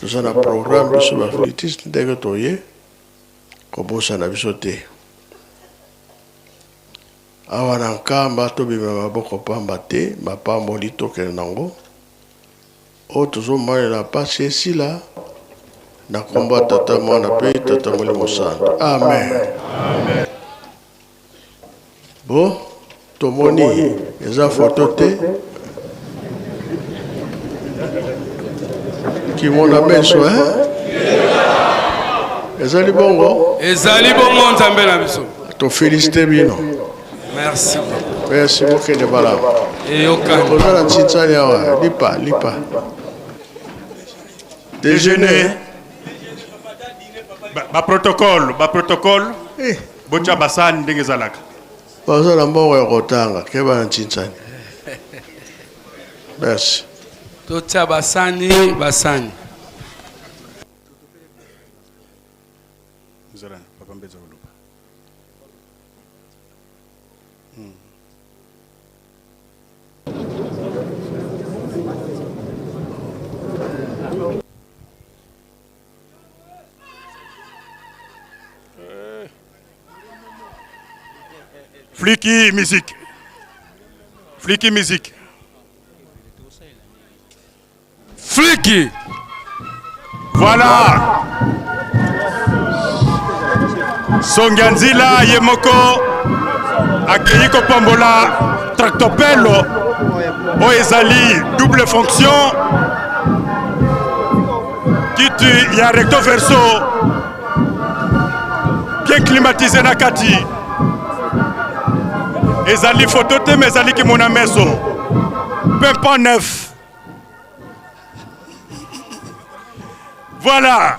toza na programme biso ba flûtistes ndenge toye kobosana biso te. Awa na Nkamba tobima maboko pamba te, mapamboli tokende nango. Oyo tozomanela pasi esila na kombo ya Tata, Mwana pe Tata Molimo Santu. Amen. Bo tomoni eza foto te kimona meso eh? Ezali bongo, ezali bongo Nzambe na biso. To felicite bino. Merci. Merci bokende malamu. Eyokani. Toza na ntsinsani awa lipa lipa. Déjeuner. Ba protocole, ba protocole. Eh. Botya basani ndenge ezalaka. Baza na mbongo ya kotanga keba na ntsinsani. Merci. Totya basani basani. Zala papa Mbeza koloba. Fliki musique. Fliki musique. Fliki. Voilà. Songia Nzila ye moko akei kopambola tractopelle oyo ezali double fonction kiti ya recto verso bien climatisé na kati ezali foto te mais ezali kimona meso pimpa neuf. Voilà.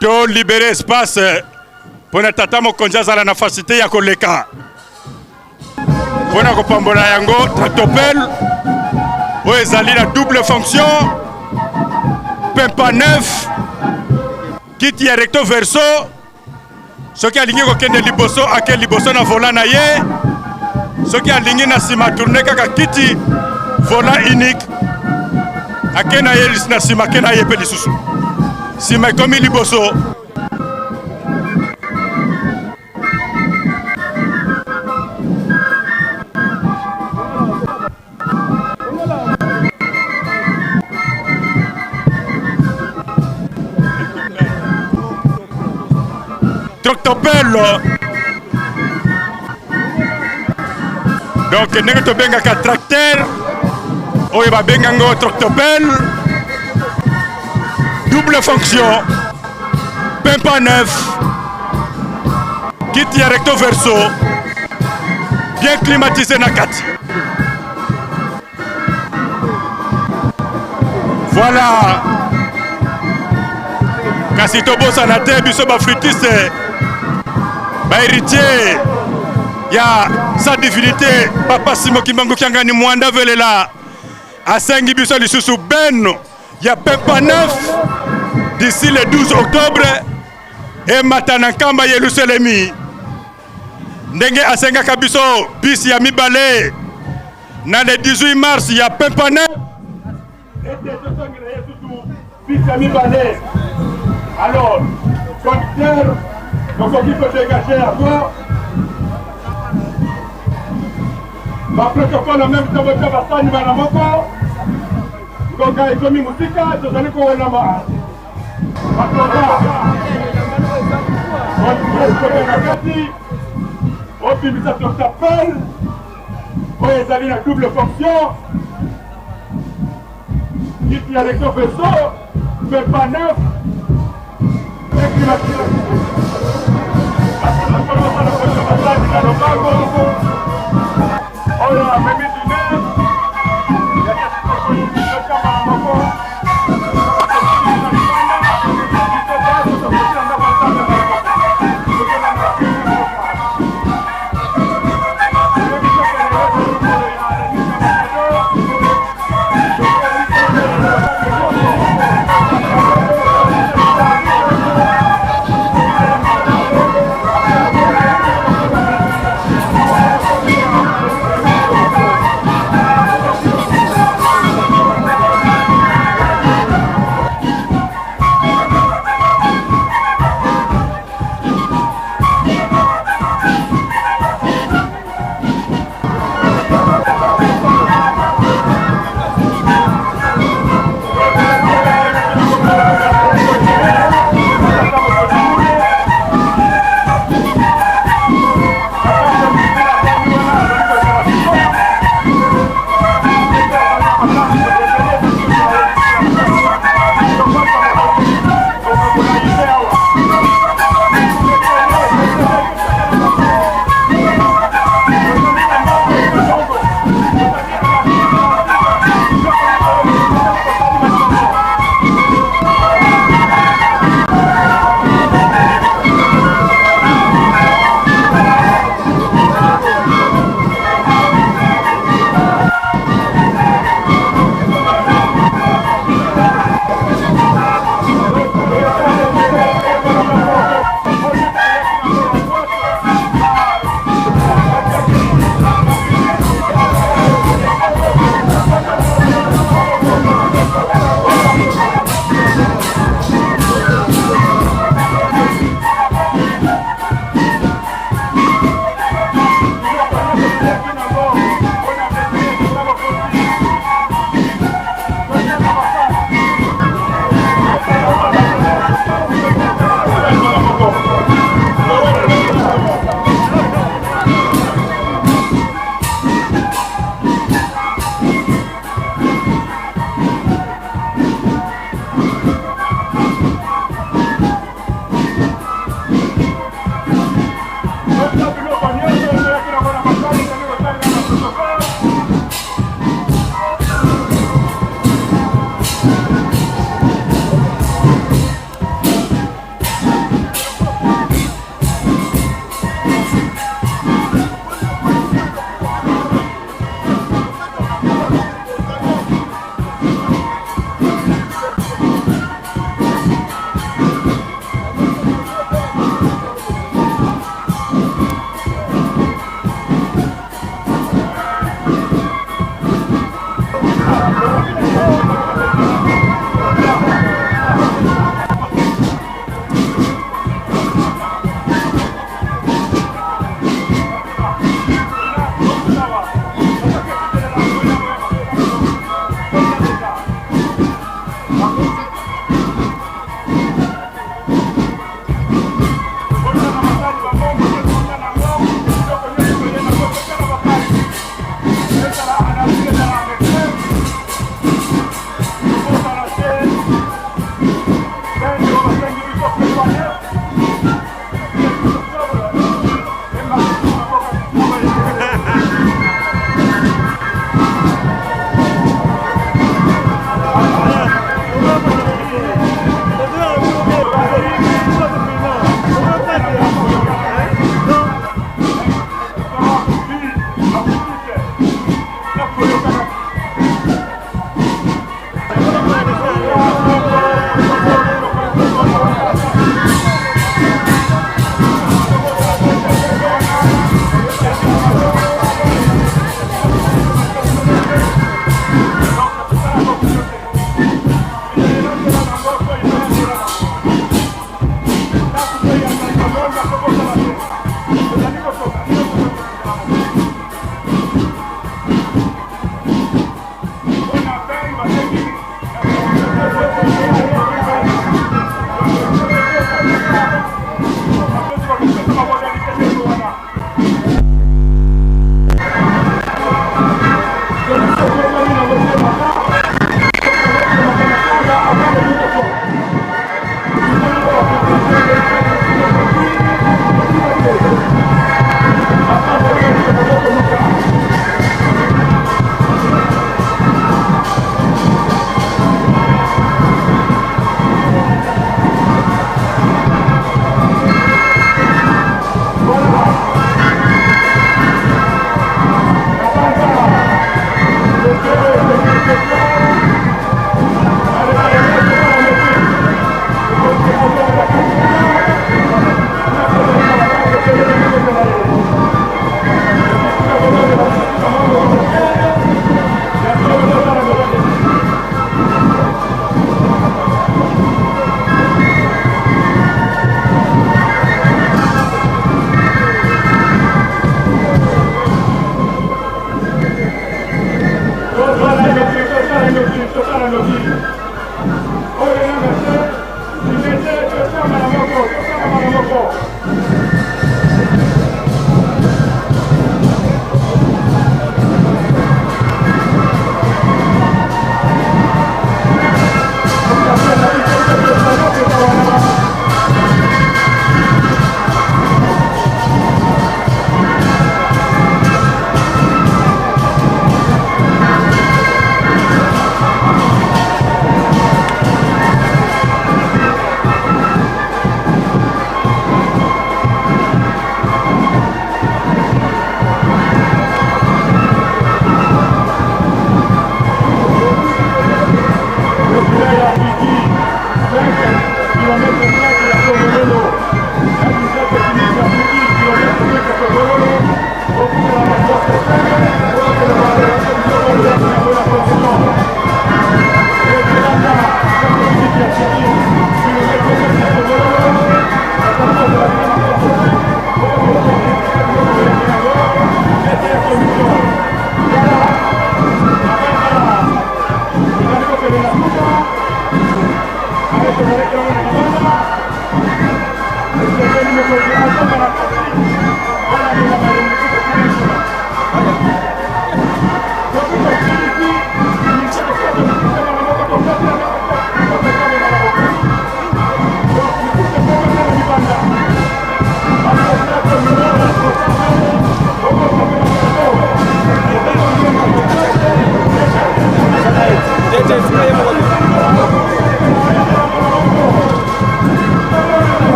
To libérer espace mpo na tata mokonzi azala na facilité ya koleka mpo na kopambola yango tractopelle oyo ezali na double fonction pempa neuf kiti ya recto verso soki alingi kokende liboso ake liboso na volant na ye soki alingi na nsima tourne kaka kiti volant unique ake na ye na nsima ake na ye mpe lisusu nsima ekomi liboso. Tractopelle. Donc ndenge tobengaka tracteur oyo babenga yango tractopelle double fonction pimpa neuf kiti ya recto verso bien climatisé na kati. Voilà. Kasi tobosana te biso bafritiste bahéritier ya sa divinité papa Simo Kimbangu Kiangani Mwanda Velela asengi biso lisusu ben ya pempa neuf d'ici le 12 octobre emata na nkamba Yelusalemi ndenge asengaka biso bisi ya mibale na le 18 mars ya pempa neuf ete tosongela ye susu bisi ya mibale. Alors conducteur tokoki kodégage yango baprotocole en même temps botya basani bana moko ngonga ekomi mosika tozali kowelama basoda na kati obimisa tractopelle oyo ezali na double fonction kiti ya recto verso mpe pa neuf na lombango oyo amemi dine moko.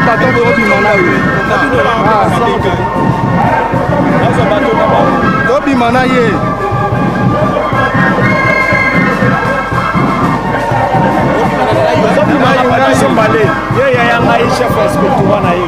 bato tobima na ye. Tobima na ye. Ye yaya ngai chef ya inspectorat na ye.